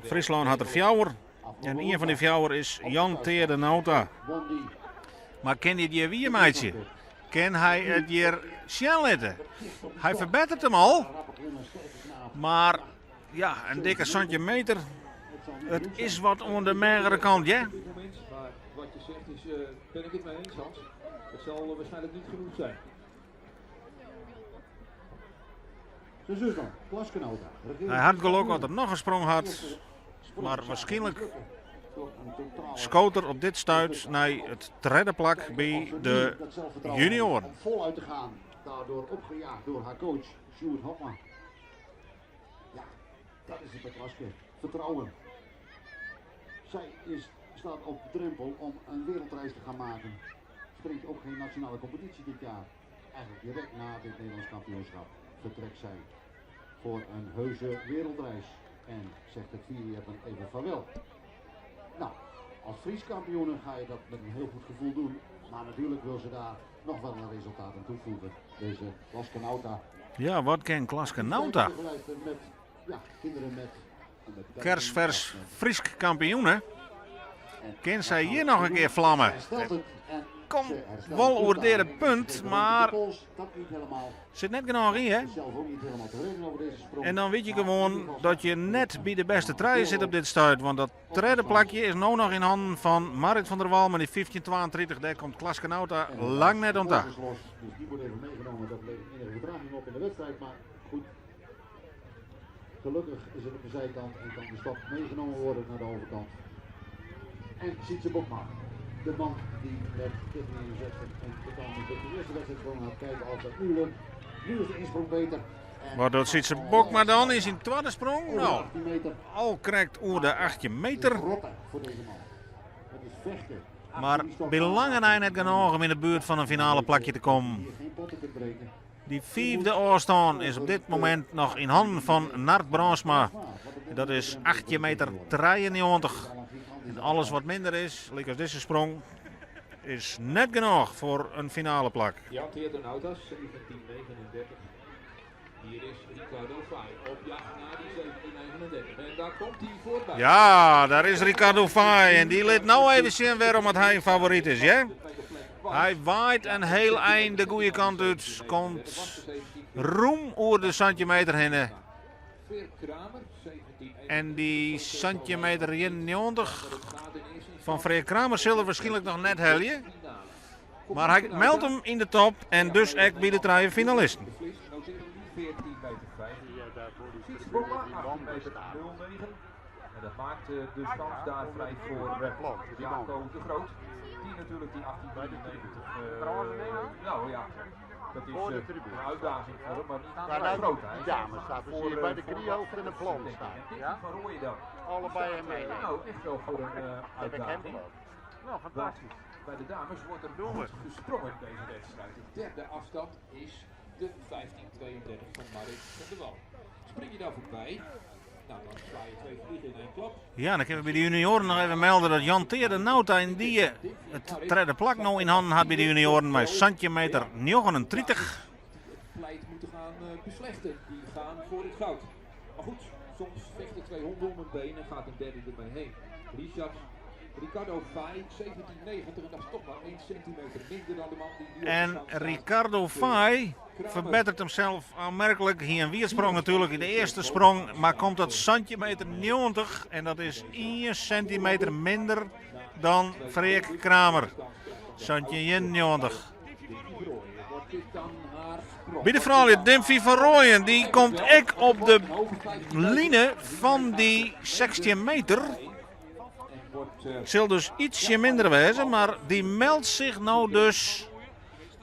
Speaker 5: Friesland had er 4. En één van die 4 is Jan Teerde Nauta. Maar ken je het hier wie, meidje? Ken hij het hier snel letten? Hij verbetert hem al. Maar ja, een dikke centimeter. Het is wat aan de magere kant, hè?
Speaker 1: Op dit moment, maar wat je zegt is, ben ik het mee eens, Hans. Het zal waarschijnlijk niet genoeg zijn.
Speaker 2: Zijn zus dan, Klaske Nauta.
Speaker 5: Hij had geluk dat er nog een sprong had. Maar waarschijnlijk schoot er op dit stuit naar het derde plak bij de junioren.
Speaker 2: Om voluit te gaan, daardoor opgejaagd door haar coach Sjoerd Hopma. Ja, dat is het bij Klaske. Vertrouwen. Zij staat op de drempel om een wereldreis te gaan maken. Springt ook geen nationale competitie dit jaar. Eigenlijk direct na dit Nederlands kampioenschap vertrekt zij voor een heuse wereldreis. En zegt het vierljeppen even vaarwel. Nou, als Fries kampioene ga je dat met een heel goed gevoel doen. Maar natuurlijk wil ze daar nog wel een resultaat aan toevoegen. Deze Klaske Nauta.
Speaker 5: Ja, wat ken Klaske Nauta?
Speaker 2: Met, ja, kinderen met, met
Speaker 5: Kersvers Frysk kampioene. Kin sy hjir noch in kear flamme? Komt wol oer it deade punt, mar sit net genôch yn, hè? En dan wit je gewoan dat je net by de bêste trije sit op dit stuit, want dat tredde plakje is no noch yn hannen fan Marrit van der Wal mei dy 15:32. Dêr komt Klaske Nauta lang net oan ta.
Speaker 2: Dus die wordt even meegenomen. Dat levert enige vertraging op in de wedstrijd. Maar goed, gelukkig is het op de zijkant en kan de stap meegenomen worden naar de overkant. En Sietse Bokma, de man die met 1461 en totaal niet de eerste wedstrijd gewoon had. Kijken of dat nu lukt. Nu is de insprong beter. En
Speaker 5: Wat docht Sietse Bokma dan yn syn twadde sprong? Nou,
Speaker 2: 18 meter.
Speaker 5: al krekt oer de 18 meter.
Speaker 2: Rotte voor deze man. Het is vechten.
Speaker 5: Mar by lange nei net genôch om yn de buert fan in finale plakje te kommen.
Speaker 2: Hier geen potten te breken.
Speaker 5: Dy fiifde ôfstân is op dit momint noch yn hannen fan Nard Brandsma. Dat is 18 meter 93. En alles wat minder is, lykas dizze sprong, is net genôch foar in finale plak.
Speaker 1: Jan Teerden Nauta, 1739. Hier is Ricardo Faaij op jacht naar die 1739. En daar komt hij voorbij.
Speaker 5: Ja, daar is Ricardo Faaij. En dy lit no even sjen wêrom hy in favoryt is, hè?
Speaker 1: De tweede plek was
Speaker 5: Hy waait in hiel ein de goede kant út. Komt rûm oer de sintimeter hinne.
Speaker 1: Freerk Kramer, 17
Speaker 5: En dy sintimeter 91 fan Freerk Kramer sil er wierskynlik noch net helje. Mar hy meldt him yn de top en dus ek by de trije finalisten.
Speaker 1: De Vlis noteert nu 14 meter 5.
Speaker 3: Ja, daar voor die
Speaker 1: Sietse
Speaker 3: tribune
Speaker 1: Bokma,
Speaker 3: die
Speaker 1: 18
Speaker 3: man
Speaker 1: meter
Speaker 3: staat.
Speaker 1: 09. En dat maakt de kans daar vrij voor
Speaker 3: Klopt, die man.
Speaker 1: Jaco de Groot. Die natuurlijk die 1893. Nou ja, dat is
Speaker 3: Voor de tribune.
Speaker 1: een uitdaging voor hem, maar niet
Speaker 3: Daar
Speaker 1: vrij
Speaker 3: nou
Speaker 1: groot.
Speaker 3: die
Speaker 1: Hij is
Speaker 3: dame staat, dus
Speaker 1: voor,
Speaker 3: zie je bij de
Speaker 1: voor
Speaker 3: kniehoogte
Speaker 1: wat
Speaker 3: een plant
Speaker 1: denk ik.
Speaker 3: staan.
Speaker 1: En Dicky
Speaker 3: Ja?
Speaker 1: van Rooijen dan.
Speaker 3: Allebei een meenemen.
Speaker 1: Nou, echt wel voor een
Speaker 3: Dat heb ik hem
Speaker 1: uitdaging.
Speaker 3: beloofd. Nou,
Speaker 1: Want
Speaker 3: fantastisch.
Speaker 1: bij de dames wordt er
Speaker 3: Doen we.
Speaker 1: goed gesprongen in deze wedstrijd. De derde afstand is de 15.32 van Marrit van der Wal. Spring je daar voorbij, nou dan sla je twee vliegen in één klap.
Speaker 5: Ja, dan kinne we by de junioaren noch even melde dat Jan Teerde Nauta yn dy it tredde plak no yn hannen hat by de junioaren mei sintimeter 39.
Speaker 1: Die het pleit moeten gaan beslechten. Die gaan voor het goud. Maar goed, soms vechten twee honden om een been en gaat een derde ermee heen. Ricardo Faaij, 17,90 en dat is toch maar 1 centimeter minder dan de man die nu op de
Speaker 5: En
Speaker 1: stand staat.
Speaker 5: Ricardo Faaij ferbetteret himsels oanmerklik. Hie in wierdsprong natuerlik yn de earste sprong, mar komt dat sintimeter 90 en dat is 1 sintimeter minder dan Freerk Kramer. Santjin 91. By de froulju Dimphy van Rooijen, dy komt ek op de line fan dy 16 meter. It sil dus ytsje minder wêze, mar dy meldt sich no dus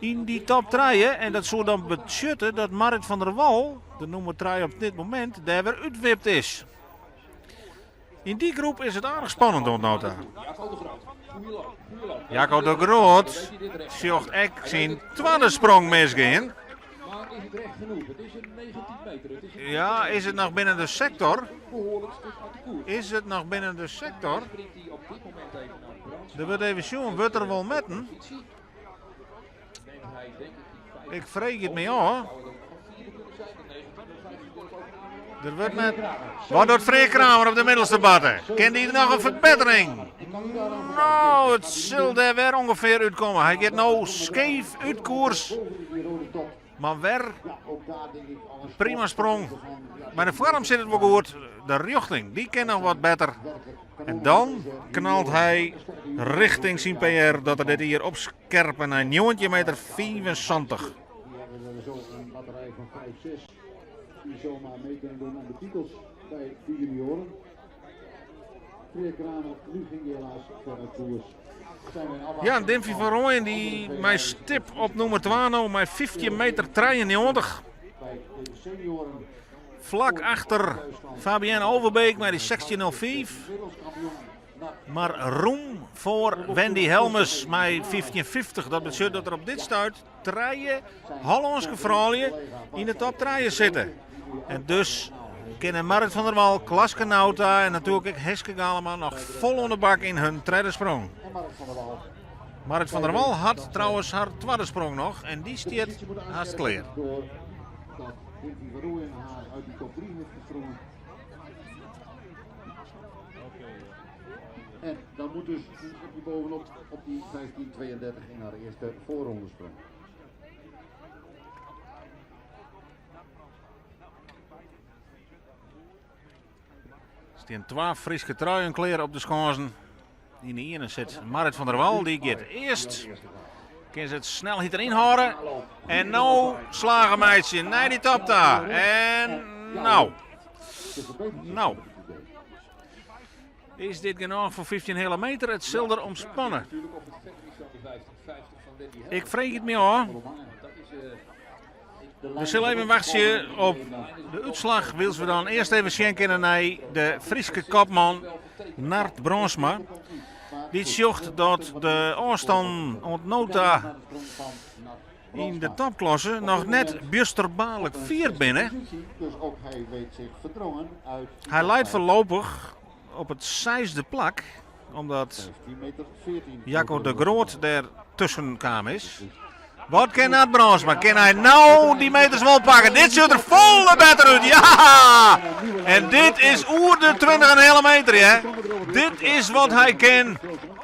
Speaker 5: yn dy top 3. En dat soe dan betsjutte dat Marrit van der Wal, de nûmer 3 op dit momint, dêr wer útwipt is. Yn dy groep is it aardich spannend oant no ta. Jaco de Groot sjocht ek syn twadde sprong misgean.
Speaker 1: Maar is het recht genoeg? Het is een 19 meter. Het is een
Speaker 5: Ja, is it noch binnen de sektor?
Speaker 1: behoorlijk stuk uit de koers.
Speaker 5: Is it noch binnen de sektor?
Speaker 1: Springt hij op dit moment even naar Brandsma.
Speaker 5: Der wurdt even sjoen, wurdt der wol metten?
Speaker 1: Positie. Neemt hij denk ik die vijf.
Speaker 5: Ik freegje it my ôf.
Speaker 1: Zou het ook van vierde kunnen zijn? De 19 durf ook aan.
Speaker 5: Der wurdt met. Wat docht Freerk Kramer op de middelste batte? Kin dy noch in ferbettering? No, it sil dêr wer ûngefear útkomme. Hy giet no skeef út koers. Mar wer prima sprong. Mar de foarm sit it wol goed. De rjochting, dy kin noch wat better. En dan knalt hy rjochting syn PR dat er dit jier opskerpe nei 19 meter 75.
Speaker 2: Die hebben er zo een batterij van 5, 6 die zomaar mee kunnen doen om de titels bij de junioren. Freerk Kramer, nu ging hij helaas ver uit koers. Zijn we in afwachting
Speaker 5: Ja, Dimphy van Rooijen dy mei stip op nûmer 12 mei 15 meter 93.
Speaker 2: bij de senioren.
Speaker 5: Flak achter Fabienne Overbeek mei dy 16.05.
Speaker 2: Wereldkampioen Nard
Speaker 5: Mar rûm foar Wendy Helmes mei 15.50. Dat betsjut dat der op dit stuit trije Hollânske froulju yn de top 3 sitte. En dus Kinne Marrit van der Wal, Klaske Nauta en natuerlik ek Hiske Galema noch fol oan de bak yn hun tredde sprong. Marrit van der Wal hat trouwens har twadde sprong noch en dy stiet hast klear.
Speaker 2: En dan moet dus een schepje bovenop op die 15.32 in haar eerste voorrondesprong.
Speaker 5: Stean twa Fryske truien klear op de skânsen. Yn de iene sit Marrit van der Wal, dy giet earst. Kin se it snelheid deryn hâlde. En no slagen meitsje nei dy top ta. En nou. Nou. Is dit genôch foar 15 heale meter? It sil der om spanne. Ik freegje it my ôf. We sille even wachtsje op de útslach, wylst we dan earst even sjen kinne nei de Fryske kopman Nard Brandsma. Dy't sjocht dat de ôfstannen oant no ta yn de topklasse noch net bjusterbaarlik fier binne. Hy leit foarlopich op it seisde plak, omdat Jacco de Groot dêr tusken kaam is. Wat kin Nard Brandsma? Kin hy no dy meters wol pakke? Dit sjocht der folle better út. Ja! En dit is oer de 20,5 meter, hè? Dit is wat hy kin.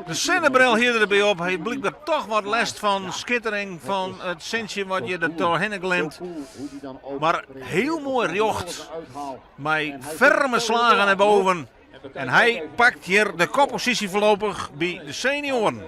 Speaker 5: De sinnebril hie er derby op. Hy hat blykber toch wat lêst fan skittering fan it sintsje wat hjir der trochhinne glimt. Mar hiel moai rjocht mei ferme slagen nei boven. En hy pakt hjir de kopposysje foarlopich by de senioaren.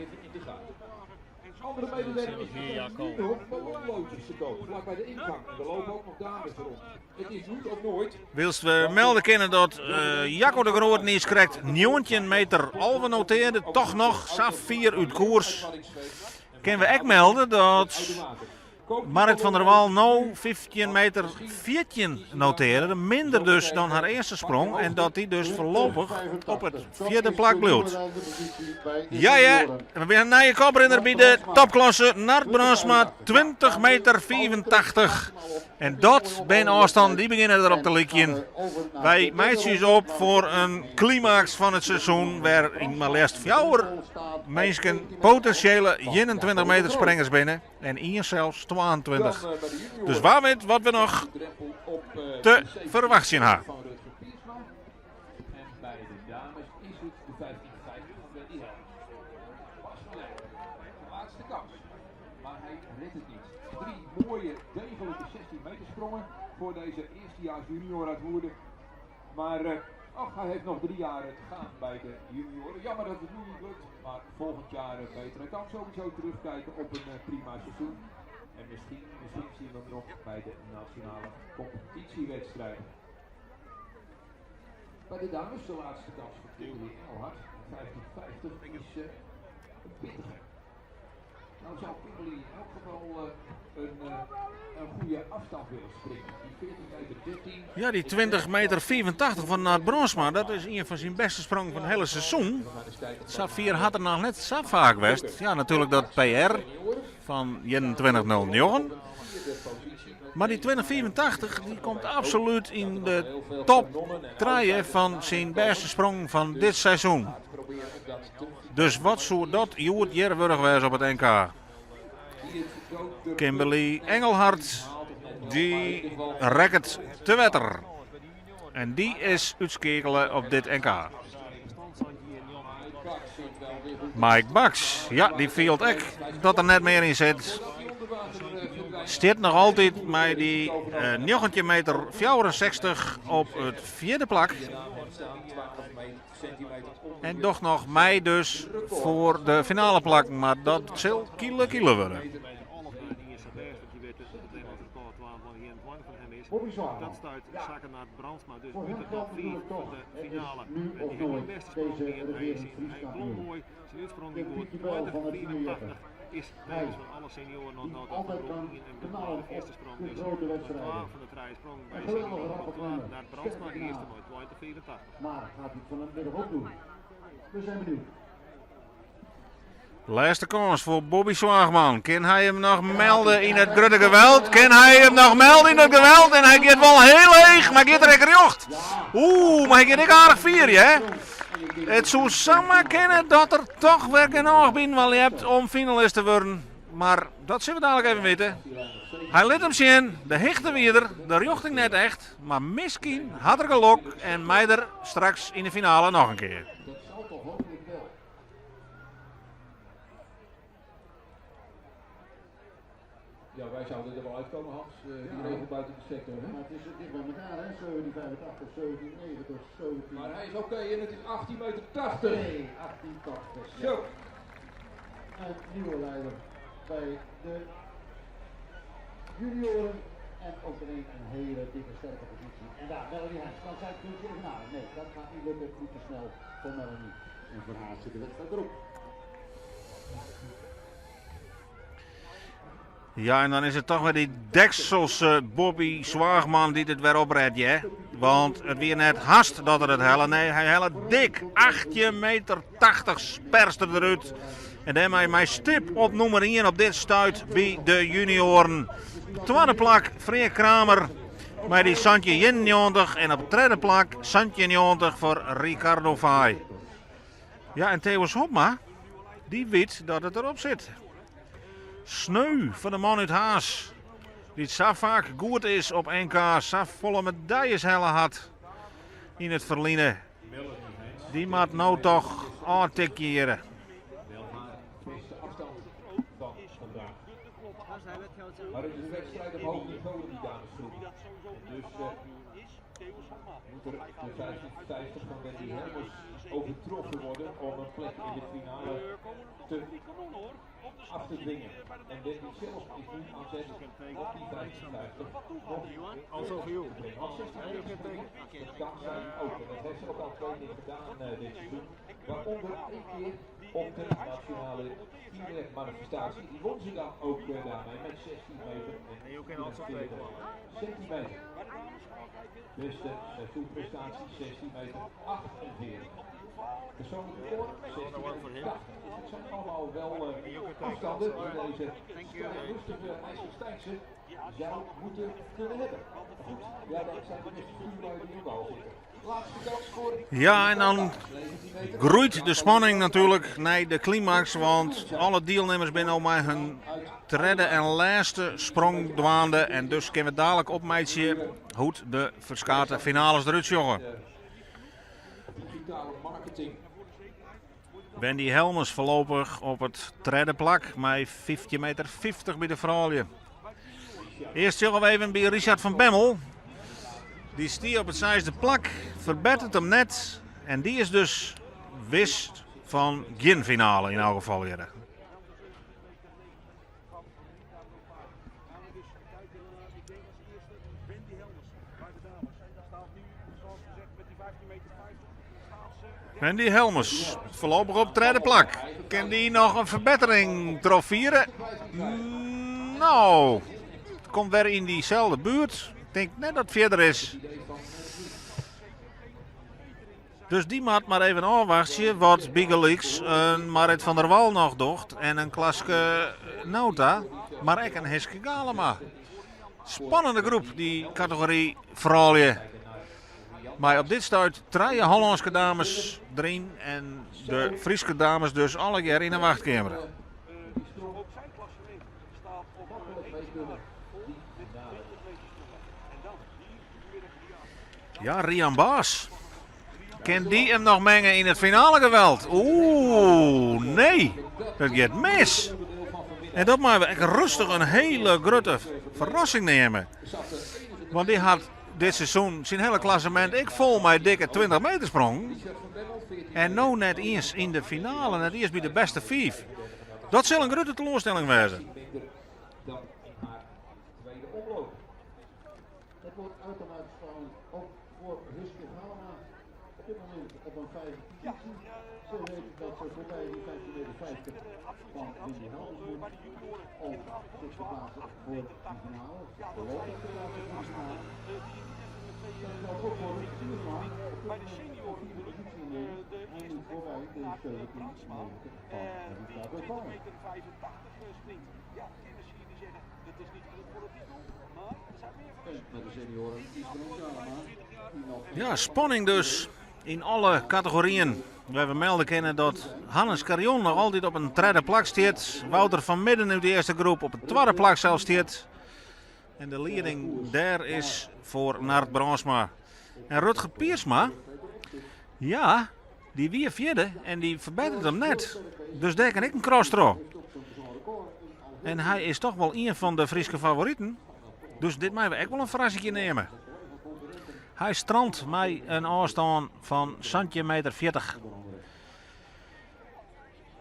Speaker 1: Andere mededeling is er nu nog ballonloodjes te koop, vlak bij de ingang. En er lopen ook nog dames rond. Het is nu of nooit.
Speaker 5: Wylst we melde kinne dat Jacco de Groot niis krekt 19 meter 11 notearde, toch noch sa fier út koers. Kinne we ek melde dat Marrit van der Wal no 15 meter 14 notearde, minder dus dan har earste sprong en dat dy dus foarlopich op it fjirde plak bliuwt. Ja ja, we binne in nije koprinner by de topklasse, Nard Brandsma, 20 meter 85. En dat binne ôfstannen dy begjinne derop te lykjen. Wy meitsje ús op foar in klimaks fan it seizoen wêryn mar leafst fjouwer minsken potinsjele 21 meter springers binne. En ien sels 22. Dus wa wit wat we noch te ferwachtsjen ha.
Speaker 1: En bij de dames is het de 1550 van Wendy Helm. Bas van Leeuwen, de laatste kans. Maar hij redt het niet. Drie mooie, degelijke 16 meter sprongen voor deze eerstejaars junior uit Woerden. Maar ach, hij heeft nog 3 jaar te gaan bij de junioren. Jammer dat het nu niet lukt, maar volgend jaar beter. Hij kan sowieso terugkijken op een prima seizoen. En misschien zien we hem nog bij de nationale competitiewedstrijd. Bij de dames de laatste kans voor Kimberly Engelhard. 15,50 is een pittige. Nou zou Kimberly in elk geval een goede afstand willen springen. Die 14 meter 13.
Speaker 5: Ja, die 20 meter 85 van Nard Brandsma, dat is een van zijn beste sprongen van het hele seizoen. Safir had er nog net zo vaak west. Ja, natuurlijk dat PR van 21.09. Maar die 2084 die komt absoluut in de top 3 van zijn beste sprong van dit seizoen. Dus wat zou dat hjoed hjir wurdich wêze op it NK? Kimberly Engelhard dy rekket te wetter. En dy is útskeakele op dit NK. Mike Baks, ja, dy fielt ek dat der net mear yn sit. Stiet noch altyd mei dy 19 meter 64 op it fjirde plak. En docht noch mei dus foar de finale plakken, mar dat sil kile kile wurde.
Speaker 2: Maar gaat hij het vanmiddag ook doen? We zijn benieuwd.
Speaker 5: Lêste kâns foar Bobby Zwaagman. Kin hy him noch melde yn it grutte geweld? Kin hy him noch melde yn it geweld? En hy giet wol hiel heech, mar giet er ek rjocht? Oeh, mar hy giet ek aardich fier, hè? It soe samar kinne dat er toch wer genôch binnen ljept om finalist te wurden. Mar dat sille we dadelijk even witte. Hy lit him sjen, de hichte wie der, de rjochting net echt. Mar miskien hat er gelok en mei er straks yn de finale noch in kear.
Speaker 1: Ja, wij zouden er wel uitkomen, Hans. Die regel buiten de sector. Hè?
Speaker 2: Maar het is dicht bij elkaar, hè? 1785, 1790, 17...
Speaker 1: Maar hij is oké en het is 18,80 meter.
Speaker 2: Nee, 18,80.
Speaker 1: Zo.
Speaker 2: Een nieuwe leider bij de junioren. En ook meteen een hele dikke, sterke positie. En daar, Melanie Heijns, kan zij het in de finale? Nee, dat gaat niet lukken. Niet te snel voor Melanie. En voor haar zit de wedstrijd erop.
Speaker 5: Ja, en dan is het toch weer die dekselse Bobby Zwaagman die het weer opredt, hè? Want het weer net haast dat er het helle. Nee, hij helle dik. 8 meter 80 perst er eruit. En daarmee mijn stip op nummer 1 op dit stuit bij de junioren. Op tweede plak Freek Kramer met die Santje 91. En op derde plak Santje 90 voor Ricardo Fay. Ja, en Theos Hopma, die weet dat het erop zit. Sneu van de man uit Haas. Die het zo vaak goed is op NK. Zo volle medailles helle had in het verliezen. Die moet nou toch aantikkeren.
Speaker 1: Wel haar beste afstand van vandaag. Maar het is een wedstrijd op hoog niveau in die damesgroep. En dus moet er de 55 van Wendy Helmers overtroffen worden om een plek in de finale te af te dwingen. En Wendy zelf is nu aan zet op die 55 nog
Speaker 4: Also voor jou.
Speaker 1: te brengen. Want 16 dat kan zij ook. En dat heeft ze ook al twee keer gedaan dit seizoen. Waaronder één keer op de nationale manifestatie. Die won ze dan ook daarmee met 16 meter en 44 centimeter. Beste seizoenprestatie 16 meter 48. Persoonlijk record 16 meter 80. Dus het zijn allemaal wel afstanden die deze strijdlustige IJsselsteinse zou moeten kunnen hebben. Maar goed, ja, dat zijn de beste stuurlui die in bal zitten. Laatste kans voor
Speaker 5: Ja, en dan groeit de spanning natuurlijk naar de climax. Want alle deelnemers binnen al maar hun derde en laatste sprong dwaande. En dus kunnen we dadelijk opmeidje hoe de verskate finales eruit zien.
Speaker 1: Digitale marketing.
Speaker 5: Wendy Helmers voorlopig op het derde plak met 15 meter 50 bij de vrouwen. Eerst zullen we even bij Richard van Bemmel. Die stier op het zesde plak, verbetert hem net. En die is dus wist van geen finale in elk geval eerder. Wendy Helmers, voorlopig op derde plak. Kan die nog een verbetering trofieren? Nou, het komt weer in diezelfde buurt. Ik denk net dat het verder is. Dus die moet maar even afwachten wat Biggelix een Marit van der Wal nog docht. En een Klaske Nota, maar ook een Hiske Galema. Spannende groep, die categorie vrouwen. Maar op dit stuit drie Hollandse dames erin en de Friese dames dus alle keer in de wachtkamer. Ja, Rian Baas. Kan die hem nog mengen in het finale geweld? Oeh, nee. Dat gaat mis. En dat maken we echt rustig een hele grote verrassing nemen. Want die had dit seizoen zijn hele klassement ik vol met dikke 20 meter sprong. En nou net eens in de finale, net eerst bij de beste vijf. Dat zal een grote teleurstelling wezen.
Speaker 1: Minder dan in haar tweede omloop.
Speaker 2: Dat wordt uitermate spannend, ook voor Hiske Galema. Op dit moment op een vijfde positie. Ze weet dat ze voorbij die 15 meter 50 van Wendy Helmers moet om zich te plaatsen voor de finale. Voorlopig te plaatsen voor de finale.
Speaker 5: Ja, spanning dus yn alle kategoryen. We melde kinne dat Hannes Carion noch altyd op in tredde plak stiet. Wouter van Midden út de earste groep op it twadde plak sels stiet. En de lieding dêr is foar Nard Brandsma. En Rutger Piersma, ja, dy wie fjirde en dy ferbetteret him net. Dus dêr kin ek in cross troch. En hy is toch wol ien fan de Fryske favoriten. Dus dit meie we ek wol in ferrassingje neame. Hy strandt mei in ôfstân fan 17 meter 40.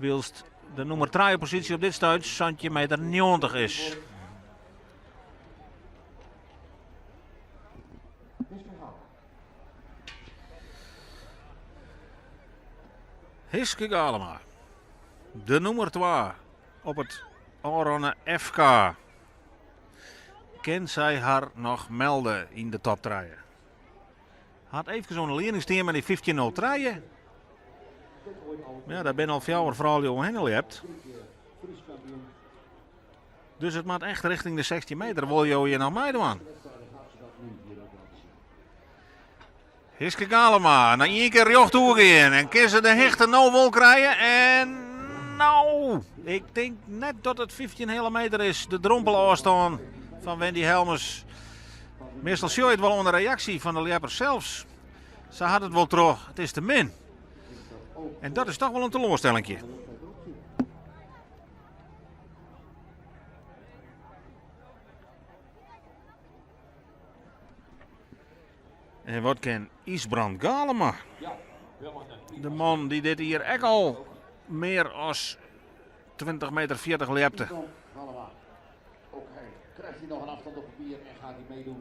Speaker 5: Wylst de nûmer trije posysje op dit stuit 17 meter 90 is. Hiske Galema, de nûmer twa op it ôfrûne FK. Kin sy har noch melde yn de top trije? Hat eefkes oan de lieding stien mei dy 15.03. Ja, dêr binne al fjouwer froulju oerhinne ljept. Dus it moat echt richting de 16 meter. Wol jo hjir noch meidwaan? Hiske Galema, nei ien kear rjocht oergean en kin se de hichte no wol krije en no, ik tink net dat it 15 heale meter is, de drompelôfstân fan Wendy Helmers. Meastal sjoch je it wol oan de reaksje fan de ljepper sels. Se hat it wol troch, it is te min. En dat is toch wol in teloarstellingje. En wat kin Ysbrand Galema? De man dy't dit jier ek al mear as 20 meter 40 ljepte.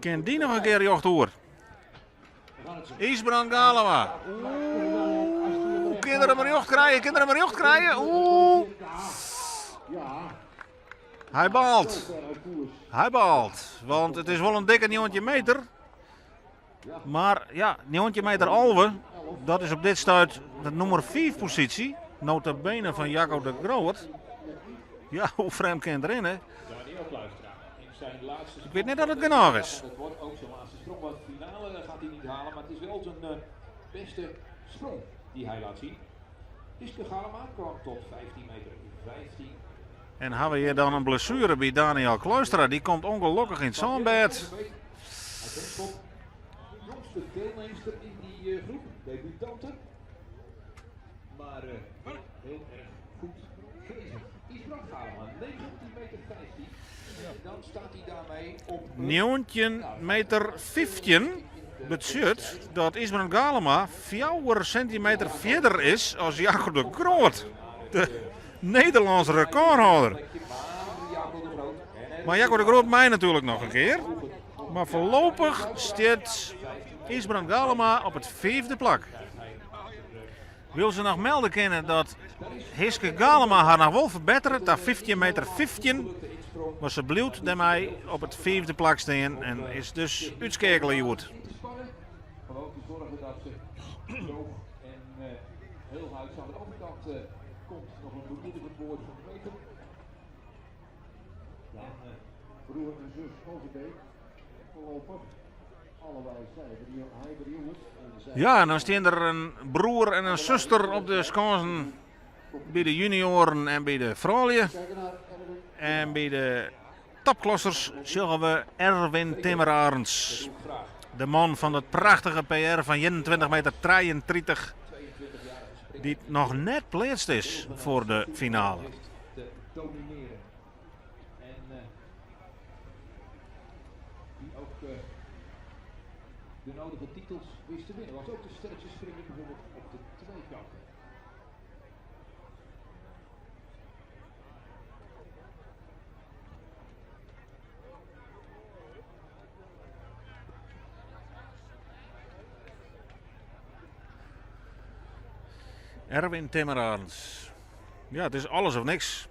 Speaker 5: Kin dy noch in kear rjocht oer? Ysbrand Galema. Oeh, kin er him rjocht krije? Kin er him rjocht krije? Oeh. Hy baalt. Hy baalt, want it is wol in dikke 19 meter. Mar ja, 19 meter 11, dat is op dit stuit de nûmer 5 posysje. Nota bene fan Jacco de Groot. Ja, hoe frjemd kin it rinne? Ik wit net oft it genôch is.
Speaker 1: Dat wordt ook zijn laatste sprong. Want de finale gaat hij niet halen, maar het is wel zijn beste sprong die hij laat zien. Hiske Galema kwam tot 15 meter 15.
Speaker 5: En ha we hjir dan in blessuere by Daniel Kloistra. Dy komt ûngelokkich yn it sânbêd.
Speaker 1: Jongste deelnemster in die eh, groep, debutante. Maar eh, heel erg goed bezig. Isbrand Galema, 19 meter 15. Dan staat hij daarmee op...
Speaker 5: 19 meter 15 betsjut dat Isbrand Galema 4 sintimeter fierder is as Jacob de Groot. De Nederlânsk rekôrhâlder. Mar Jacob de Groot mei natuerlik noch in kear. Mar foarlopich stiet Ysbrand Galema op it fiifde plak. Wil se noch melde kinne dat Hiske Galema har noch wol ferbetteret ta 15 meter 15. Mar se bliuwt dêrmei op it fiifde plak stean en is dus útskeakele hjoed.
Speaker 1: Gewoon te zorgen dat ze droog en heelhuids aan de overkant komt. Nog een bemoedigend woord van de meter.
Speaker 2: Ja, broer en zus Overbeek voorlopig. Allebei zij hij de jongens.
Speaker 5: Ja, en dan stean der in broer en in suster op de skânsen by de junioaren en by de froulju. En by de topklassers sjogge we Erwin Timmerarends. De man fan dat prachtige PR fan 21 meter 33, dy't noch net pleatst is foar de finale.
Speaker 1: Te domineren. En uh, die ook uh, de nodige titels wist te winnen. Was ook de sterkste springer bijvoorbeeld op de tweekamp.
Speaker 5: Erwin Timmerarends. Ja, it is alles of niks.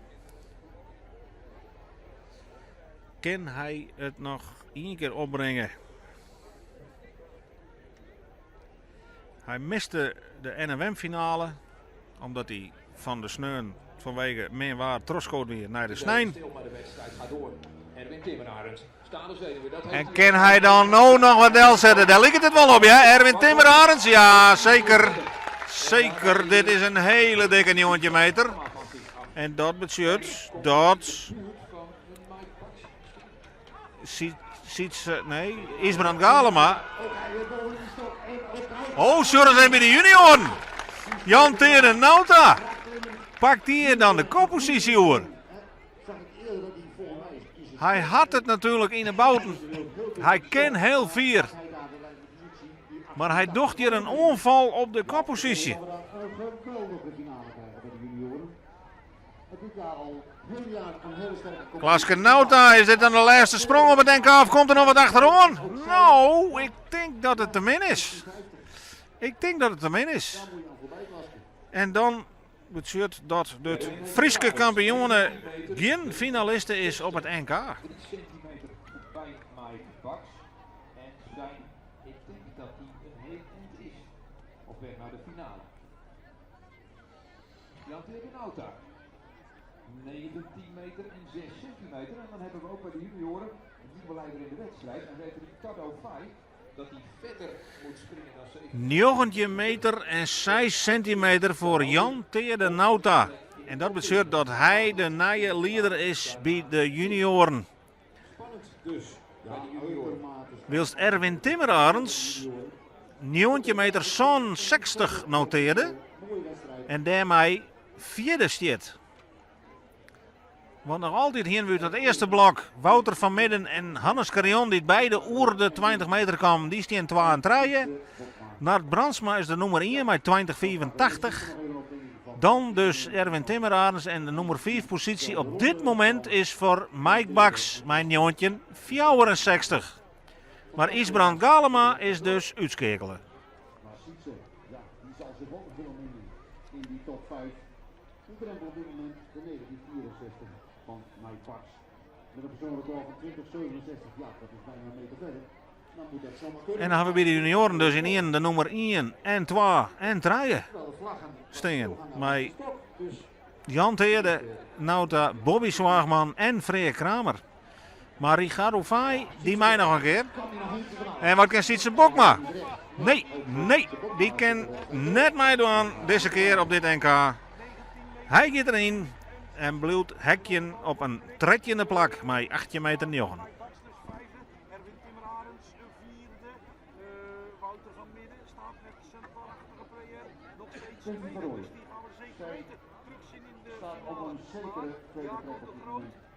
Speaker 5: Kin hy it noch ien kear opbringe? Hy miste de NMM-finale omdat hy fan de sneon fanwege min waar trochskood wie nei de snein. En kin hy dan no noch wat delsette? Dêr liket it wol op, ja. Erwin Timmerarends, ja, seker. Seker, dit is in hele dikke 19 meter. En dat betsjut dat... Sietse, nee, Ysbrand Galema. Oh, sjoch ris even by de junioaren. Jan Teade Nauta. Pakt dy dan de kopposysje oer. Hy hat it natuerlik yn 'e bouten. Hy kin heel fier. Mar hy docht hjir in oanfal op de kopposysje. Klaske Nauta, is dit dan de lêste sprong op it NK of komt der noch wat achteroan? No, ik tink dat it te min is. Ik tink dat it te min is. En dan betsjut dat de Fryske kampioene gjin finaliste is op it NK.
Speaker 1: Jan Teade Nauta. 19 meter en 6 centimeter. En dan hebben we ook bij de junioren een nieuwe leider in de wedstrijd. En weet Ricardo Fay dat hij verder moet springen dan 7.
Speaker 5: 19 meter en 6 centimeter foar Jan Teade Nauta. En dat betsjut dat hy de nije lieder is by de junioaren.
Speaker 1: Spannend dus by de junioaren.
Speaker 5: Wylst Erwin Timmerarends 19 meter 67 notearde en dêrmei fjirde stiet. Want noch altyd hiene we út dat earste blok Wouter van Midden en Hannes Carion, dy't beide oer de 20 meter kamen, dy stean 2 en 3. Nard Brandsma is de nûmer 1 mei 20,85. Dan dus Erwin Timmerarends en de nûmer 5 posysje op dit momint is foar Mike Baks mei 1964. Mar Ysbrand Galema is dus útskeakele.
Speaker 2: Maar Sietse, ja, die zal zich ook nog willen mengen in die top 5. De drempel op dit moment de 1964 van Mike Baks. Met een persoonlijk record van 2067, ja, dat is bijna een meter verder. Dan moet dat zomaar kunnen.
Speaker 5: En dan hawwe we by de junioaren dus yn ien de nûmer 1 en 2 en 3 stean. Mei Jan Teade Nauta, Bobby Zwaagman en Freark Kramer. Mar Ricardo Faaij, dy mei noch in kear. En wat kin Sietse Bokma? Nee, nee, dy kin net meidwaan dizze kear op dit NK. Hy giet deryn en bliuwt hekjen op in trettjinde plak mei 18 meter 9.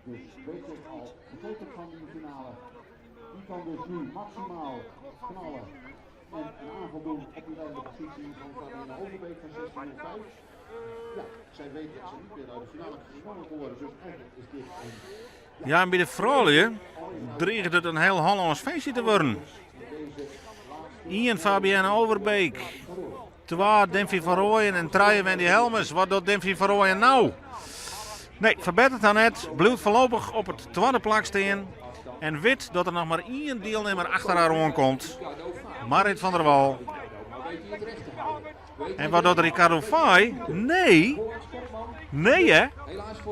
Speaker 2: Dus weet zich al verzekerd van die finale. Die kan dus nu maximaal knallen en een aanval doen op die leidende positie van Fabienne Overbeek van 16.05. Ja, zij weet dat ze niet meer uit de finale gespannen worden. Dus eigenlijk is dit een...
Speaker 5: Ja, en by de froulju driget it in hiel Hollâns feestje te wurden. Ien Fabienne Overbeek, twa Demphy van Rooijen en trije Wendy Helmes. Wat docht Demphy van Rooijen no? Nee, ferbetteret har net, bliuwt foarlopich op it twadde plak stean en wit dat der noch mar ien dielnimmer achter har oankomt, Marit van der Wal. En wat docht Ricardo Faaij? Nee, nee hè?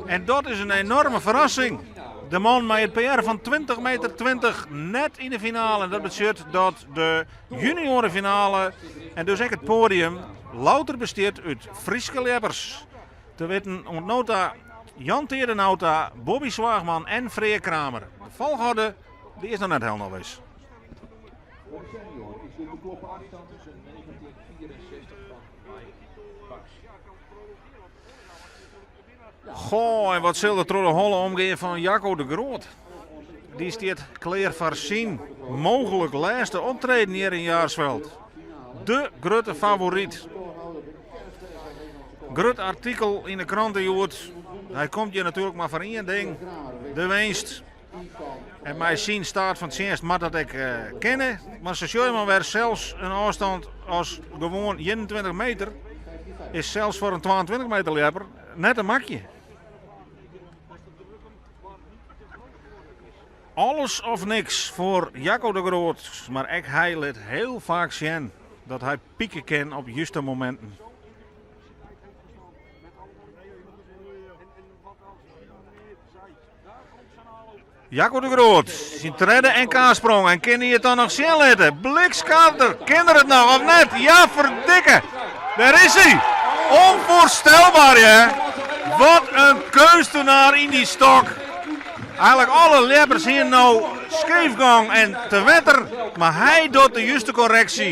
Speaker 5: En dat is in enoarme ferrassing. De man mei it PR fan 20 meter 20 net yn de finale. En dat betsjut dat de junioarefinale en dus ek it poadium louter bestiet út Fryske ljeppers. Te witten oant no ta Jan Teade Nauta, Bobby Zwaagman en Freark Kramer. De folchoarder dy is noch net hielendal wis.
Speaker 1: Voor de senior is dit de kloppe afstand tussen 1964 van Mike Baks.
Speaker 5: Goh, en wat sil der troch de holle omgean fan Jacco de Groot? Dy stiet klear foar syn mooglik lêste optreden hjir yn Jaarsveld. De grutte favoryt. Grut artikel yn de krante hjoed. Hy komt hjir natuerlik mar foar ien ding, de winst. En mei syn staat fan tsjinst moat dat ek kinne. Mar sa sjogge je mar wer, sels in ôfstân as gewoan 21 meter is sels foar in 22 meter ljepper net in makje. Alles of niks foar Jacco de Groot, mar ek hy lit hiel faak sjen. Dat hy pike kin op juste mominten. Jacco de Groot, syn tredde NK-sprong en kin hy it dan noch sjen litte? Blikskarter, kin er it noch of net? Ja, ferdikke! Dêr is hy! Onvoorstelbaar, hè? Wat in keunstenaar yn dy stok. Eigenlik alle ljeppers hiene no skeefgong en te wetter, mar hy docht de juste korreksje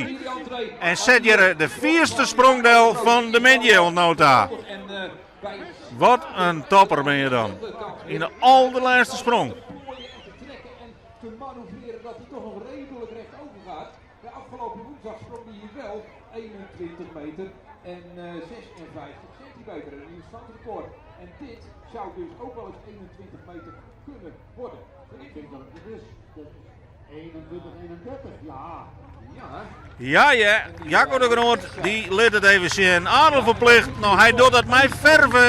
Speaker 5: en set hjir de fierste sprong del fan de middei oant no ta. Wat in topper bin je dan. Yn de alderlêste sprong.
Speaker 1: Te manoeuvreren dat hij toch nog redelijk recht overgaat. De afgelopen woensdag sprong hij hier wel 21 meter en 56 centimeter. Een nieuw standrecord. En dit zou dus ook wel eens 21 meter kunnen worden.
Speaker 2: Ik denk dat het het is. Dat 21, 31, ja.
Speaker 1: Ja.
Speaker 5: Ja, ja. Jacco de Groot, dy lit it even sjen. Adel verplicht. No, hy docht dat mei ferve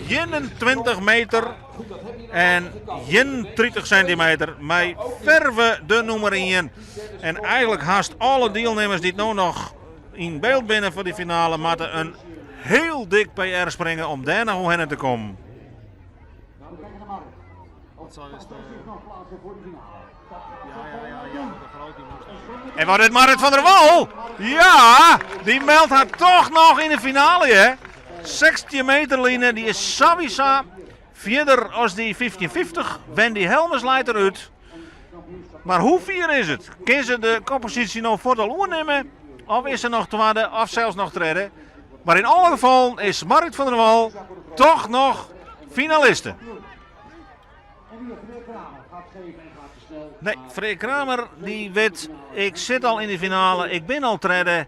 Speaker 5: 21 meter en 31 sentimeter. Mei ferve de nûmer ien. En eigenlik hast alle dielnimmers dy't no noch yn byld binne foar dy finale moatte in hiel dik PR springe om dêr noch oerhinne te kommen. En wat it Marit van der Wal? Ja, dy meldt har toch noch yn de finale, hè. 16 meter line, dy is sawiesa fierder as dy 1550. Wendy Helmers leit derút. Mar hoe fier is it? Kin se de kopposysje no fuort al oernimme? Of is se noch twadde of sels noch tredde? Mar yn alle gefallen is Marit van der Wal toch noch finaliste. Nee, Freark Kramer dy wit, ik sit al yn de finale, ik bin al tredde.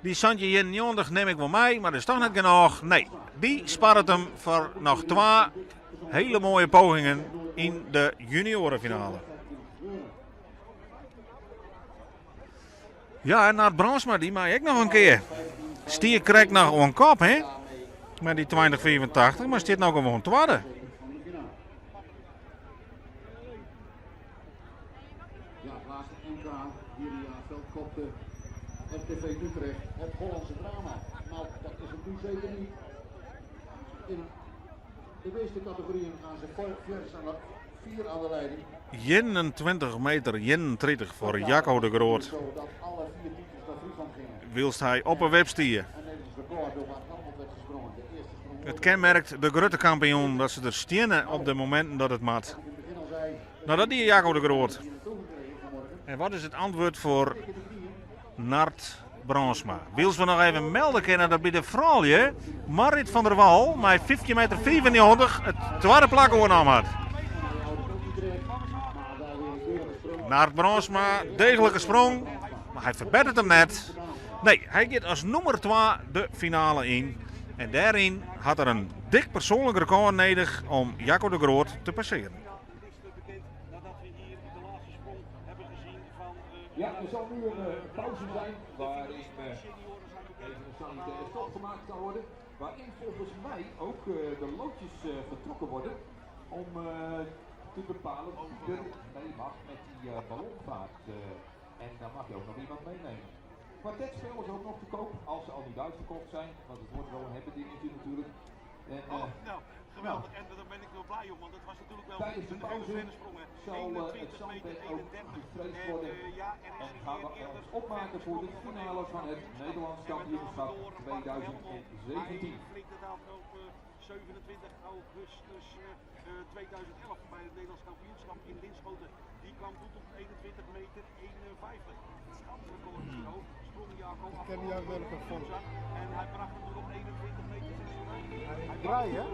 Speaker 5: Dy 1791 nim ik wol mei, mar dat is toch net genôch. Nee, dy sparret him foar noch twa hele moaie pogingen yn de juniorenfinale. Ja, en Nard Brandsma dy mei ek noch in kear. Stie krekt noch oan kop, hè? Mei dy 2085, mar stiet no gewoan twadde.
Speaker 2: Ja, het laatste NK hier in Jaarsveld kopte RTV Utrecht het Hollandse drama. Nou, dat is het nu zeker niet. In de meeste categorieën gaan ze vers aan de, vier aan de leiding.
Speaker 5: 21 meter 31 foar Jacco de Groot.
Speaker 2: Zodat alle vier titels naar Friesland gingen.
Speaker 5: Wylst hy op 'e wip stie.
Speaker 2: En Nederlands record door Bart Helmond werd gesprongen. De eerste sprong.
Speaker 5: It kenmerkt de grutte kampioen dat se der steane op de mominten dat it moat.
Speaker 2: Ik in het begin al zei,
Speaker 5: No, dat die Jacco de Groot.
Speaker 2: hier naartoe gekregen vanmorgen.
Speaker 5: En wat is it antwurd foar
Speaker 2: Dikke de knieën.
Speaker 5: Nard Brandsma? Wylst we noch even melde kinne dat by de froulju Marit van der Wal mei 15 meter 95 it twadde plak oernommen hat.
Speaker 2: Hij houdt het ook niet recht, maar wel weer een keurige sprong.
Speaker 5: Nard Brandsma, degelike sprong, mar hy ferbetteret him net. Nee, hy giet as nûmer 2 de finale yn. En dêryn hat er in dik persoanlik rekôr nedich om Jacco de Groot te passearen.
Speaker 1: Ja, er zal nu een pauze zijn waarin even een sanitaire stop gemaakt kan worden. Waarin volgens mij ook de loodjes getrokken worden om te bepalen wie er mee mag met die ballonvaart. En dan mag je ook nog iemand meenemen. Kwartetspel is ook nog te koop, als ze al niet uitverkocht zijn. Want het wordt wel een happy dingetje natuurlijk. En,
Speaker 6: Oh, nou, geweldig. En daar ben ik wel blij om, want het was natuurlijk wel
Speaker 1: Tijdens de
Speaker 6: een hele
Speaker 1: pauze
Speaker 6: verre sprong, hè.
Speaker 1: zal het
Speaker 6: 21
Speaker 1: zandbed
Speaker 6: meter
Speaker 1: ook
Speaker 6: 31.
Speaker 1: gevreesd
Speaker 6: En,
Speaker 1: worden.
Speaker 6: ja, er is
Speaker 1: En
Speaker 6: een
Speaker 1: gaan
Speaker 6: keer
Speaker 1: we
Speaker 6: eerder
Speaker 1: ons opmaken voor de
Speaker 6: verre
Speaker 1: finale
Speaker 6: sprong
Speaker 1: van het
Speaker 6: van
Speaker 1: Nederlands
Speaker 6: Nederland. En met name
Speaker 1: kampioenschap
Speaker 6: door Bart Helmond.
Speaker 1: 2017.
Speaker 6: Hij flikte dat op 27 augustus 2011 bij het Nederlands kampioenschap in Linschoten. Die kwam toen tot 21 meter 51. Het schandrecord is zo. Sprong Jacco
Speaker 7: Ik ken niet uit welke vorm.
Speaker 6: En hij bracht hem toen op 21 meter 96. Hij
Speaker 7: Draai, hè?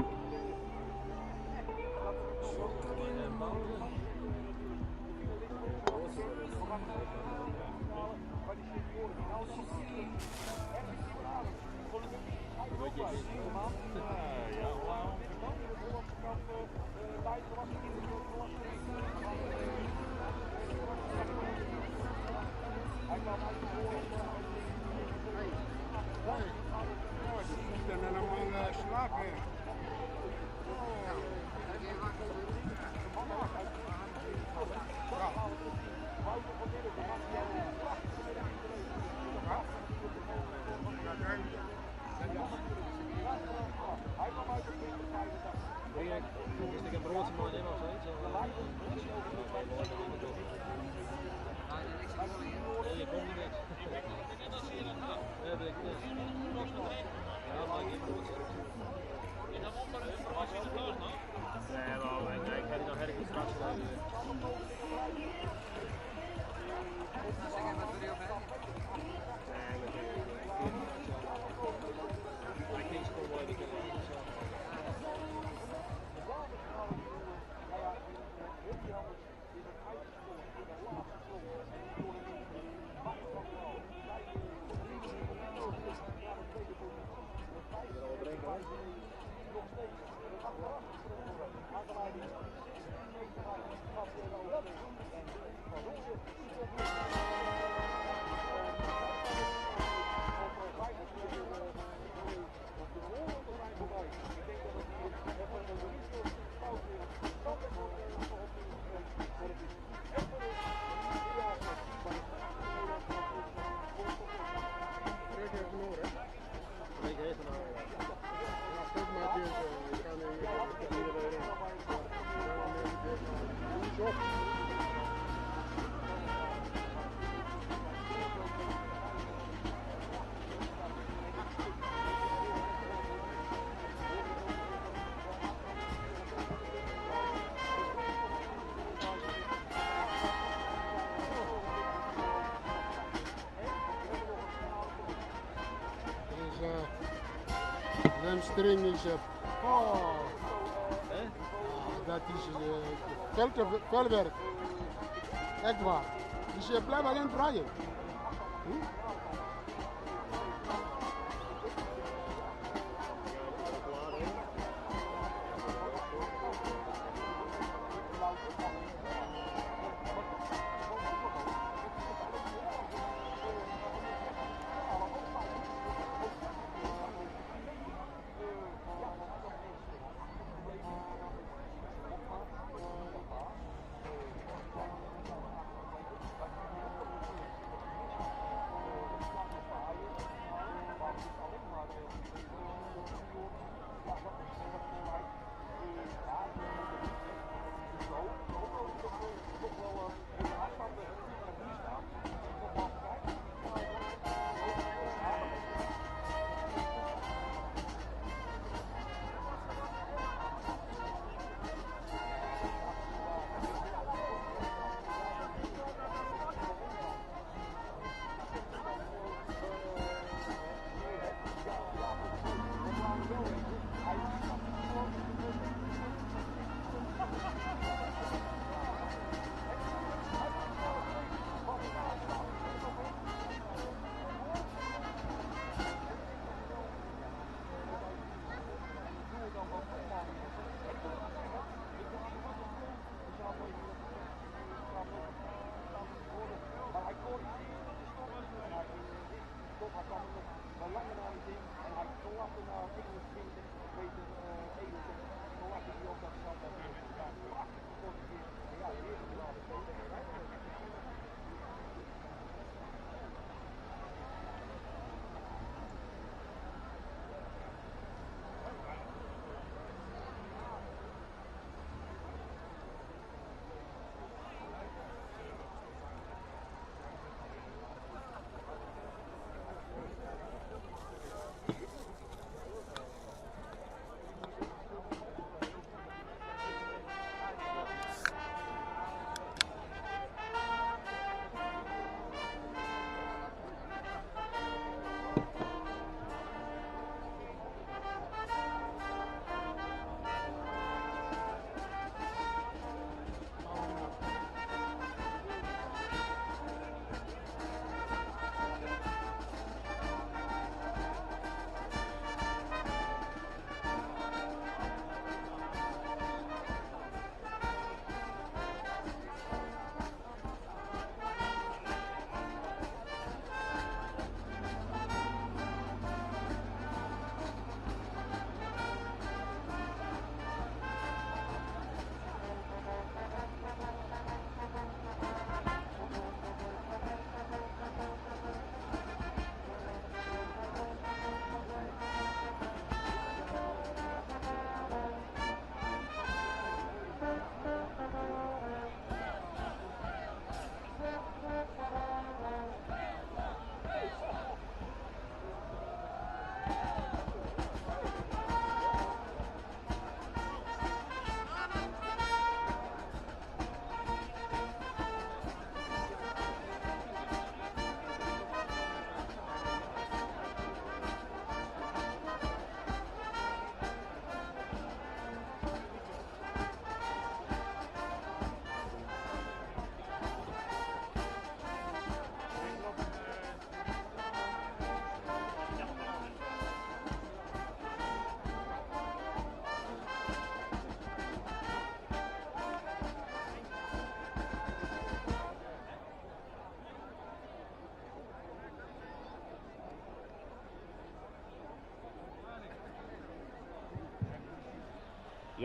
Speaker 7: Ik ben helemaal slapen. Hamstring is oh. Dat is veel te veel werk. Echt waar. Dus je blijft alleen draaien. Hm?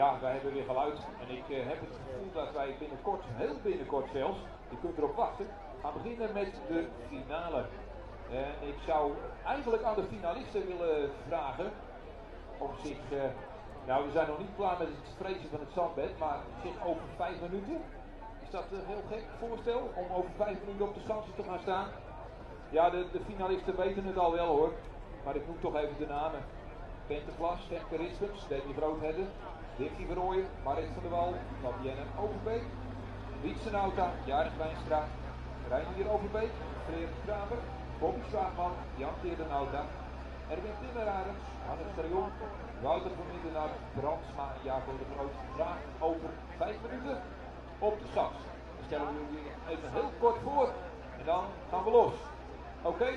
Speaker 1: Ja, wij hebben weer geluid. En ik heb het gevoel dat wij binnenkort, heel binnenkort zelfs, je kunt erop wachten, gaan beginnen met de finale. En ik zou eigenlijk aan de finalisten willen vragen om zich, nou we zijn nog niet klaar met het frezen van het zandbed, maar zich over 5 minuten, is dat een heel gek voorstel om over 5 minuten op de schansen te gaan staan? Ja, de finalisten weten het al wel hoor, maar ik noem toch even de namen. Bente Glas, Femke Rispens, Demi Groothedde, Dikkie Verrooyen, Marit van der Wal, Fabienne Overbeek, Wietse Nauta, Jarig Wijnstra, Reinier Overbeek, Freerk Kramer, Bobby Zwaagman, Jan Teerde Nauta, Erwin Timmerarends, Hannes Trion, Wouter van Middenaar, Brandsma en Jaco de Groot. Graag over 5 minuten op de schans. Dan stellen we jullie even heel kort voor en dan gaan we los. Oké?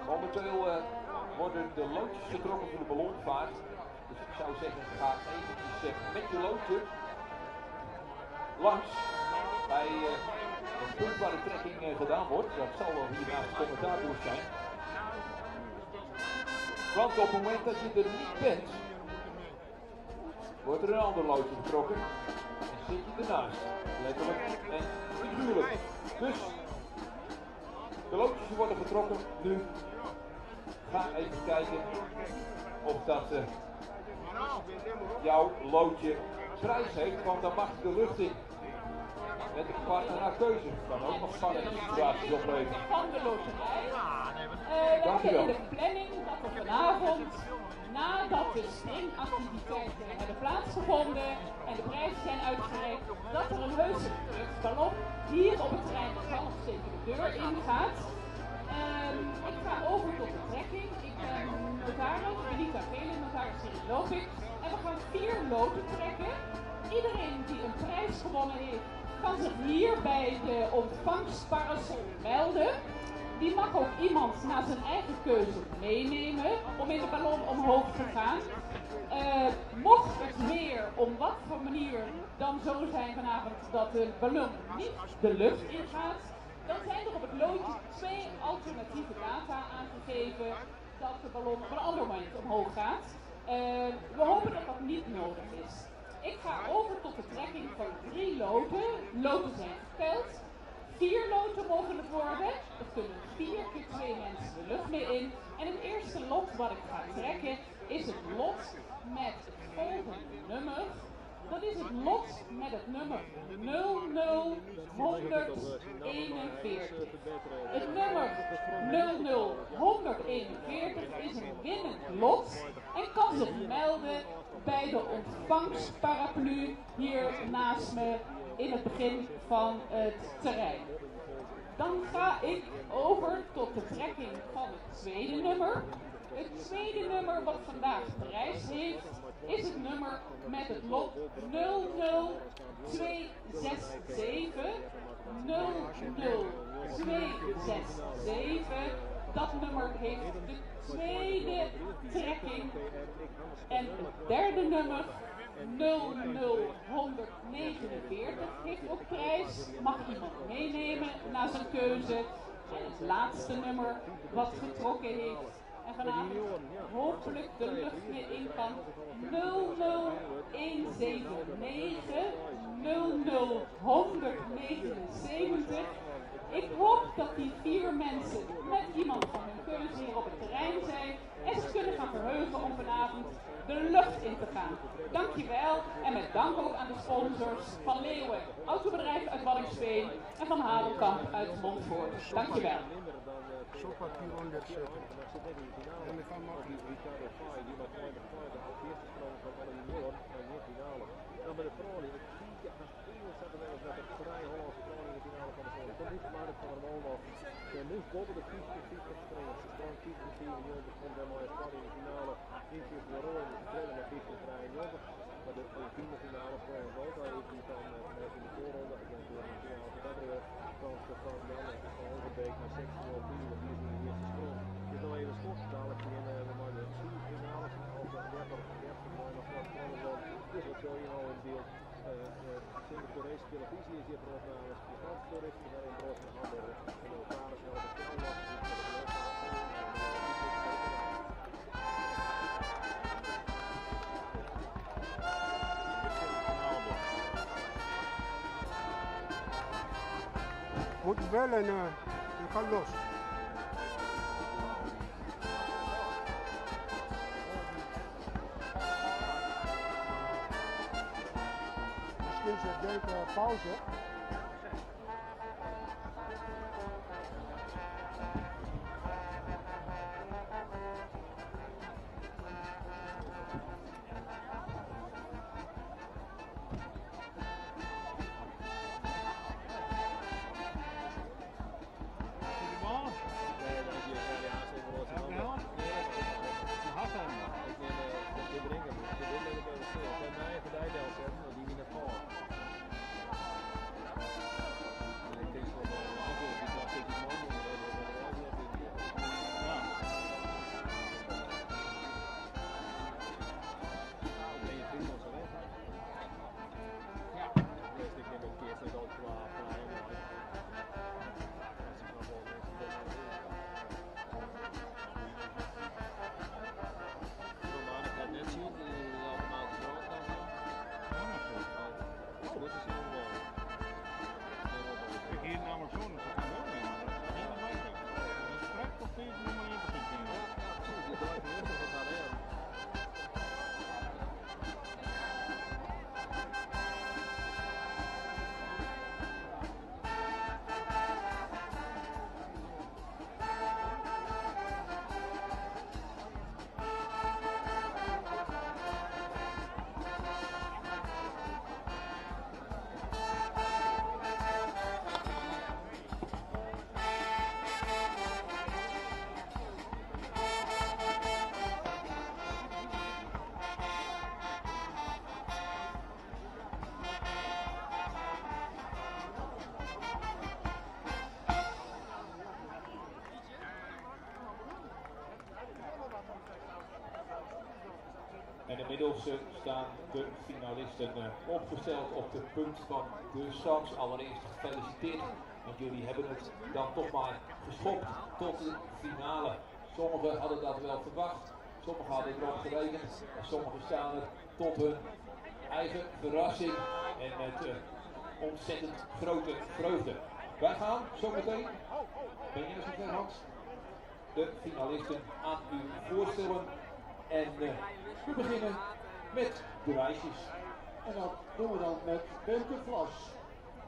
Speaker 1: Momenteel worden de loodjes getrokken voor de ballonvaart. Dus ik zou zeggen, ga eventjes met je loodje langs bij het punt waar de trekking gedaan wordt. Dat zal wel hier naast de commentaarboer zijn. Want op het moment dat je er niet bent, wordt er een ander loodje getrokken en zit je ernaast. Letterlijk en figuurlijk. Dus de loodjes worden getrokken nu. Ga even kijken of dat jouw loodje prijs heeft, want dan mag je de lucht in. Met een partner naar keuze. Kan ook nog spannende situaties opleveren.
Speaker 8: Van de loterij. We hebben in de planning dat we vanavond, nadat de springactiviteiten hebben plaatsgevonden en de prijzen zijn uitgereikt, dat er een heuse luchtballon hier op het terrein van zeker de deur ingaat. Ik ga over tot de trekking. Ik ben notaris, Benita Velen, notaris hier in Lopik. En we gaan 4 loten trekken. Iedereen die een prijs gewonnen heeft, kan zich hier bij de ontvangstparasol melden. Die mag ook iemand naar zijn eigen keuze meenemen om in de ballon omhoog te gaan. Mocht het weer om wat voor manier dan zo zijn vanavond dat de ballon niet de lucht ingaat, dan zijn er op het loodje 2 alternatieve data aangegeven dat de ballon op een ander moment omhoog gaat. We hopen dat dat niet nodig is. Ik ga over tot de trekking van 3 loten. Loten zijn gepeld. 4 loten mogen het worden. Er kunnen 4 keer 2 mensen de lucht mee in. En het eerste lot wat ik ga trekken is het lot met het volgende nummer. Dat is het lot met het nummer 00141. Het nummer 00141 is een winnend lot en kan zich melden bij de ontvangstparaplu hier naast me in het begin van het terrein. Dan ga ik over tot de trekking van het tweede nummer. Het tweede nummer wat vandaag prijs heeft, is het nummer met het lot 00267. 00267. Dat nummer heeft de tweede trekking. En het derde nummer, 00149, heeft ook prijs. Mag iemand meenemen naar zijn keuze. En het laatste nummer wat getrokken heeft en vanavond hopelijk de lucht weer in kan, 00179, 00179. Ik hoop dat die 4 mensen met iemand van hun keuze hier op het terrein zijn en ze kunnen gaan verheugen om vanavond de lucht in te gaan. Dankjewel en met dank ook aan de sponsors van Leeuwen, Autobedrijf uit Waddinxveen en van Hadelkamp uit Montfoort. Dankjewel.
Speaker 7: Zo papier onder zetten. En ik ga makkelijk.
Speaker 4: Sy moast boppe de 15,50 springe. Se sprong 15,95, komt dêrmei as twadde yn de finale. Ymkje van Rooijen is de tredde mei 15,93. Mar de ultime finale sprong is ook al even die van in de voorronde. Ik denk door in de finale verbeteren we. Frans Frans Jan van Overbeek met 16,04, want die is in de eerste sprong. Het is nog even schot. Dadelijk beginnen we met de finales. Als de 30, 30 nog wat spannend wordt. Dus wat zul je nou in beeld? Singaporese televisie is hier voor opnames. Japanse toeristen zijn in Brood en Hamburger. En de notaris helpen snel
Speaker 7: Moet bellen en je gaat los. Misschien ze denken pauze.
Speaker 4: Nee, dat is hier ja, in Rotterdam. Nee, ik neem de drinken. De dit let ik even stil. Bij mij even die del zetten, want die winnen voor. En ik denk wel wel een auto, die dacht ik die man, maar dat is wel een auto op dit Ja. Ben je vriend zo weg? Ja. Dus ik neem een keer zo al qua vrij, maar als ik nog wel mensen Normaal, ik had net zien, de automatische roodkant. Oh, dit is heel mooi.
Speaker 3: Ik hier namelijk zo, dat ze gaan wel mee, maar dat is helemaal leuk. Dat is correct op deze nummer 1
Speaker 4: Ja, ja, precies. Die draait rustig het HDM.
Speaker 1: En inmiddels staan de finalisten opgesteld op de punt van de Sans. Allereerst gefeliciteerd, want jullie hebben het dan toch maar geschopt tot de finale. Sommigen hadden dat wel verwacht, sommigen hadden erop gerekend en sommigen staan er tot hun eigen verrassing en met ontzettend grote vreugde. Wij gaan zometeen, ben je zover Hans, de finalisten aan u voorstellen. En we beginnen met de meisjes.
Speaker 2: En dat doen we dan met Bente Vlas.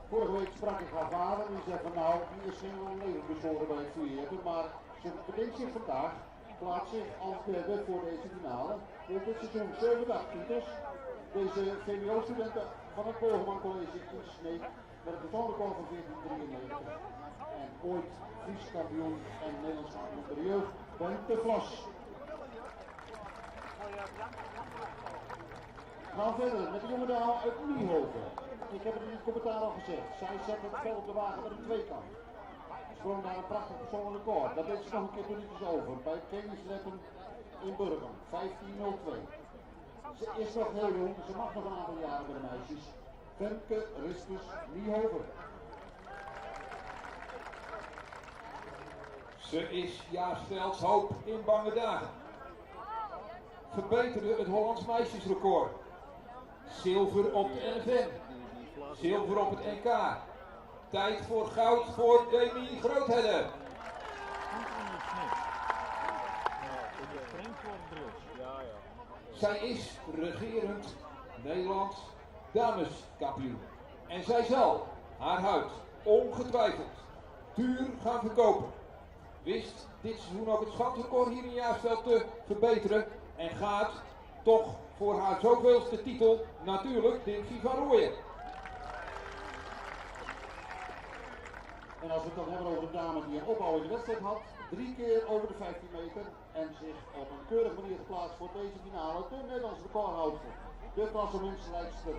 Speaker 2: Vorige week sprak ik haar vader en die zei van nou, die is geen leven bezorgen bij het vierjeppen, maar ze bedenkt zich vandaag, plaatst zich als derde voor deze finale. Heeft dit seizoen 7 titels. Deze VWO-studenten van het Bogerman College in Sneek met een persoonlijk record van 1493. En ooit Fries kampioen en Nederlands kampioen bij de jeugd, Bente Vlas. We gaan verder met de jonge dame uit Niehove. Ik heb het in het commentaar al gezegd. Zij zet het spel op de wagen met een tweekamp. Sprong naar een prachtig persoonlijk record. Dat deed ze nog een keer toen het is over. Bij Kennisleppen in Burgum. 15.02. Ze is nog heel jong. Ze mag nog een aantal jaren bij de meisjes. Femke Rispens Niehove.
Speaker 1: Ze is Jaarsvelds hoop in bange dagen. Verbeterde het Hollands meisjesrecord. Zilver op de NFM. Zilver op het NK. Tijd voor goud voor Demi Groothedde. Zij is regerend Nederlands dameskampioen. En zij zal haar huid ongetwijfeld duur gaan verkopen. Wist dit seizoen ook het schandrecord hier in Jaarsveld te verbeteren. En gaat toch voor haar zoveelste titel natuurlijk Dimsy van Rooyen.
Speaker 2: En als we het dan hebben over een dame die een opbouw in de wedstrijd had, drie keer over de 15 meter en zich op een keurige manier geplaatst voor deze finale, de Nederlandse recordhoudster, de klassementsleidster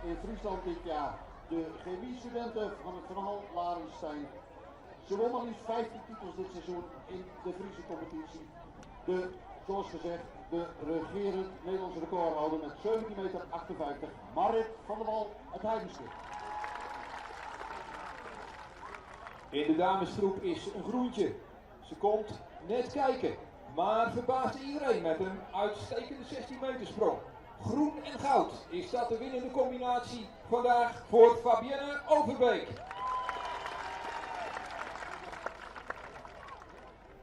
Speaker 2: in Friesland dit jaar, de chemiestudenten van het Van Hal Larenstein. Ze won maar liefst 15 titels dit seizoen in de Friese competitie. De, zoals gezegd, de regerend Nederlandse recordhouder met 17,58 meter, Marit van der Wal uit Heidenschip.
Speaker 1: In de damesgroep is een groentje. Ze komt net kijken, maar verbaast iedereen met een uitstekende 16 meter sprong. Groen en goud is dat de winnende combinatie vandaag voor Fabienne Overbeek.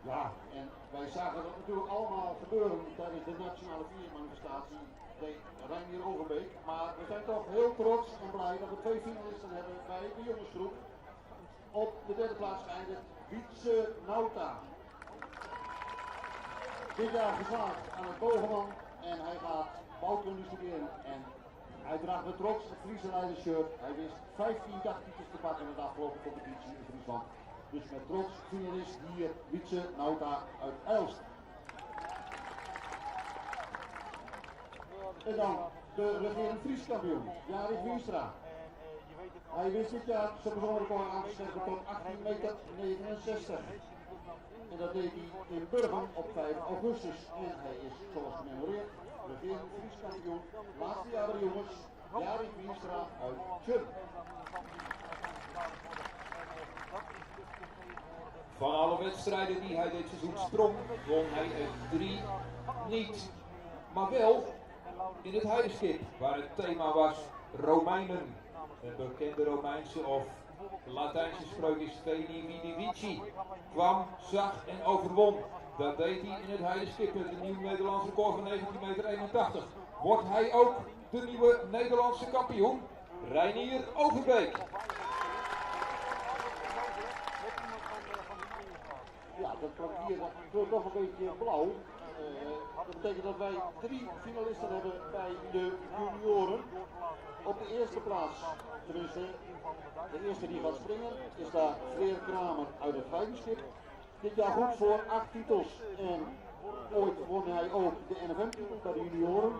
Speaker 2: Ja, en wij zagen dat natuurlijk allemaal gebeuren tijdens de nationale viermanifestatie deed Reinier Overbeek. Maar we zijn toch heel trots en blij dat we twee finalisten hebben bij de jongensgroep. Op de derde plaats geëindigd Wietse Nauta. Dit jaar geslaagd aan het Bogeman en hij gaat bouwkunde studeren en hij draagt met trots het Friese leidershirt. Hij wist 15 dagtitels te pakken in de afgelopen competitie in Friesland. Dus met trots finalist hier Wietse Nauta uit Elst. En dan de regerend Fries kampioen, Jarik Wienstra. Hij wist dit jaar zijn persoonlijk record aan te scherpen tot 18,69 meter. En dat deed hij in Burgum op 5 augustus. En hij is, zoals gememoreerd, regerend Fries kampioen. Laatste jaar de jongens, Jarik Wienstra uit Tjum.
Speaker 1: Van alle wedstrijden die hij dit seizoen sprong, won hij er 3 niet. Maar wel in het Heidenskip, waar het thema was Romeinen. Een bekende Romeinse of Latijnse spreuk is Veni Vidi Vici. Kwam, zag en overwon. Dat deed hij in het Heidenskip met een nieuw Nederlands record van 19,81 meter. Wordt hij ook de nieuwe Nederlandse kampioen? Reinier Overbeek.
Speaker 2: Ja, dat plankier dat kleurt toch een beetje blauw. Dat betekent dat wij 3 finalisten hebben bij de junioren. Op de eerste plaats, tenminste de eerste die gaat springen, is daar Freer Kramer uit het Heidenschip. Dit jaar goed voor 8 titels en ooit won hij ook de NFM-titel bij de junioren.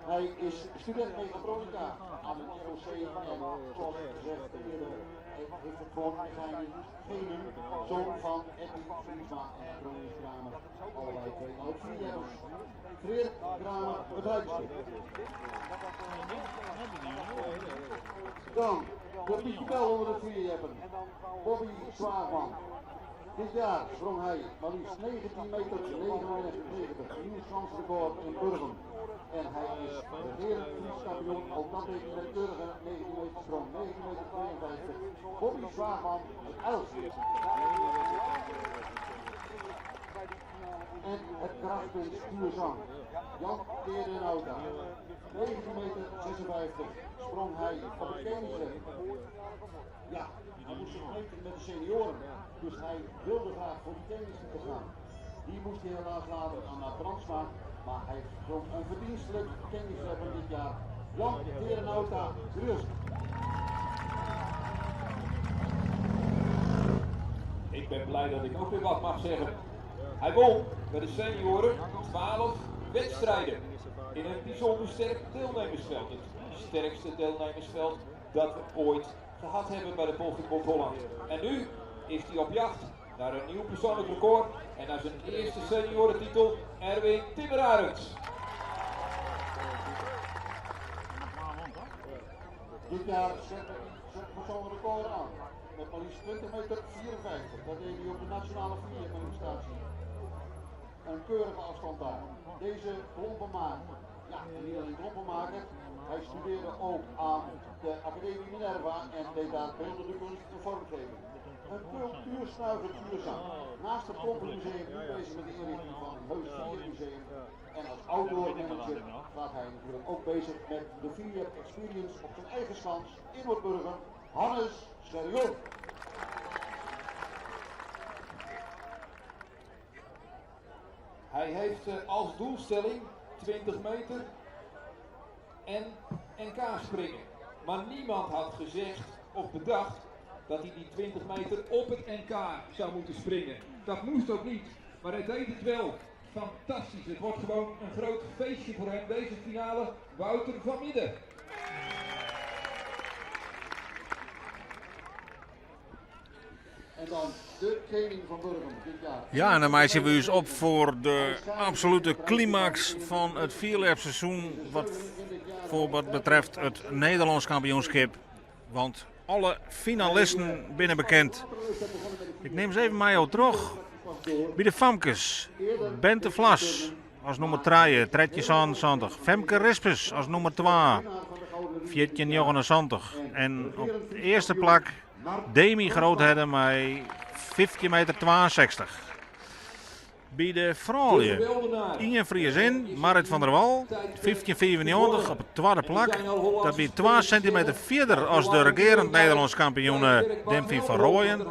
Speaker 2: Hij is student mechatronica aan het ROC en zoals gezegd eerder heeft het gewoon zijn genen, zoon van Eddie Friesma en Ronnie Kramer. Allebei 2 oud-vierjemmers. Freer Kramer, het Heidenschip. Dan de Pietje Bel onder de vierjeppen, Bobby Zwaagman. Dit jaar sprong hij maar liefst 19,99 meter, nieuw record in Burgum. En hij is regerend Fries kampioen, ook dat deed hij met keurige 19 meter sprong, 19,52 meter. Bobby Zwaagman uit Elst. En het krachtpunt Stuurzang, Jan Terenauta, 19,56 meter sprong hij op het Kennische. Ja, hij moest zich meten met de senioren, dus hij wilde graag voor die Kennische te gaan. Die moest hij helaas laten aan Aad Brandsma, maar hij sprong een verdienstelijk kennisleppen dit jaar. Jan Terenauta, rust.
Speaker 1: Ik ben blij dat ik ook weer wat mag zeggen. Hij won bij de senioren 12 wedstrijden in een bijzonder sterk deelnemersveld. Het sterkste deelnemersveld dat we ooit gehad hebben bij de Polfeerbond Holland. En nu is hij op jacht naar een nieuw persoonlijk record en naar zijn eerste seniorentitel, Erwin Timmerarends.
Speaker 2: Dit jaar zet hij persoonlijk record aan met maar liefst 20,54 meter. Dat deed hij op de nationale viermanifestatie. Een keurige afstand daar. Deze klompenmaker, ja, en niet alleen klompenmaker, hij studeerde ook aan de Academie Minerva en deed daar beeldende kunst en vormgeving. Een cultuursnuiver Vuurzang. Naast het Klompenmuseum nu bezig met de inrichting van een heus viermuseum. En als outdoor manager gaat hij natuurlijk ook bezig met de Vier Experience op zijn eigen schans in Noordburgum. Hannes Scherjon.
Speaker 1: Hij heeft als doelstelling 20 meter en NK springen. Maar niemand had gezegd of bedacht Dat hij die 20 meter op het NK zou moeten springen. Dat moest ook niet, maar hij deed het wel. Fantastisch, het wordt gewoon een groot feestje voor hem deze finale. Wouter van Midden.
Speaker 2: En dan de koning van Burgum dit jaar.
Speaker 5: Ja, en dan meisje we dus op voor de absolute climax van het vierlapseizoen. Wat voor wat betreft het Nederlands kampioenschap. Want alle finalisten binnen bekend. Ik neem ze even mee terug. Bij de Famkes, Bente Vlas als nummer 3, Tredje 76. Femke Rispens als nummer 2, Viertje 79. En op de eerste plak Demi Groothedde met 15 meter 62. Bij de vrouwen, Ian Friesin, Marit van der Wal, 15,94 op het tweede plak. Dat biedt 2 centimeter verder als de regerend Nederlands kampioen Demphy van Rooyen.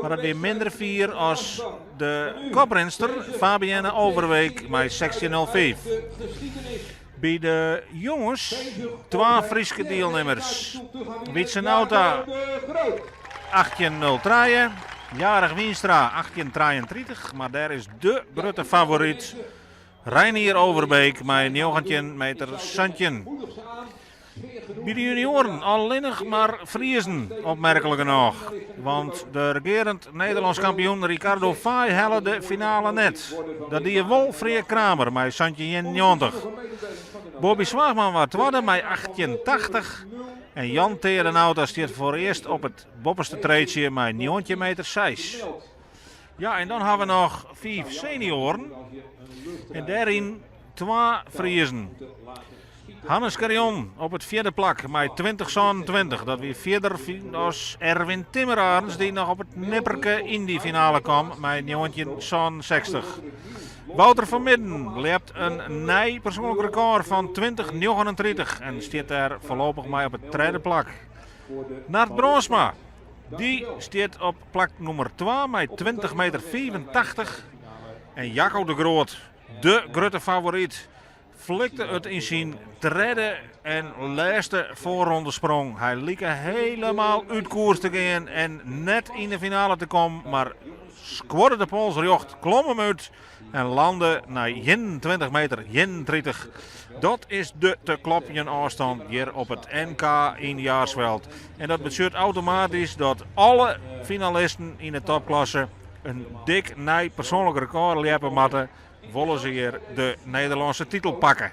Speaker 5: Maar dat weer minder vier als de koprinster Fabienne Overweek met 16,05. Bij de jongens, 2 Friese deelnemers. Wietse Nauta 18,03. Jarig Wienstra 18,33. Maar daar is de grote favoriet. Reinier Overbeek met 19 meter Santjen. Bij de junioren alleen maar Friesen, opmerkelijk genoeg. Want de regerend Nederlands kampioen Ricardo Fay haalde de finale net. Dat die wol Freer Kramer met Santje 91. Bobby Zwaagman was tweede met 18,80. En Jan Terenauta staat voor eerst op het bopperste treedje met 19 meter 6. Ja, en dan hebben we nog 5 senioren. En daarin 2 Friesen. Hannes Carion op het vierde plak met 20,20. Dat weer verder als Erwin Timmerarens die nog op het nipperke in die finale kwam met 19,60. Wouter van Midden leert een nij persoonlijk record van 20,39 en staat daar voorlopig mee op het tweede plak. Nart Bronsma, die staat op plak nummer 2 met 20 meter 84. En Jacco de Groot, de grote favoriet, flikte het in zijn derde en laatste voorrondesprong. Hij liep helemaal uit koers te gaan en net in de finale te komen, maar squorde de pols jocht, klom hem uit en landde naar 21 meter 31. Dat is de te klopjen afstand hier op het NK in Jaarsveld. En dat betekent automatisch dat alle finalisten in de topklasse een dik nij persoonlijk record liepen matten. Willen ze hier de Nederlandse titel pakken.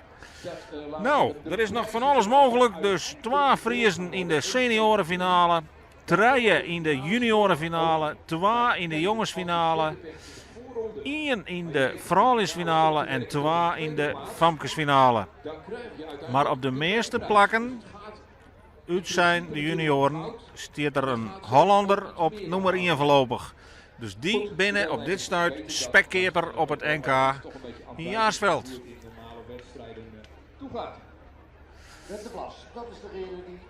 Speaker 5: Nou, er is nog van alles mogelijk. Dus 2 Friesen in de seniorenfinale, 3 in de juniorenfinale, 2 in de jongensfinale, 1 in de vrouwensfinale en 2 in de famkesfinale. Maar op de meeste plakken, uit zijn de junioren, staat er een Hollander op nummer 1 voorlopig. Dus die binnen op dit stuit spekkeper op het NK in Jaarsveld.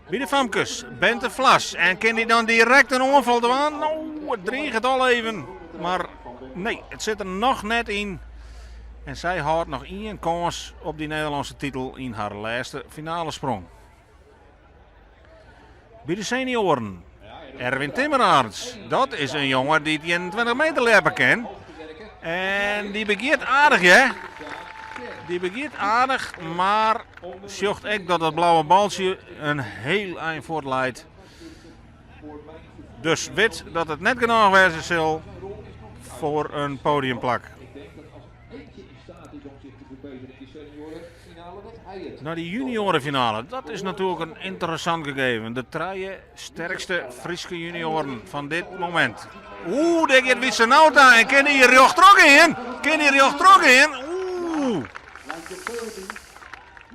Speaker 5: Bij de famkes, Bente Vlas. En kan die dan direct een ongeval doen? Nou, het dreigt al even. Maar nee, het zit er nog net in. En zij houdt nog één kans op die Nederlandse titel in haar laatste finale sprong. Bij de senioren, Erwin Timmerarts. Dat is een jongen die 21 meter lopen kan. En die begeert aardig, hè? Die begeert aardig, maar zocht ik dat dat blauwe baltje een heel eind voortleidt. Dus weet dat het net genoeg wezen zal voor een podiumplak. Nou, die juniorenfinale, dat is natuurlijk een interessant gegeven. De drie sterkste Friese junioren van dit moment. Oeh, daar gaat Wietse Nauta en kan hier recht terug in? Kan hier recht terug in? Oeh.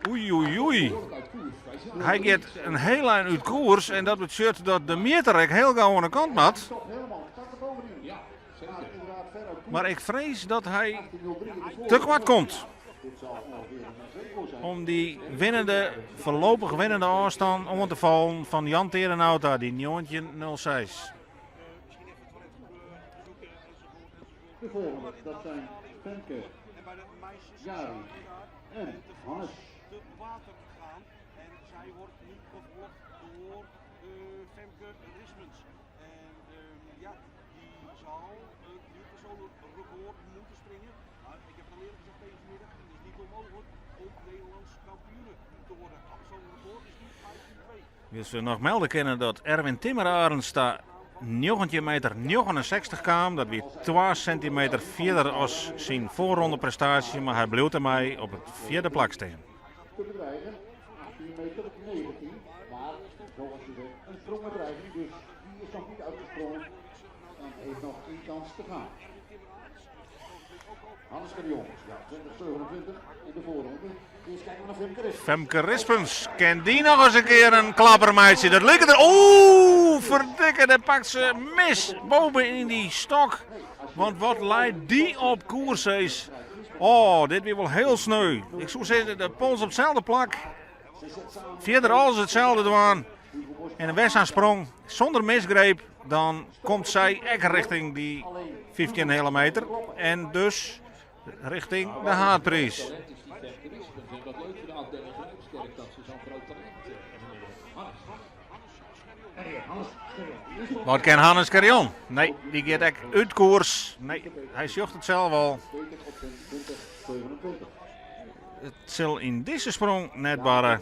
Speaker 5: Oei, oei, oei. Hij gaat een heel eind uit koers en dat betekent dat de meterrek heel gauw aan de kant moet. Maar ik vrees dat hij te kwart komt. Om die winnende, voorlopig winnende afstand om te vallen van Jan Terenauta, die 19.06.
Speaker 2: De volgende, dat zijn Femke, Jari en Hannes.
Speaker 6: Te water gaan en zij wordt nu gevolgd door Femke Rispens. En ja, die zal het nieuw persoonlijk record moeten springen. Maar ik heb het al eerder gezegd deze middag, het is niet onmogelijk om Nederlands kampioene te worden. Persoonlijk record is nu 15-2.
Speaker 5: Wylst we noch melde kinne dat Erwin Timmerarends ta 19 meter 69 kaam. Dat wie 2 sintimeter fierder as syn foarrondeprestaasje, mar hy bliuwt dermei op it fjirde plak stean.
Speaker 2: Te bedreigen, 18 meter 19, maar zoals je zegt, een sprong met dreiging, dus die is nog niet uitgesprongen en heeft nog één kans te gaan. Hannes Scherjon, ja, 2027 in de voorronde. Eerst kijken we naar Femke Rispens.
Speaker 5: Femke Rispens, kin dy noch ris in kear in klapper meitsje? Dat liket der. Oeh, ferdikke, dêr pakt se mis boppe yn dy stok. Want wat leit dy op koers, sis. Oh, dit wie wol hiel sneu. Ik soe sizze, de pols op itselde plak. Fierder alles itselde dwaan. En wer sa'n sprong sûnder misgreep, dan komt sy ek richting dy 15 heale meter. En dus richting de haadpriis.
Speaker 1: Talent is die Femke Rispens. En wat leuk voor de afdeling Grijpskerk dat ze zo'n groot talent hebben.
Speaker 5: Wat kin Hannes Scherjon? Nee, dy giet ek út koers. Nee, hy sjocht it sels al. It sil yn dizze sprong net barre.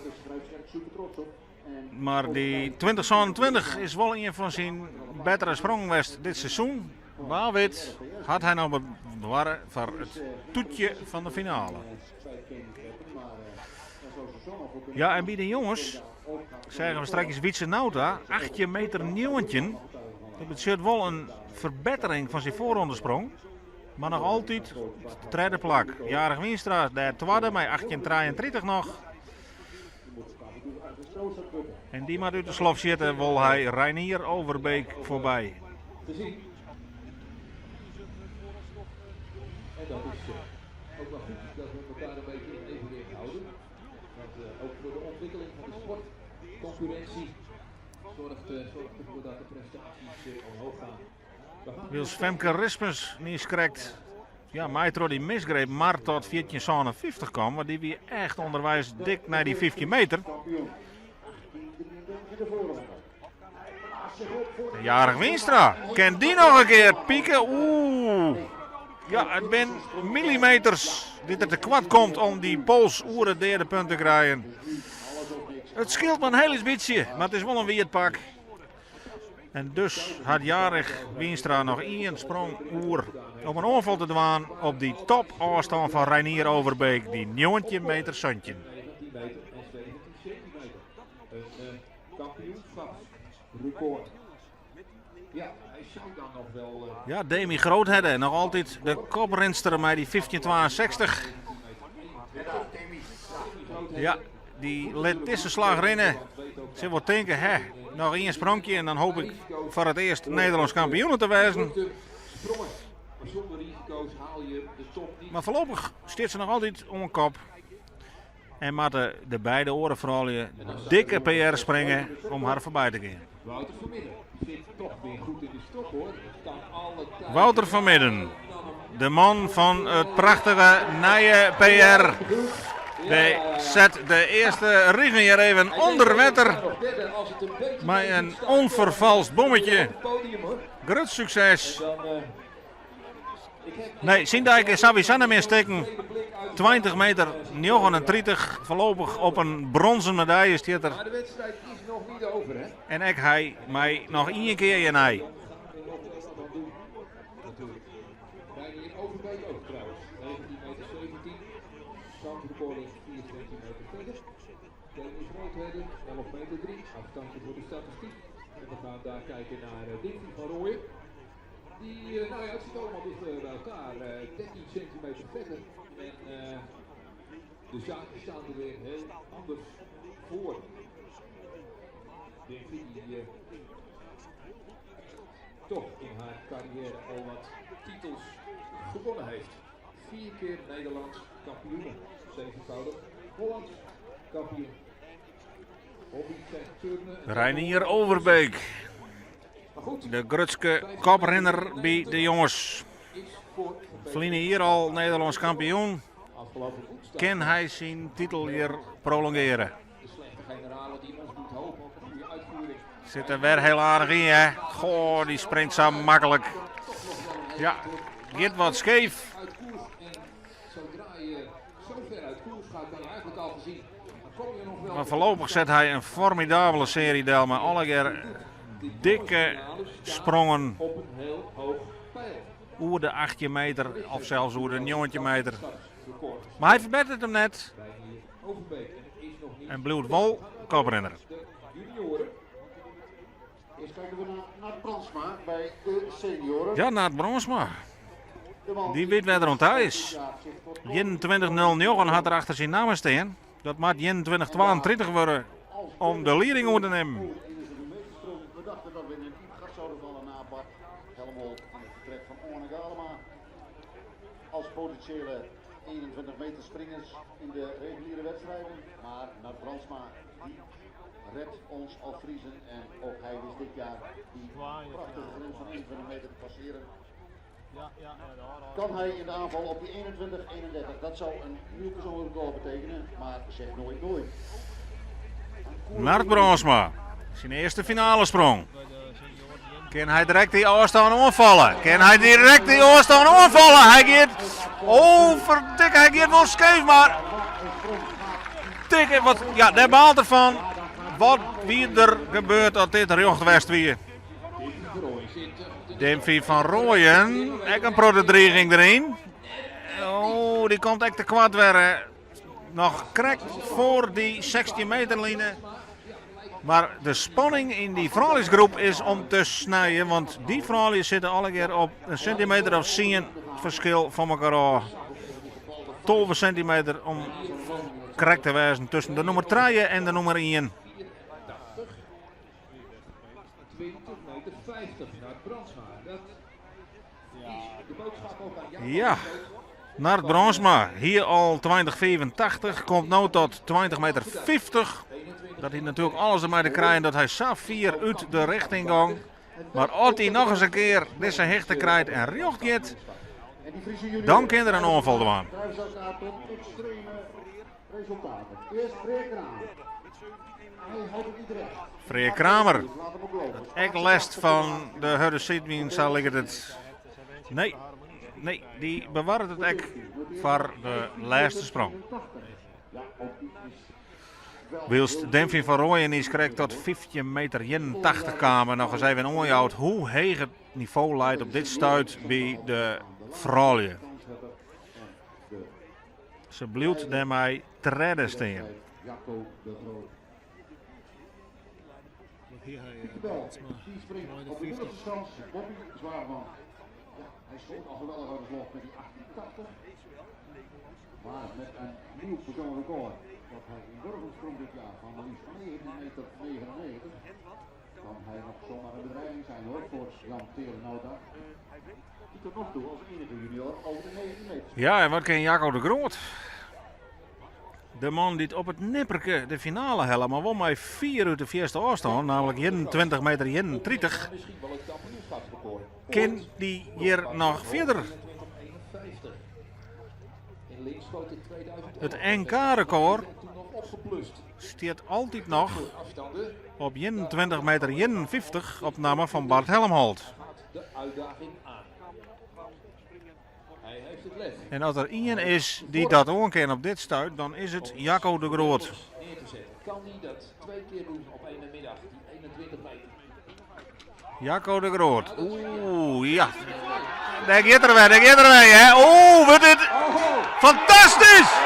Speaker 5: Mar dy 2027 is wol ien fan syn bettere sprongen west dit seizoen. Wa wit hat hy noch bewarre foar it toetje fan de finale. Ja, en by de jonges seagen we strakjes Wietse Nauta, 18 meter 19. Dat betsjut wol in ferbettering fan syn foarrondesprong. Mar noch altyd it tredde plak. Jarich Wienstra dêr twadde mei 18,33 noch. En dy moat út de slof sjitte, wol hy Reinier Overbeek foarby.
Speaker 1: Te zien. En dat is ook wel goed dat we elkaar een beetje in evenwicht houden. Want ook voor de ontwikkeling van de sport, concurrentie, zorgt, zorgt ervoor dat de prestaties omhoog gaan.
Speaker 5: Wylst Femke Rispens niiskrekt, ja, mei troch dy misgreep mar tot 1457 kaam, want dy wie echt ûnderweis dik nei dy 15 meter. Jarich Wienstra, kin dy noch in kear pike? Oeh, ja, it binne millimeters dy't er tekoart komt om dy pols oer it deade punt te krijen. It skeelt mar in hiel lyts bytsje, mar it is wol in wiet pak. En dus hat Jarich Wienstra noch ien sprong oer om in oanfal te dwaan op dy topôfstân fan Reinier Overbeek, dy 19 meter 17.
Speaker 1: 19 meter en 17 centimeter. Een kampioenschapsrecord. Ja, hij zou dan nog wel.
Speaker 5: Ja, Demi Groothedde, noch altyd de koprinster mei dy 1562. Ja, dy lit dizze slach rinne. Sil wol tinke, hè, noch ien spronkje en dan hoop ik foar it earst Nederlânsk kampioen te wêzen. Mar foarlopich stiet se noch altyd oan kop. En moatte de beide oare froulju dikke PR springe om har foarby te gean.
Speaker 1: Wouter van Midden zit toch weer goed in de stok hoor. Het kan alle tijden.
Speaker 5: Wouter van Midden, de man fan it prachtige nije PR. Dy set de earste rigen hjir even ûnder wetter mei in ûnferfalst bommetje. Grut sukses. Nee, syn dei is sawiesa net mear stikken. 20 meter 39 foarlopich op in bronzen medalje stiet er.
Speaker 1: Maar de wedstrijd is nog niet over hè.
Speaker 5: En ek hy mei noch ien kear hjirnei.
Speaker 1: Natuurlijk. Reinier Overbeek ook trouwens. 19 meter 17. Zandrecord is 4 centimeter verder. Dennis Roodheden, 11 meter 3. Afstandje voor de statistiek. En we gaan daar kijken naar Dinky van Rooyen. Die, nou ja, het zit allemaal dicht bij elkaar. 13 centimeter verder. En de zaken staan er weer heel anders voor. Dinky die toch in haar carrière al wat titels gewonnen heeft. 4 keer Nederlands kampioen, 7-voudig Hollands kampioen. Hobby zijn turnen.
Speaker 5: Reinier Overbeek,
Speaker 1: Maar goed,
Speaker 5: de grutste koprinner by de jonges.
Speaker 1: is voor
Speaker 5: Ferline jier al Nederlânsk kampioen.
Speaker 1: Afgelopen woensdag
Speaker 5: Kin hy syn titel hjir prolongearje?
Speaker 1: de slechte generale die
Speaker 5: Sit der wer hiel aardich yn, hè? Goh, dy springt sa maklik. Ja, giet wat skeef. Maar voorlopig zet hij een formidabele serie del met allegear dikke sprongen oer de 18 meter of sels oer de 19 meter. Maar hy ferbetteret him net en bliuwt wol koprinner.
Speaker 2: Eerst kijken we naar Nard Brandsma bij de senioren.
Speaker 5: Ja, Nard Brandsma. Die wit wêr't er oan ta is. 21.09 hat er achter syn namme stean. Dat moat 21.32 wurde om de lieding oer te nimmen.
Speaker 2: We dachten dat we in een diep gat zouden vallen na Bart Helmholt en het vertrek van Oane Galema. Als potentiële 21 meter springers in de reguliere wedstrijden. Maar Nard Brandsma die redt ons als Friezen en ook hij wist dit jaar die prachtige grens van 21 meter te passeren. Kan hij in de aanval op die 21-31? Dat zou een nieuw persoonlijk record betekenen, maar zeg nooit nooit.
Speaker 5: Nard Brandsma, syn earste finalesprong. Kin hy direkt dy ôfstân oanfalle? Kin hy direkt dy ôfstân oanfalle? Hy giet. Oh, ferdikke, hy giet wol skeef, mar. Dikke, wat, ja, dêr baalt er fan. Wat wie der gebeurd as dit rjocht west wie? Dimphy van Rooijen, ek in protte driging deryn. Oh, dy komt ek te koart wer. Noch krekt foar dy 16 meter line. Mar de spanning yn dy frouljusgroep is om te snijen, want dy froulju sitte allegear op in sintimeter of tsien ferskil fan elkoar ôf. 12 sintimeter om krekt te wêzen tusken de nûmer trije en de nûmer ien. Ja, Nard Brandsma hie al 20,85, komt no tot 20 meter 50. Dat hat natuerlik alles dermei te krijen dat hy sa fier út de richting gong. Mar as hy noch ris in kear dizze hichte krijt en rjocht giet, dan kin er in oanfal dwaan. Freark Kramer, ek lêst fan de hurde sydwyn, sa liket it. Nee, nee, dy bewarret it ek foar de lêste sprong. Wylst Dimphy van Rooijen niiskrekt tot 15 meter 81 kaam en noch ris even oanjout hoe heech it nivo leit op dit stuit by de froulju. Se bliuwt dêrmei tredde stean.
Speaker 2: Kan hij nog zomaar een bedreiging zijn hoor voor Jan Terenauta. Die tot nog toe als enige junior over de 9 meter.
Speaker 5: Ja, en wat kin Jacco de Groot? De man dy't op it nipperke de finale helle, mar wol mei fier út de fierste ôfstân, namelijk 21 meter 31. Kin dy hjir noch fierder? It NK-rekôr stiet altyd noch op 21 meter 51 op namme fan Bart Helmholt. En as der ien is dy't dat oan kin op dit stuit, dan is it Jacco de Groot. Jacco de Groot. Oeh, ja. Dêr giet er wer, dêr giet er wer, hè. Oeh, wurdt dit fantastysk!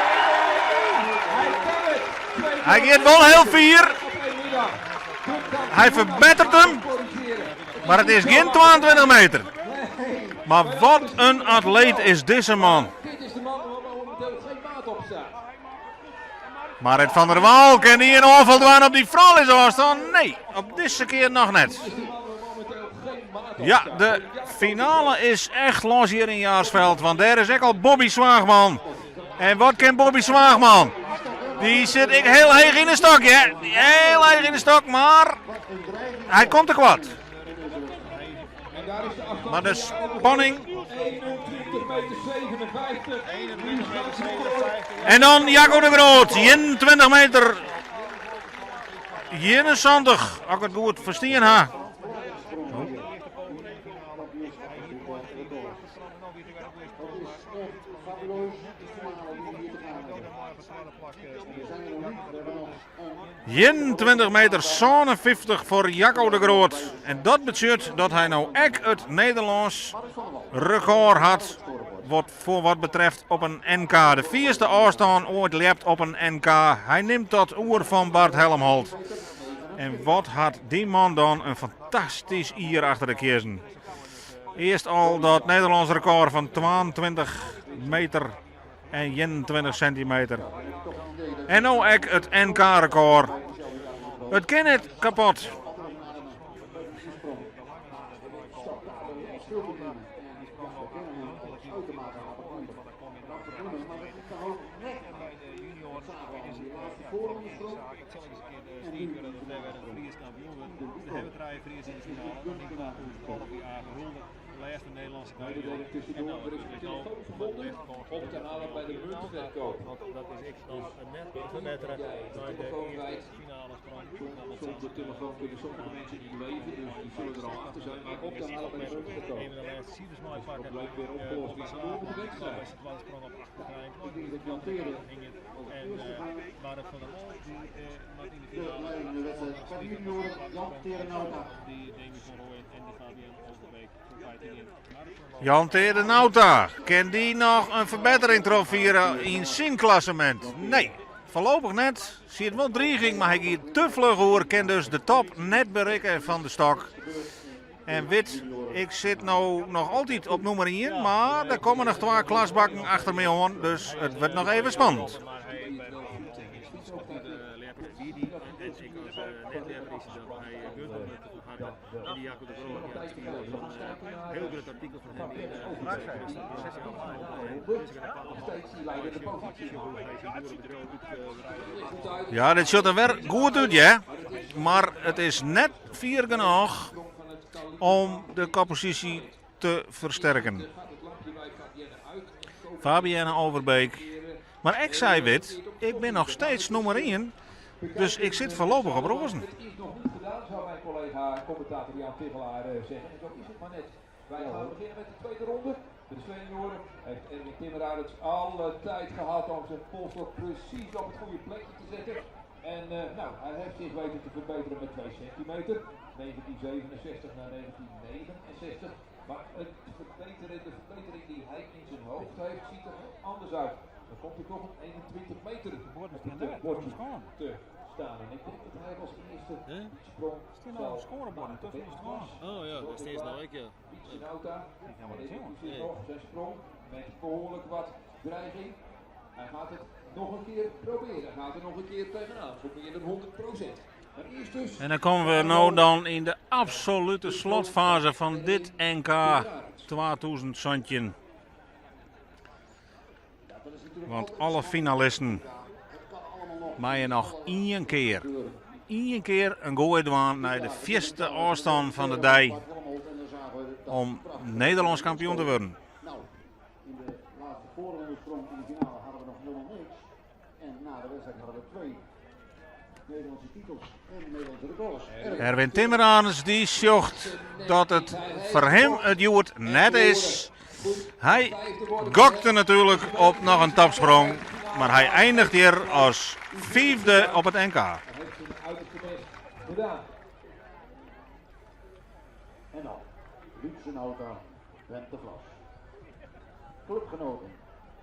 Speaker 5: Hy giet wol hiel fier. Hy ferbetteret him, mar it is gjin 22 meter. Mar wat in atleet is dizze man. Marit van der Wal kin dy in oanfal dwaan op dy frouljusôfstân? Nee, op dizze kear noch net. Ja, de finale is echt los hjir yn Jaarsveld, want dêr is ek al Bobby Zwaagman. En wat kin Bobby Zwaagman? Dy sit ek hiel heech yn de stok, ja. Hiel heech yn de stok, mar hy komt te koart. Mar de spanning. En dan Jacco de Groot, 21 meter. 71, as ik it goed ferstien ha. 21 meter 57 foar Jacco de Groot. En dat betsjut dat hy no ek it Nederlâns rekôr hat wat foar wat betreft op in NK. De fierste ôfstân oait ljept op in NK. Hy nimt dat oer fan Bart Helmholt. En wat hat dy man dan in fantastysk jier achter de kiezzen. Earst al dat Nederlâns rekôr fan 22 meter en 21 sintimeter. En no ek it NK-rekôr. It kin net kapot.
Speaker 4: Lêste Nederlânske
Speaker 1: Nee, dat
Speaker 4: kampioen.
Speaker 1: ik tussendoor. Er is een telefoon verbonden om te halen bij de muntverkoop.
Speaker 4: Want dat is ek
Speaker 1: Dus
Speaker 4: net
Speaker 1: ben niet
Speaker 4: ferbettere
Speaker 1: jij de
Speaker 4: nei de
Speaker 1: telefoon
Speaker 4: earste
Speaker 1: kwijt.
Speaker 4: finale sprong.
Speaker 1: Zonder telefoon kunnen sommige mensen niet leven, dus die zullen er al achter zijn. Maar op te halen bij de muntverkoop.
Speaker 4: Even de lêste sifers
Speaker 1: Dus het
Speaker 4: meipakke.
Speaker 1: probleem weer opgelost. Wie door met de
Speaker 4: Kwam bij
Speaker 1: wedstrijd.
Speaker 4: zijn twadde sprong op
Speaker 2: Ik denk dat
Speaker 4: 28.
Speaker 2: Jan Tere
Speaker 4: En
Speaker 2: als eerste gaat.
Speaker 4: Marit van der Wal, die moat yn de
Speaker 2: De
Speaker 4: finale
Speaker 2: leidende wedstrijd bij de junioren, Jan Terenauta.
Speaker 4: Die Demi van Rooijen en die Fabian Overbeek voor 15 in. Marit van der Wal.
Speaker 5: Jan Teerde Nauta, kin dy noch in ferbettering trochfiere yn syn klassemint? Nee, foarlopich net. Siet wol driging, mar hy giet te fluch oer, kin dus de top net berikke fan de stok. En wit, ik sit no noch altyd op nûmer ien, mar der komme noch twa klasbakken achter my oan, dus it wurdt noch even spannend. Ja, dit sjocht der wer goed út, hear. Mar it is net fier genôch om de kopposysje te fersterken. Fabienne Overbeek. Mar ek sy wit, ik bin noch steeds nûmer ien, dus ik sit foarlopich op roazen.
Speaker 1: Het is nog niet gedaan, zou mijn collega commentator Jan Tigelaar zeggen. En zo is het maar net. Wij gaan beginnen met de tweede ronde. De senioren heeft Erwin Timmeraerts alle tijd gehad om zijn polstok precies op het goede plekje te zetten. En nou, hij heeft zich weten te verbeteren met 2 centimeter. 1967 naar 1969. Maar het verbeteren, de verbetering die hij in zijn hoofd heeft, ziet er heel anders uit. Dan komt er toch een 21 meter op het bordje te staan. En ik denk dat hij als eerste die sprong zal maken.
Speaker 4: Oh ja, dat is nou ik ja.
Speaker 1: Wietse Nauta. En dit is nog zijn sprong met behoorlijk wat dreiging. Hij gaat het nog een keer proberen. Hij gaat er nog een keer tegenaan voor meer dan 100%. Maar eerst dus
Speaker 5: En dan komme we no dan yn de absolute slotfaze fan dit NK 2017. Want alle finalisten meie noch ien kear, ien kear in goai dwaan nei de fierste ôfstân fan de dei om Nederlânsk kampioen te wurden.
Speaker 2: Nou, in de laatste voorronde sprong in de finale hadden we nog helemaal niks. En na de wedstrijd hadden we twee Nederlandse titels en Nederlandse records.
Speaker 5: Erwin Timmermans dy sjocht dat it foar him it hjoed net is. Hy gokte natuerlik op noch in topsprong, mar hy einiget hjir as fiifde op it NK.
Speaker 1: Hij heeft zijn uiterste best gedaan.
Speaker 2: En dan Wietse Nauta, Bente Vlas. Clubgenoten,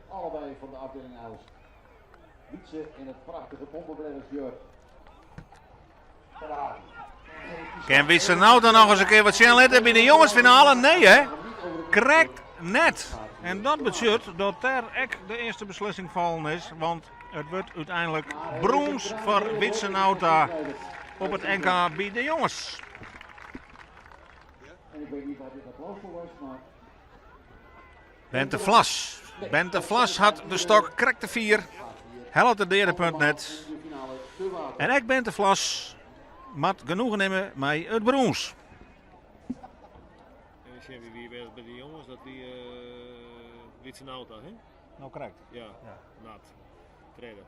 Speaker 2: allebei van de afdeling Aalst. Wietse in het prachtige Pompenbrennersjurk.
Speaker 5: Kin Wietse Nauta noch ris in kear wat sjen litte by de jongesfinale? Nee hè? Krekt net. En dat betsjut dat dêr ek de earste beslissing fallen is, want it wurdt úteinlik brûns foar Wietse Nauta op it NK by de jonges.
Speaker 2: En ik weet niet waar dit applaus voor was, maar
Speaker 5: Bente Vlas. Bente Vlas hat de stok krekt te fier. Hellet it deadepunt net.
Speaker 2: de finale te water.
Speaker 5: En ek Bente Vlas moat genoegen nimme mei it brûns.
Speaker 4: Even sjen wie wie by de jonges, dat wie Wietse Nauta, hè?
Speaker 5: No krekt.
Speaker 4: Ja, nat. Tredde.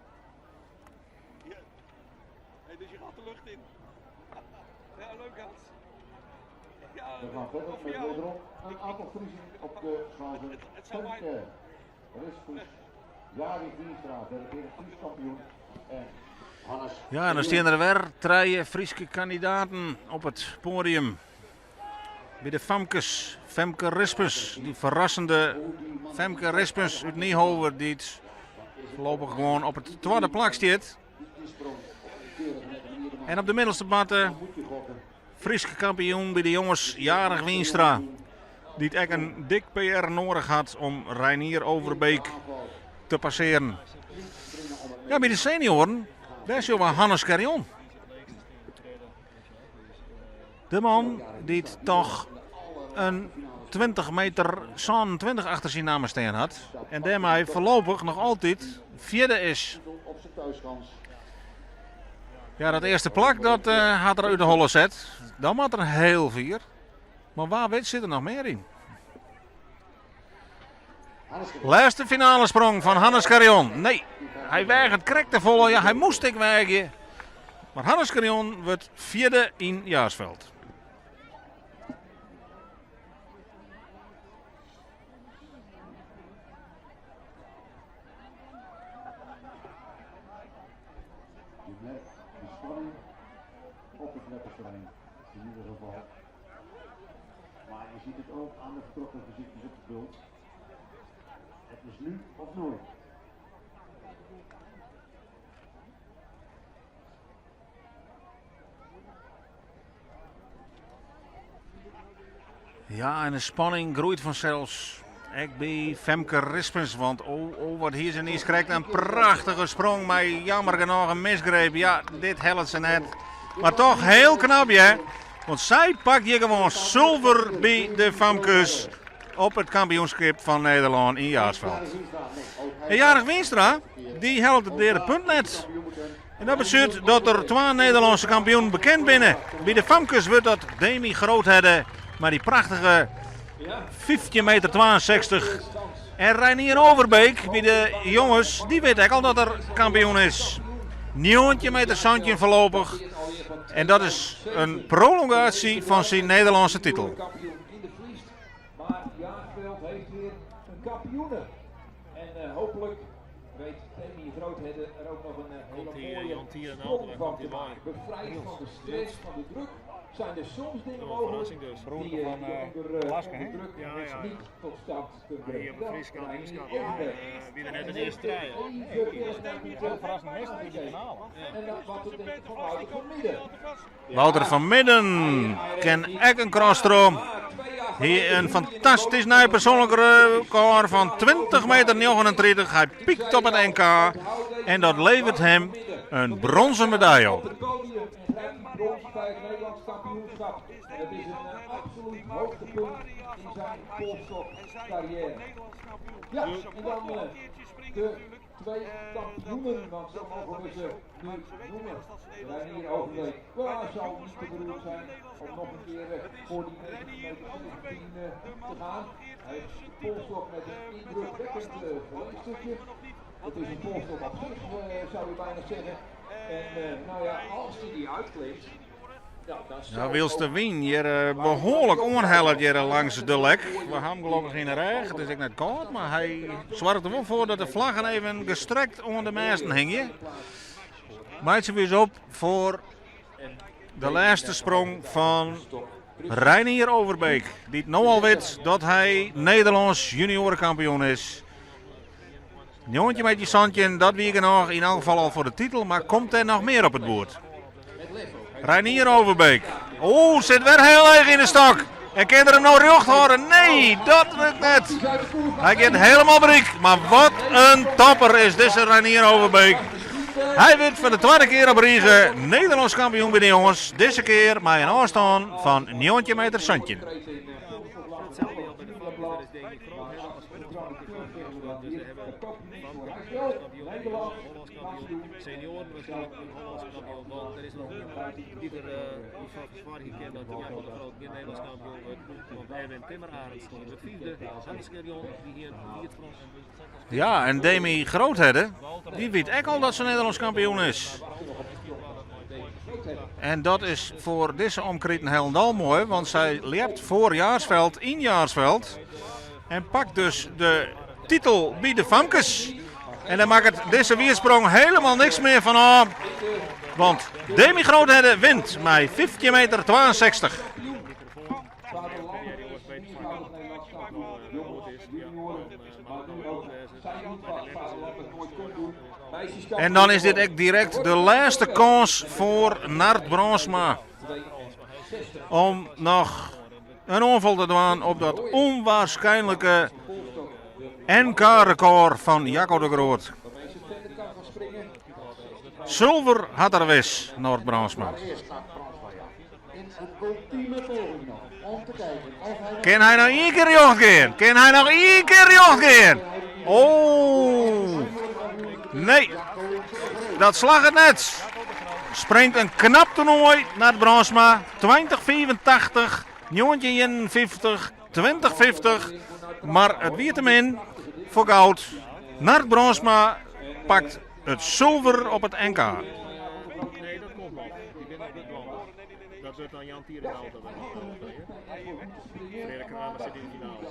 Speaker 6: Dus je gaat de lucht in. Ja, leuk Hans. Ja,
Speaker 2: We gaan verder
Speaker 6: of
Speaker 2: met
Speaker 6: jou.
Speaker 2: wederom een aantal Friezen op de schaatsen.
Speaker 6: Het zou mij-
Speaker 2: Femke Rispens, Jari Vliestra, de regerend Fries kampioen. En Hannes
Speaker 5: Ja, en dan staan er weer drie Friese kandidaten op het podium. Bij de Famkes, Femke Rispens, die verrassende Femke Rispens uit Niehove, die het voorlopig gewoon op het tweede plak staat. En op de middelste matte, Friese kampioen bij de jongens Jarig Wienstra. Die het echt een dik PR nodig had om Reinier Overbeek te passeren. Ja, bij de senioren, daar is wel Hannes Carrion. De man die het toch een 20 meter 20 achter zijn naam staan had. En daarmee voorlopig nog altijd vierde is.
Speaker 2: op zijn thuisschans.
Speaker 5: Ja, dat eerste plak dat had er uit de holle zet. Dan had er een heel vier. Maar waar weet zit er nog meer in? Laatste finale sprong van Hannes Carrion. Nee, hij weigert krek te volle. Ja, hij moest ik weigeren. Maar Hannes Carrion wordt vierde in Jaarsveld.
Speaker 2: Je merkt de spanning op het Leppersterrein. In ieder geval. Maar je ziet het ook aan de vertrokken gezichtjes op de bult. Het is nu of nooit.
Speaker 5: Ja, en de spanning groeit vanzelfs. Ik bij Femke Rispens, want oh, oh wat hier zijn is krijgt een prachtige sprong, maar jammer genoeg een misgreep. Ja, dit helpt ze net. Maar toch heel knap, hè? Want zij pakt hier gewoon zilver bij de Famkes op het kampioenschap van Nederland in Jaarsveld. En Jarig Wienstra, die helpt het derde punt net. En dat betekent dat er twee Nederlandse kampioenen bekend binnen. Bij de Famkes wordt dat Demi Groothedde, maar die prachtige 15 meter 62. En Reinier Overbeek bij de jongens, die weet eigenlijk al dat er kampioen is. 19 meter zandje voorlopig. En dat is een prolongatie van zijn Nederlandse titel.
Speaker 1: Kampioen in de Vries. Maar Jaarsveld heeft weer een kampioene. En hopelijk weet Demi Groothedde er ook nog een hele
Speaker 4: Komt die,
Speaker 1: mooie
Speaker 4: Jan Tier en
Speaker 1: sprong
Speaker 4: Alten,
Speaker 1: van
Speaker 4: komt
Speaker 1: te
Speaker 4: die
Speaker 1: maken. Bevrijd van de stress, van de druk. Zijn er soms dingen
Speaker 4: Een
Speaker 1: mogelijk
Speaker 4: verrassing dus.
Speaker 3: Broer
Speaker 1: die,
Speaker 3: van
Speaker 1: die onder,
Speaker 3: Laske,
Speaker 1: onder
Speaker 3: hè?
Speaker 1: druk
Speaker 4: Ja, ja, ja.
Speaker 1: niet tot stand kunt
Speaker 4: Maar hier
Speaker 1: brengen.
Speaker 4: op het Fries kampioenschap. Wie er net de eerste trein.
Speaker 3: Heel verrassend meestal in de finale.
Speaker 1: En dan wat te denken van Wouter van Midden.
Speaker 5: Wouter van Midden ken ek een crossstroom. Hier een fantastisch nieuw persoonlijk record van 20 meter 39. Hij piekt op het NK en dat levert hem een bronzen medaille
Speaker 1: Op
Speaker 5: op.
Speaker 1: het podium en grijpt die brons bij het Nederlands kampioenschap. En dat is een absoluut hoogtepunt in zijn polsstokcarrière. Ja, en dan de twee kampioenen, want zo mogen we ze nu noemen. Reinier Overbeek. Ja, zou niet te beroerd zijn om nog een keer voor die 9 meter 17 te gaan. Hij heeft de polstok met een indrukwekkend verlengstukje. Het is een polstok op zich, zou je bijna zeggen. En nou ja, als hij die uitklimt, ja, dan
Speaker 5: Ja,
Speaker 1: zou
Speaker 5: Wils de
Speaker 1: ook
Speaker 5: Wien hier behoorlijk onhelpt hier langs de lek. We hebben hem gelukkig in de reg, het is ook net koud, maar hij zorgt er wel voor dat de vlaggen even gestrekt onder de meesten hingen. Maakt ze weer op voor de laatste sprong van Reinier Overbeek. Die het nou al weet dat hij Nederlands juniorenkampioen is. Jongetje met je zandje, dat wie nog in elk geval al voor de titel, maar komt er nog meer op het boord? Reinier Overbeek. Oeh, zit weer heel erg in de stok. En kan er hem nou recht horen? Nee, dat lukt net. Hij gaat helemaal brik. Maar wat een topper is deze Reinier Overbeek. Hij wint voor de tweede keer op Riege Nederlands kampioen bij de jongens. Deze keer met een afstand van 19 meter zandje.
Speaker 4: Hetzelfde geldt bij de Famkes, dat is Demi Groothedde als kampioen. Dus we hebben Famkes kampioen, Hollands kampioen, senioren waarschijnlijk een Hollands kampioen. Want er is nog niemand die er van verzwaring kent dat Jan van der Groot geen Nederlands kampioen wordt. Want Erwin Timmer-Arends die wordt vierde, Hans Gerjon die hier viert front.
Speaker 5: Ja, en Demi Groothedde, die weet ook al dat ze Nederlands kampioen is. En dat is foar dizze omkriten hielendal moai, want sy ljept foar Jaarsveld yn Jaarsveld. En pakt dus de titel by de famkes. En dan makket dizze wiersprong helemaal niks mear fan ôf. Want Demi Groothedde wint mei 15 meter 62. En dan is dit ek direkt de lêste kâns foar Nard Brandsma om noch in oanfal te dwaan op dat ûnwaarskynlike NK-rekôr fan Jaco de Groot. Sulver hat er wis, Nard Brandsma. Kin hy noch ien kear rjocht gean? Kin hy noch ien kear rjocht gean? Oh, nee, dat slagget net. Springt in knap toernoai Nard Brandsma. 2085, 1951, 2050. Mar it wie te min foar goud. Nard Brandsma pakt it sulver op it NK.
Speaker 4: Nee, dat komt nog. Die binne noch net dwaande. Dat wurdt dan Jan Tiere Nauta dan Freark Kramer sit yn de finale.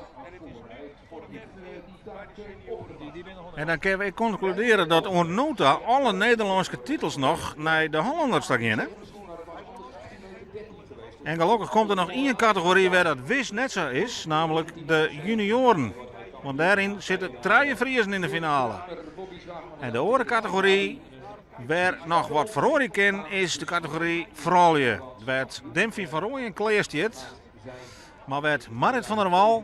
Speaker 5: En dan kinne we ek konkludearje dat oant no ta alle Nederlânske titels noch nei de Hollanners ta geane. En gelokkich komt der noch ien kategory wêr dat wis net sa is, namelijk de junioaren. Want dêryn sitte trije Friezen yn de finale. En de oare kategory wêr noch wat feroarje kin is de kategory froulju. Wêr't Dimphy van Rooijen klear stiet, mar wêr't Marrit van der Wal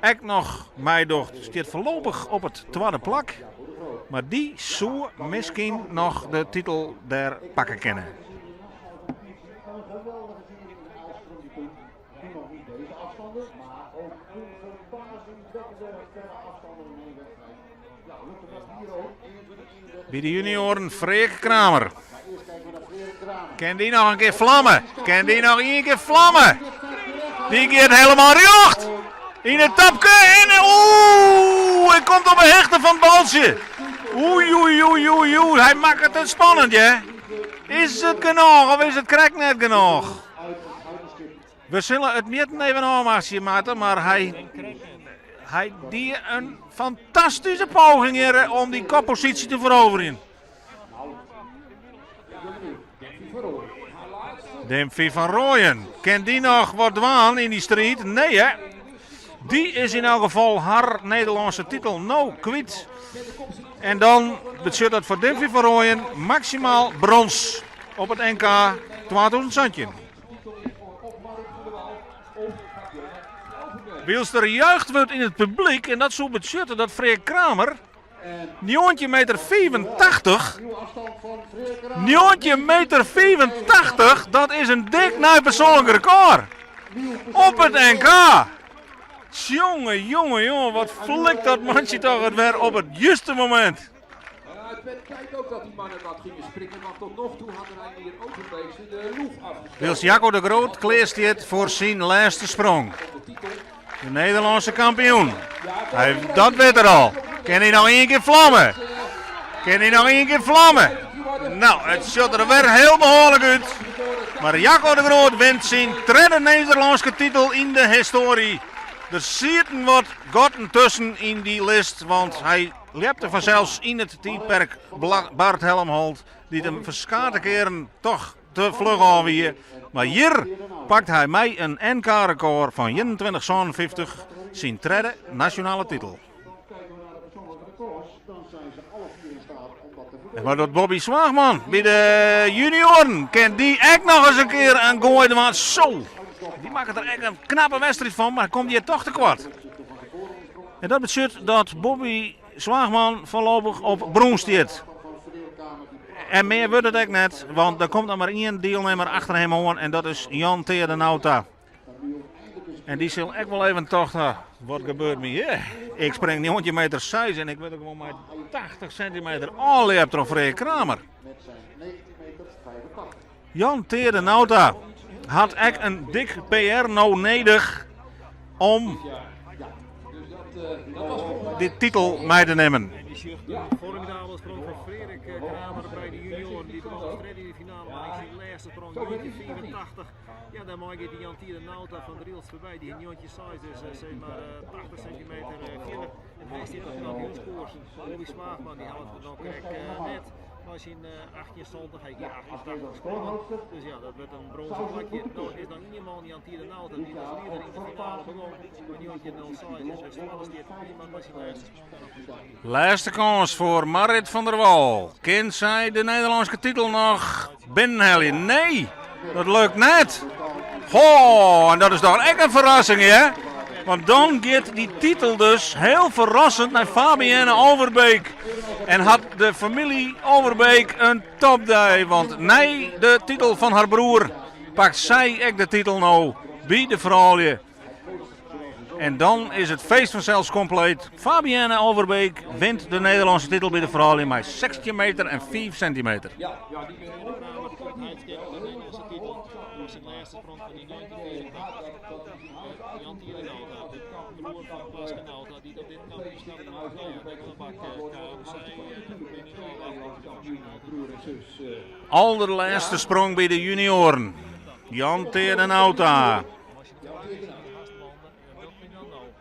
Speaker 5: ek noch meidocht, stiet foarlopich op it twadde plak. Mar dy soe miskien noch de titel dêr pakke kinne. By de junioaren Freark Kramer. Kin dy noch in kear flamme? Kin dy noch ien kear flamme? Dy giet helemaal rjocht yn it topke en oeh, hy komt op 'e hichte fan it baltsje. Oei, oei, oei, oei, oei, hy makket it spannend, hè? Is it genôch of is it krekt net genôch? We sille it mjitten even ôfwachtsje moatte, mar hy, hy die in fantastyske poging hjir om dy kopposysje te feroverjen. Dimphy van Rooijen, kin dy noch wat dwaan yn dy striid? Nee hè? Dy is yn elk gefal har Nederlânske titel no kwyt. En dan betsjut dat foar Dimphy van Rooijen maksimaal brons op it NK 2017. Wylst der juicht wurdt yn it publyk en dat soe betsjutte dat Freark Kramer 19 meter 85, 19 meter 85, dat is in dik nij persoanlik rekôr op it NK. Tsjonge, jonge, jonge, wat flikt dat mantsje toch it wer op it juste momint.
Speaker 1: Ja, het werd tijd ook dat die mannen wat gingen springen, want tot nog toe had Reinier Overbeek ze de loef afgestoken.
Speaker 5: Wylst Jaco de Groot klear stiet foar syn lêste sprong. De Nederlânske kampioen. Hy, dat wit er al. Kin hy noch ien kear flamme? Kin hy noch ien kear flamme? No, it sjocht der wer hiel behoarlik út. Mar Jaco de Groot wint syn tredde Nederlânske titel yn de histoarje. Der sieten wat gatten tusken yn dy list, want hy ljepte fansels yn it tiidperk Bart Helmholt, dy't him ferskate kearen toch te fluch ôf wie. Mar hjir pakt hy mei in NK-rekôr fan 21,57 syn tredde nasjonale titel. En wat docht Bobby Zwaagman by de junioaren? Kin dy ek noch ris in kear in goai dwaan? Zo! Dy makket der ek in knappe wedstriid fan, mar komt hjir toch tekoart. En dat betsjut dat Bobby Zwaagman foarlopich op brûns stiet. En mear wurdt it ek net, want der komt noch mar ien dielnimmer achter him oan en dat is Jan Teade Nauta. En dy sil ek wol even tocht ha, wat gebeurt my hjir? Ik spring 19 meter 6 en ik wurd der gewoan mei 80 sintimeter ôfljept troch Freark Kramer. Jan Teade Nauta hat ek in dik PR no nedich om de titel mei te nimmen.
Speaker 4: En dy sjocht in formidabele sprong fan Freark Kramer by de junioaren. Dy komt as tredde yn de finale. lêste sprong 1985. Ja, dêrmei giet Jan Tiede Nauta fan Drylts foarby. Dy 1906, dus sis mar 80 sintimeter fierder. En hy stiet op de kampioenskoers. Bobby Zwaagman dy hellet it noch krekt net mei syn 1870. Hy hie 88 sprongen. Dus ja, dat wurdt in brûnzen plakje. No is noch ien man, Jan Tiede Nauta, dy't as lieder yn de finale begûn mei 1906. Dus twadde stiet prima mei syn lêste sprong.
Speaker 5: Lêste kâns foar Marrit van der Wal. Kin sy de Nederlânske titel noch binnenhelje? Nee, dat lukt net. Ho, en dat is toch ek in ferrassing, hè? Want dan giet dy titel dus hiel ferrassend nei Fabienne Overbeek. En hat de famylje Overbeek in topdei. Want nei de titel fan har broer pakt sy ek de titel no by de froulju. En dan is it feest fansels kompleet. Fabienne Overbeek wint de Nederlânske titel by de froulju mei 16 meter en 5 sintimeter. Alderlêste sprong by de junioaren. Jan Teade Nauta.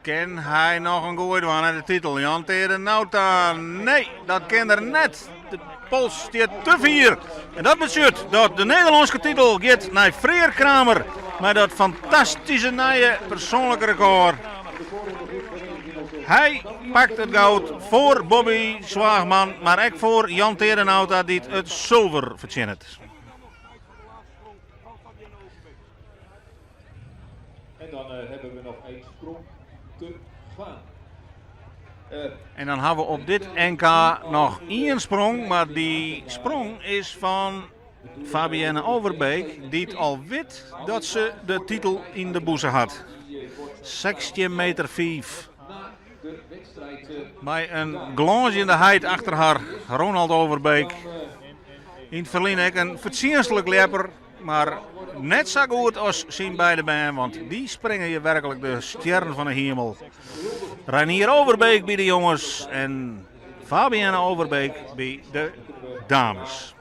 Speaker 5: Kin hy noch in goai dwaan nei de titel? Jan Teade Nauta, nee, dat kin er net. De pols stiet te fier. En dat betsjut dat de Nederlânske titel giet nei Freark Kramer mei dat fantastyske nije persoanlike rekôr. Hy pakt it goud foar Bobby Zwaagman, mar ek foar Jan Teade Nauta dy't it sulver fertsjinnet.
Speaker 1: En dan hebben we nog één sprong te gaan.
Speaker 5: En dan ha we op dit NK noch ien sprong, mar dy sprong is fan Fabienne Overbeek, dy't al wit dat se de titel yn de bûse hat. 16 meter 5. Mei in glânzjende heit achter har, Ronald Overbeek. Yn it ferline ek in fertsjinstlik ljepper. Mar net sa goed as syn beide bern, want dy springe hjir werklik de stjerren fan 'e himel. Reinier Overbeek by de jonges en Fabienne Overbeek by de dames.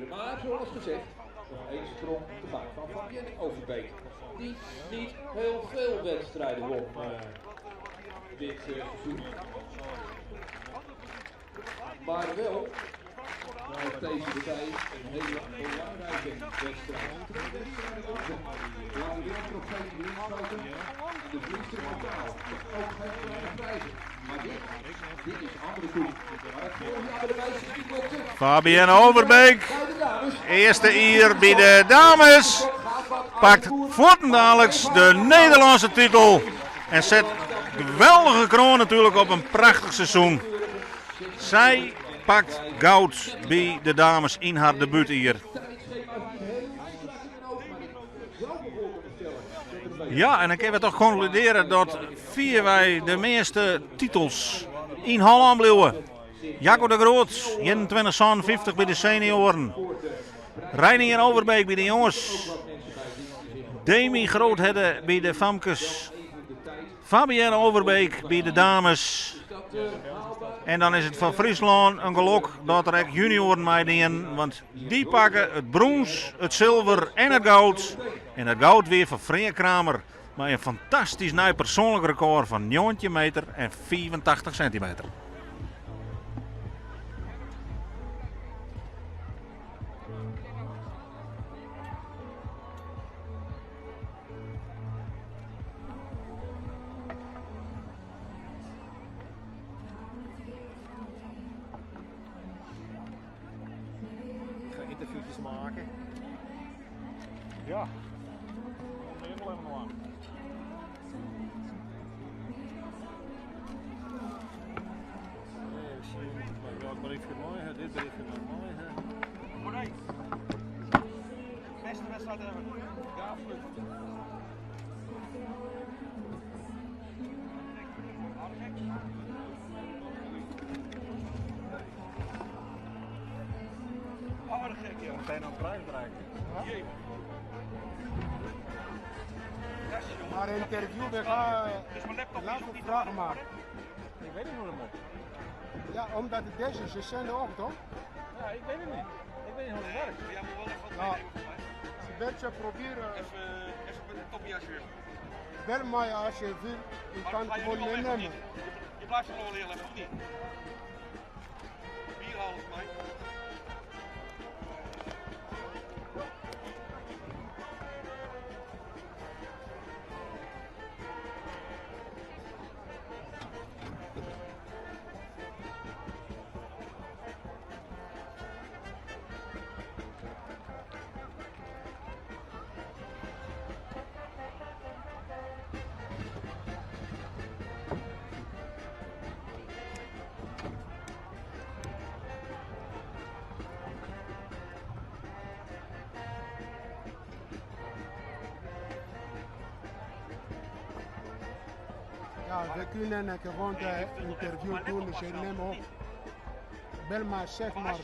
Speaker 1: Maar zoals gezegd, nog één sprong te gaan van Fabienne Overbeek. Die niet heel veel wedstrijden won dit seizoen. Maar wel met deze erbij een hele belangrijke wedstrijd. Twee wedstrijden ook. De Lange Willem Trofee in Linschoten en de Blister Pokal. Ook geen kleine prijzen. Maar dit, dit is andere koek. Maar het vorig jaar bij de meisjes niet lukte.
Speaker 5: Fabienne Overbeek,
Speaker 1: Bij de dames.
Speaker 5: earste jier by de dames, pakt fuortendaliks de Nederlânske titel en set geweldige kroan natuerlik op in prachtich seizoen. Sy pakt goud by de dames yn har debútjier. Ja, en dan kinne we toch konkludearje dat fierwei de measte titels yn Hollân bliuwe. Jacco de Groot, 21,57 by de senioaren. Reinier Overbeek by de jonges. Demi Groothedde by de famkes. Fabienne Overbeek by de dames. En dan is it foar Fryslân in gelok dat der ek junioaren meidienen, want dy pakke it brûns, it silver en it goud. En it goud wie foar Freark Kramer mei in fantastysk nij persoanlik rekôr fan 19 meter en 85 sintimeter.
Speaker 4: Ik ga interviewtjes maken.
Speaker 3: Ja. Helemaal even lang.
Speaker 4: Even zien. Maar welk briefje mooi, hè? Dit briefje nog mooi, hè?
Speaker 6: Corné. Beste wedstrijd ever. Ja, absoluut. Oh, wat gek, ja.
Speaker 3: Meteen aan het prijs bereiken.
Speaker 6: Jee.
Speaker 7: Maar in interview, we gaan
Speaker 6: Dus mijn laptop is
Speaker 7: laatste
Speaker 6: ook niet
Speaker 7: vraag maken.
Speaker 3: Ik weet niet hoe dat moet.
Speaker 7: Ja, omdat deze, ze zenden op, toch?
Speaker 3: Ja, ik weet het niet.
Speaker 4: weet niet hoe het werkt.
Speaker 6: Maar jij moet wel even wat
Speaker 7: Ja.
Speaker 6: meenemen voor mij.
Speaker 7: Een beetje proberen.
Speaker 6: Even, even met een topjas weer.
Speaker 7: Bel mij als je wil. Ik
Speaker 6: Maar
Speaker 7: kan
Speaker 6: ga je
Speaker 7: gewoon
Speaker 6: nu al weg of
Speaker 7: meenemen.
Speaker 6: niet? Je blijft er nog wel heel even, of niet? Bier halen voor mij.
Speaker 7: Ja, we kunnen gewoon de interview doen, dus je neemt op. Bel maar, zeg maar.